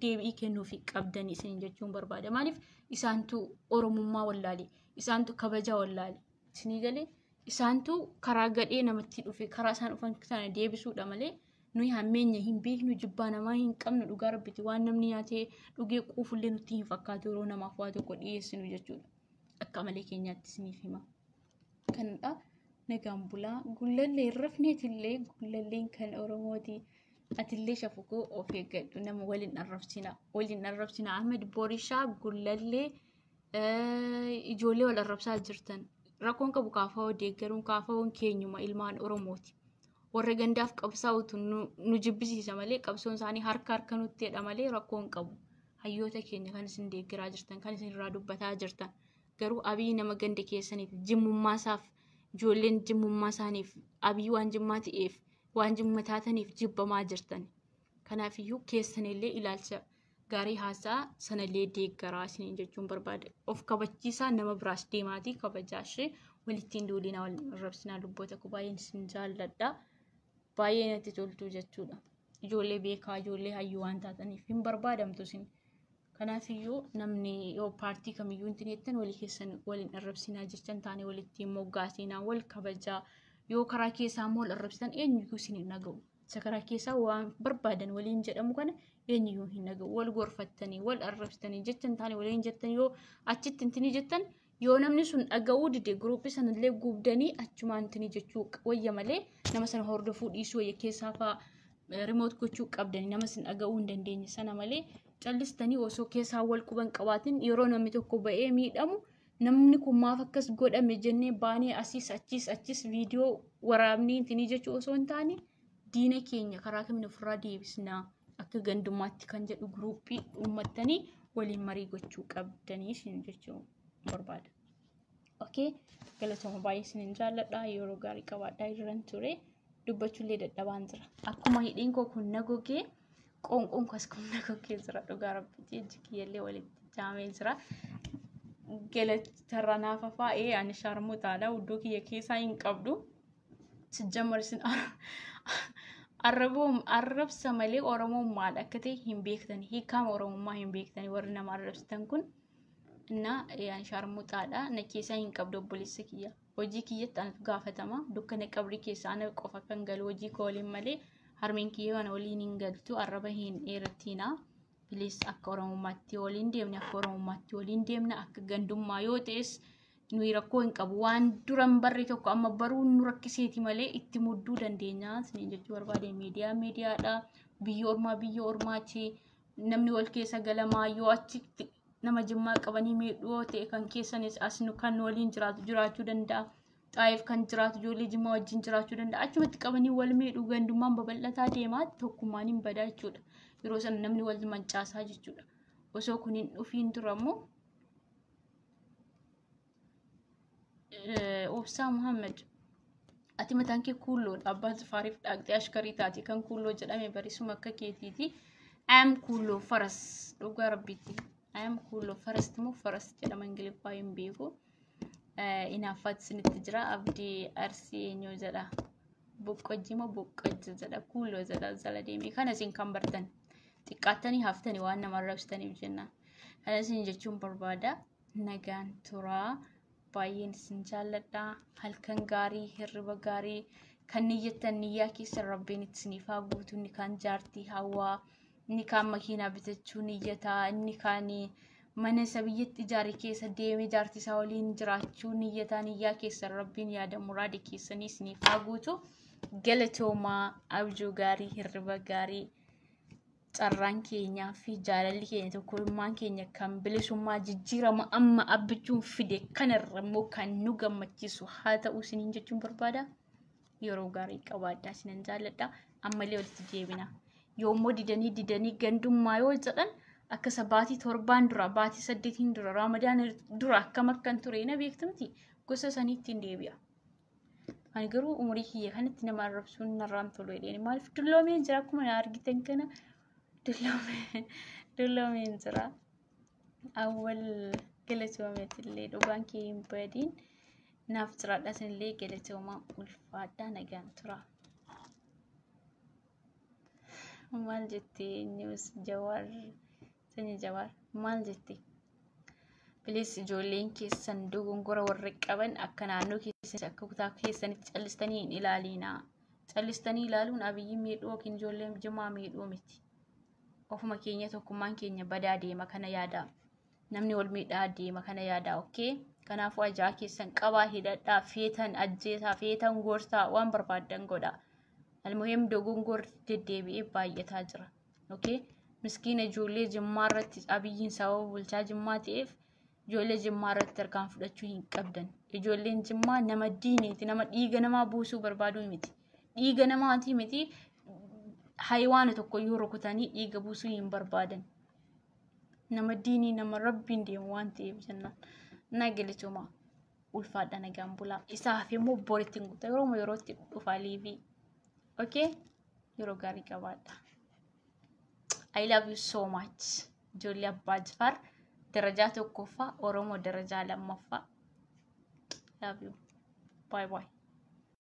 [SPEAKER 1] deebii kennuufi qabdanii isiniin jechuun barbaada. Maaliif isaantu Oromummaa wallaale, isaantu kabaja wallaale. Isinii galee isaantu karaa gadhee namatti dhufe karaa isaan dhufan sana deebisuudha malee nuyi hammeenya hin beeknu, jibbaa namaa hin qabnu. Dhugaa rabbiti, waan namni nyaatee dhugee quufullee nutti hin fakkaatu yeroo namaaf waa tokko dhiyeessinu jechuudha. Akka malee keenyaatti isiniif hima. Kanadha. Nagaan bulaa. Gullallee hin rafneetillee, gullalleen kan Oromooti. Atillee shafukoo of eeggadhu, nama waliin arrabsina. Waliin arrabsina. Ahmed Borishaa, Gullallee, ijoollee wal arrabsaa jirtan. Rakkoon qabu, kaafawoo deeggaruun kaafawoon keenyuma, ilmaan Oromooti. Warra gandaaf qabsaa'utu nu jibbisiisa malee, qabsoon isaanii harka harka nutti malee rakkoon qabu. Hayyoota keenya kan isin deeggaraa jirtan, kan isin irraa dubbataa jirtan. Garuu Abiy nama ganda keessaniif jimmummaa isaaf, ijoolleen jimmummaa isaaniif, Abiy waan jimmaa ta'eef, waan jimma taataniif jibbamaa jirtan. Kanaafiyyuu keessanillee ilaalcha gaarii haasaa sanallee deeggaraa isiniin jechuun barbaada. Of kabachiisaa, nama biraas deemaatii kabajaa ishee. Walittiin duulinaa, wal arrabsinaa. Lubboota koo, baay'een isin jaalladha. Baay'ee natti toltu jechuudha. Ijoollee beekaa, ijoollee hayyuu waan taataniif hin barbaadamtu isin. Kanaafiyyuu namni yoo paartii kamiyyuu hin jettan walii keessan waliin arrabsinaa, jecha hin taane walitti moggaasinaa, wal kabajaa. Yoo karaa keessaa immoo wal arrabsitan eenyuyyuu isin hin dhaga'u. Isa karaa keessaa waan barbaadan waliin jedhamu kana eenyuyyuu hin dhaga'u. Wal gorfattanii wal arrabsitanii jecha hin taane waliin jettan, yoo achitti hintinii jettan, yoo namni sun dhaga'uu dide guruupii sanallee gubdanii achumaan hintinii jechuu wayya malee nama sana hordofuu dhiisuu wayya, keessaa fa'aa remote gochuu qabdanii nama sin dhaga'uu hin dandeenye sana malee, callistanii osoo keessaa wal quban qabaatin yeroo namni tokko ba'ee miidhamu namni kun maaf akkas godhame jennee baanee asiis achis achis viidiyoo waraabnee intinii jechuu osoo hin taane, diina keenya karaa kamiin ofirraa deebisnaa akka gandummaatti kan jedhu guruuppii uummattanii waliin marii gochuu qabdanii isin jechuu barbaada. Okay, galatooma, baay'ee isinin jaalladha. Yeroo gaarii qabaadhaa. Irran ture, dubbachuullee dadhabaan jira. Akkuma hidhiin koo kun na gogee, qoonqoon koos kun na gogee jira, dhugaa rabbiiti, ijji kiyyallee walitti jaamee jira. Galatarra naaf hafaa. Ee, ani shaarmutaadha, iddoo kiyya keessaa hin qabdu. Sijjamar isin arrabsa malee Oromoon maal akka ta'e hin beektan, hiikama Oromummaa hin beektan warri nama arrabsitan kun. Innaa ani shaarmuxaadha, na keessaa hin qabdu obboleessa kiyya. Hojii kiyyatti anatu gaafatama. Dukkana qabrii keessa ana qofa kan galu hojii koo waliin malee harmeen kiyya kana waliin hin galtu. Arraba hin dheerattiina. Please, akka Oromummaatti waliin deemne, akka Oromummaatti waliin deemna. Akka gandummaa yoo ta'es nuyi rakkoo hin qabu. Waan duran barre tokko amma baruun nu rakkiseeti malee itti mudduu dandeenya. Isiniin jechuu barbaade, miidiyaa miidiyaadha. Biyya ormaa biyya ormaati. Namni wal keessa galamaa yoo achi Nama Jimmaa qabanii miidhuu yoo ta'e kan keessanis as nu kan waliin jiraatu jiraachuu danda'a. Xaayeef kan jiraatu ijoollee Jimmaa wajjin jiraachuu danda'a. Achumatti qabanii wal miidhuu, gandummaan babal'ataa deemaa, tokkummaan hin badaa jechuudha. Yeroo sana namni wal mancaasaa jechuudha. Osoo kun hin dhufiin dura immoo Obsaa Muhammad, ati mataan kee kuulloodha. Abbaan Jifaariif dhaaqxee ashkarii taate kan kuulloo jedhame barisuma akka keetiiti. I am kuulloo faras, dhugaa rabbiitti. I am kuulloo faras moo faras jedhama, Ingiliffaa hin beeku. Inaaffaatti isinitti jira. Abdii Arsii eenyu jedha. Boqqojjii moo boqqojji jedha, kuulloo jedha jala deemee. Kana isin kan bartan xiqqaattanii haftanii waan nama arrabsitaniif jennaan. Kana isin jechuun barbaada. Nagaan turaa. Baay'een isin jaalladha. Halkan gaarii, hirriba gaarii. Kan niyyattan niyyaa keessa rabbiin isiniif haa guutu. Inni kaan jaartii hawwaa, inni kaan makiinaa bitachuu niyyataa, inni kaan mana isa biyyatti ijaare keessa deemee jaartii isaa waliin jiraachuu niyyataa. Niyyaa keessa rabbiin yaada muraada keessanii isiniif haa guutu. Galatoomaa, abjuu gaarii, hirriba gaarii. Carraan keenyaa fi jaalalli keenya, tokkummaan keenya kan bilisummaa jijjiirama amma abbichuun fide kanarra immoo kan nu gammachiisu haa ta'u isiniin jechuun barbaada. Yeroo gaarii qabaadhaa, isinan jaalladha. Ammallee walitti deebina. Yoommoo didanii didanii gandummaa yoo jedhan, akka isa baatii 7n dura, baatii 8n dura, Raamadaan dura akkam akkan ture na beektu miti, gosa saniitti hin deebi'a. Ani garuu umurii kiyya kanatti nama arrabsuun narraan tolu jedheen. Maaliif, dulloomeen jira, akkuma na argitan kana dulloomeen jira. Awwal galatoomeetillee, dhugaan kee hin badiin, naaf jiraadha. Isinillee galatoomaa, ulfaadhaa, nagaan tura. Maal jettee news Jawaar, sanyii Jawaar maal jettee? Please, ijoolleen keessan dogongora warra qaban akka naannoo keessan, akka kutaa keessanitti callistanii hin ilaalinaa. Callistanii ilaaluun Abiyyi miidhuu yookiin ijoolleen Jimmaa miidhuu miti. Ofuma keenya tokkummaan keenya badaa deema, kana yaada. Namni wal miidhaa deema, kana yaada, okay? Kanaafuu ajaa keessan qabaa, hidhadhaa, feetan ajjeesaa, feetan gorsaa, waan barbaaddan godhaa. Almuhim dogongorri deddeebi'ee baay'ataa jira. Okay? Miskiina ijoollee Jimmaa irratti Abiyyiin sababa bulchaa Jimmaa ta'eef ijoollee Jimmaa irratti tarkaan fudhachuu hin qabdan. Ijoolleen Jimmaa nama diiniiti, nama dhiiga namaa buusuu barbaaduu miti. Dhiiga namaatii miti, hayiwaana tokko iyyuu rukutanii dhiiga buusuu hin barbaadan. Nama diinii, nama rabbiin deemu waan ta'eef jennaan. Na galatooma, ulfaadha, nagaan bulaa. Isaaf immoo boritti hin guuta. Yeroo yerootti dhufa live. Okay? Yeroo gaarii qabaadha. I love you so much. Ijoollee Abbaa Jifaar darajaa tokkoffaa, Oromoo darajaa lammaffaa. Love you. Bye bye.